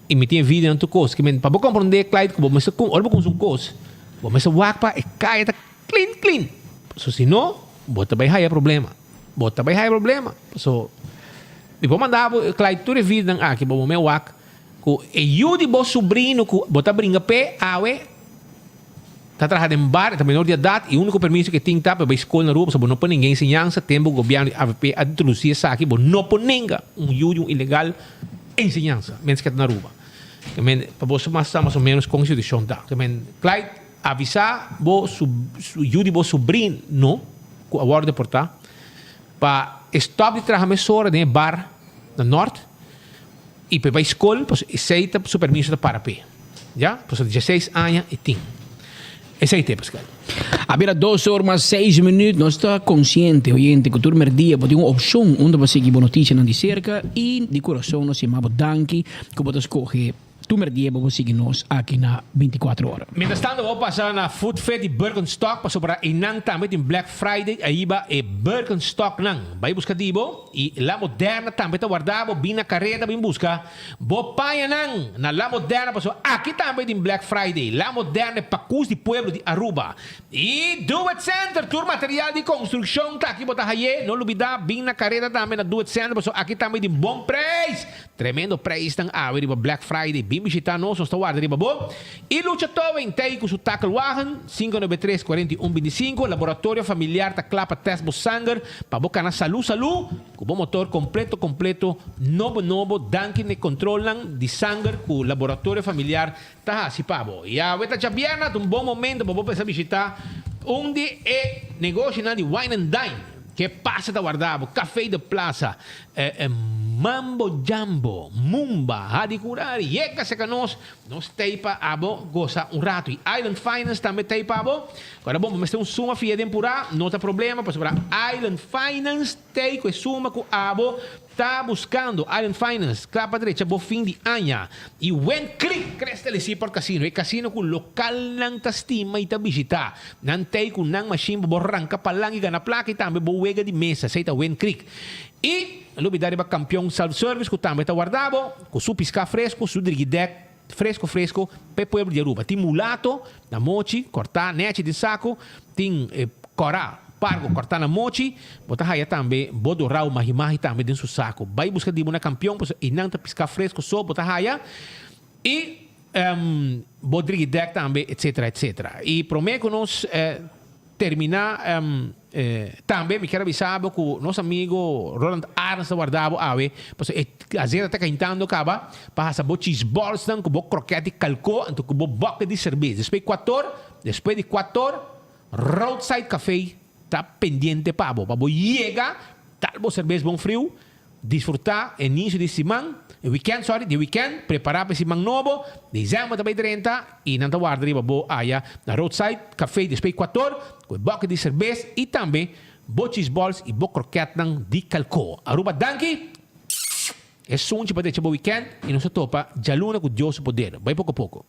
I mi tin e videonan tur kos. Ke men pa bo komprondé Clyde ku bo mester kum ora bo kumsa un kos bo mester wak pa e kaya ta klin klin. Paso si no bo ta bai haya problema. Bo ta bai haya problema. Paso mi por manda bo Clyde tur e videonan aki pa bo me wak ku e yu di bo subrino ku bo ta bringa p'e awe ta traha den bar e ta menor di edat i uniko permiso ke tin ta pa bai skol na Aruba pasobra bo no por ninga enseñansa tempu ku gobièrnu di avp a introdusí esaki bo no por ninga un yu di un ilegal Enseñansa, mens ke ta na Aruba. Ke men, pa boso mas sa mas o menos kon situashon ta. Ke men, Clyde, avisá bo su yu di bo subrino ku a wòrdu deportá pa e stòp di traha mesora den e bar na Nort i pa e bai skol pasobra esei ta su permiso ta para p'e. Ya, pasobra dieseis aña e tin. Esei te, Pascal.
A bira dos or mas seis minuut. Nos ta konsiente, oyente, ku tur merdia bo tin un opshon unda bo sigui bo notisianan di serka i di kurason nos yama bo danki ku bo ta skohe tur merdia pa bo sigui nos aki na bintikuater ora.
Mientras tanto bo pasa na Food Fit di Birkenstock pasobra einan tambe tin Black Friday ahiba e Birkenstocknan. Bai buska di bo i La Moderna tambe ta warda bo bin na kareda bin buska Bo pañanan na La Moderna pasobra aki tambe tin Black Friday. La Moderna e pakus di pueblo di Aruba. Y Do It Center, tur material di construccion ta aki bo ta haye. No lubida bin na careda tambe na Do It Center pasobra aki tambe tin bon prijs. Tremendo prijsnan awe riba Black Friday. Bin bishita nos, nos ta warda riba bo. Y Lucha Towing ta ey cu su takelwagen, 593 41 25. Laboratorio Familiar ta cla pa test bo sanger pa bo cana salu salu. Ku bo motor kompleto kompleto nobo nobo danki n'e kontrolnan di sanger ku Laboratorio Familiar ta hasi pa bo. I awe ta djabièrnè ta un bon momento pa bo pensa bishitá un di e negoshinan di Wine and Dine. Ke pasa ta warda bo, Café de Plaza, Mambo Jambo, Mumba, Hadi Curari, yega serka nos, nos t'ei pa abo gosa un rato. I Island Finance tambe t'ei pa bo. Ora bon bo mester un suma fia den purá, no ta problema pasobra Island Finance t'ei ku e suma ku abo ta buskando. Island Finance kla pa drecha bo fin di aña. I Wen Klik Crystal e Seaport Casino, e casino ku lokalnan ta stima i ta bishitá. Nan t'ei ku nan mashin pa bo ranka palan i gana plaka i tambe bo wega di mesa. Esei ta Wen Klik. I no lubidá riba Kampion Self Service ku tambe ta warda bo ku su piská fresku, su drigidèk Fresco fresco p'e pueblo di Aruba. Tin mulato na mochi cortá nechi den saco, tin cora pargo cortá na mochi, bo ta haya tambe bo dorao mahi mahi tambe den su saco. Bay busca di bo na Campeon pasobra eynan ta pisca fresco so bo ta haya y bo drigidek tambe etcetera etcetera. Y prome cu nos Termina Tambe mi kier a bisa bo cu nos amigo Roland Arns ta warda bo awe pasobra e azeta ta caintando caba pa hasa bo cheese ballsnan cu bo croquet di calco anto cu bo bucket di cerbes. Despues di cuator, despues di cuator Roadside Cafe ta pendiente pa bo pa bo yega tal bo cerbes bon friu. Disfrutá e inicio di siman, e weekend, sorry, di weekend, prepará pa e siman nobo, December ta bay drenta y nan ta warda riba bo aya na Roadside Café despues Ecuator cu e bucket di cerbes y tambe bo cheese balls y bo kroketnan di Calcoa. Aruba danki! E sunchi pa drecha bo weekend y nos ta topa djaluna cu Dios su poder. Bay poco poco.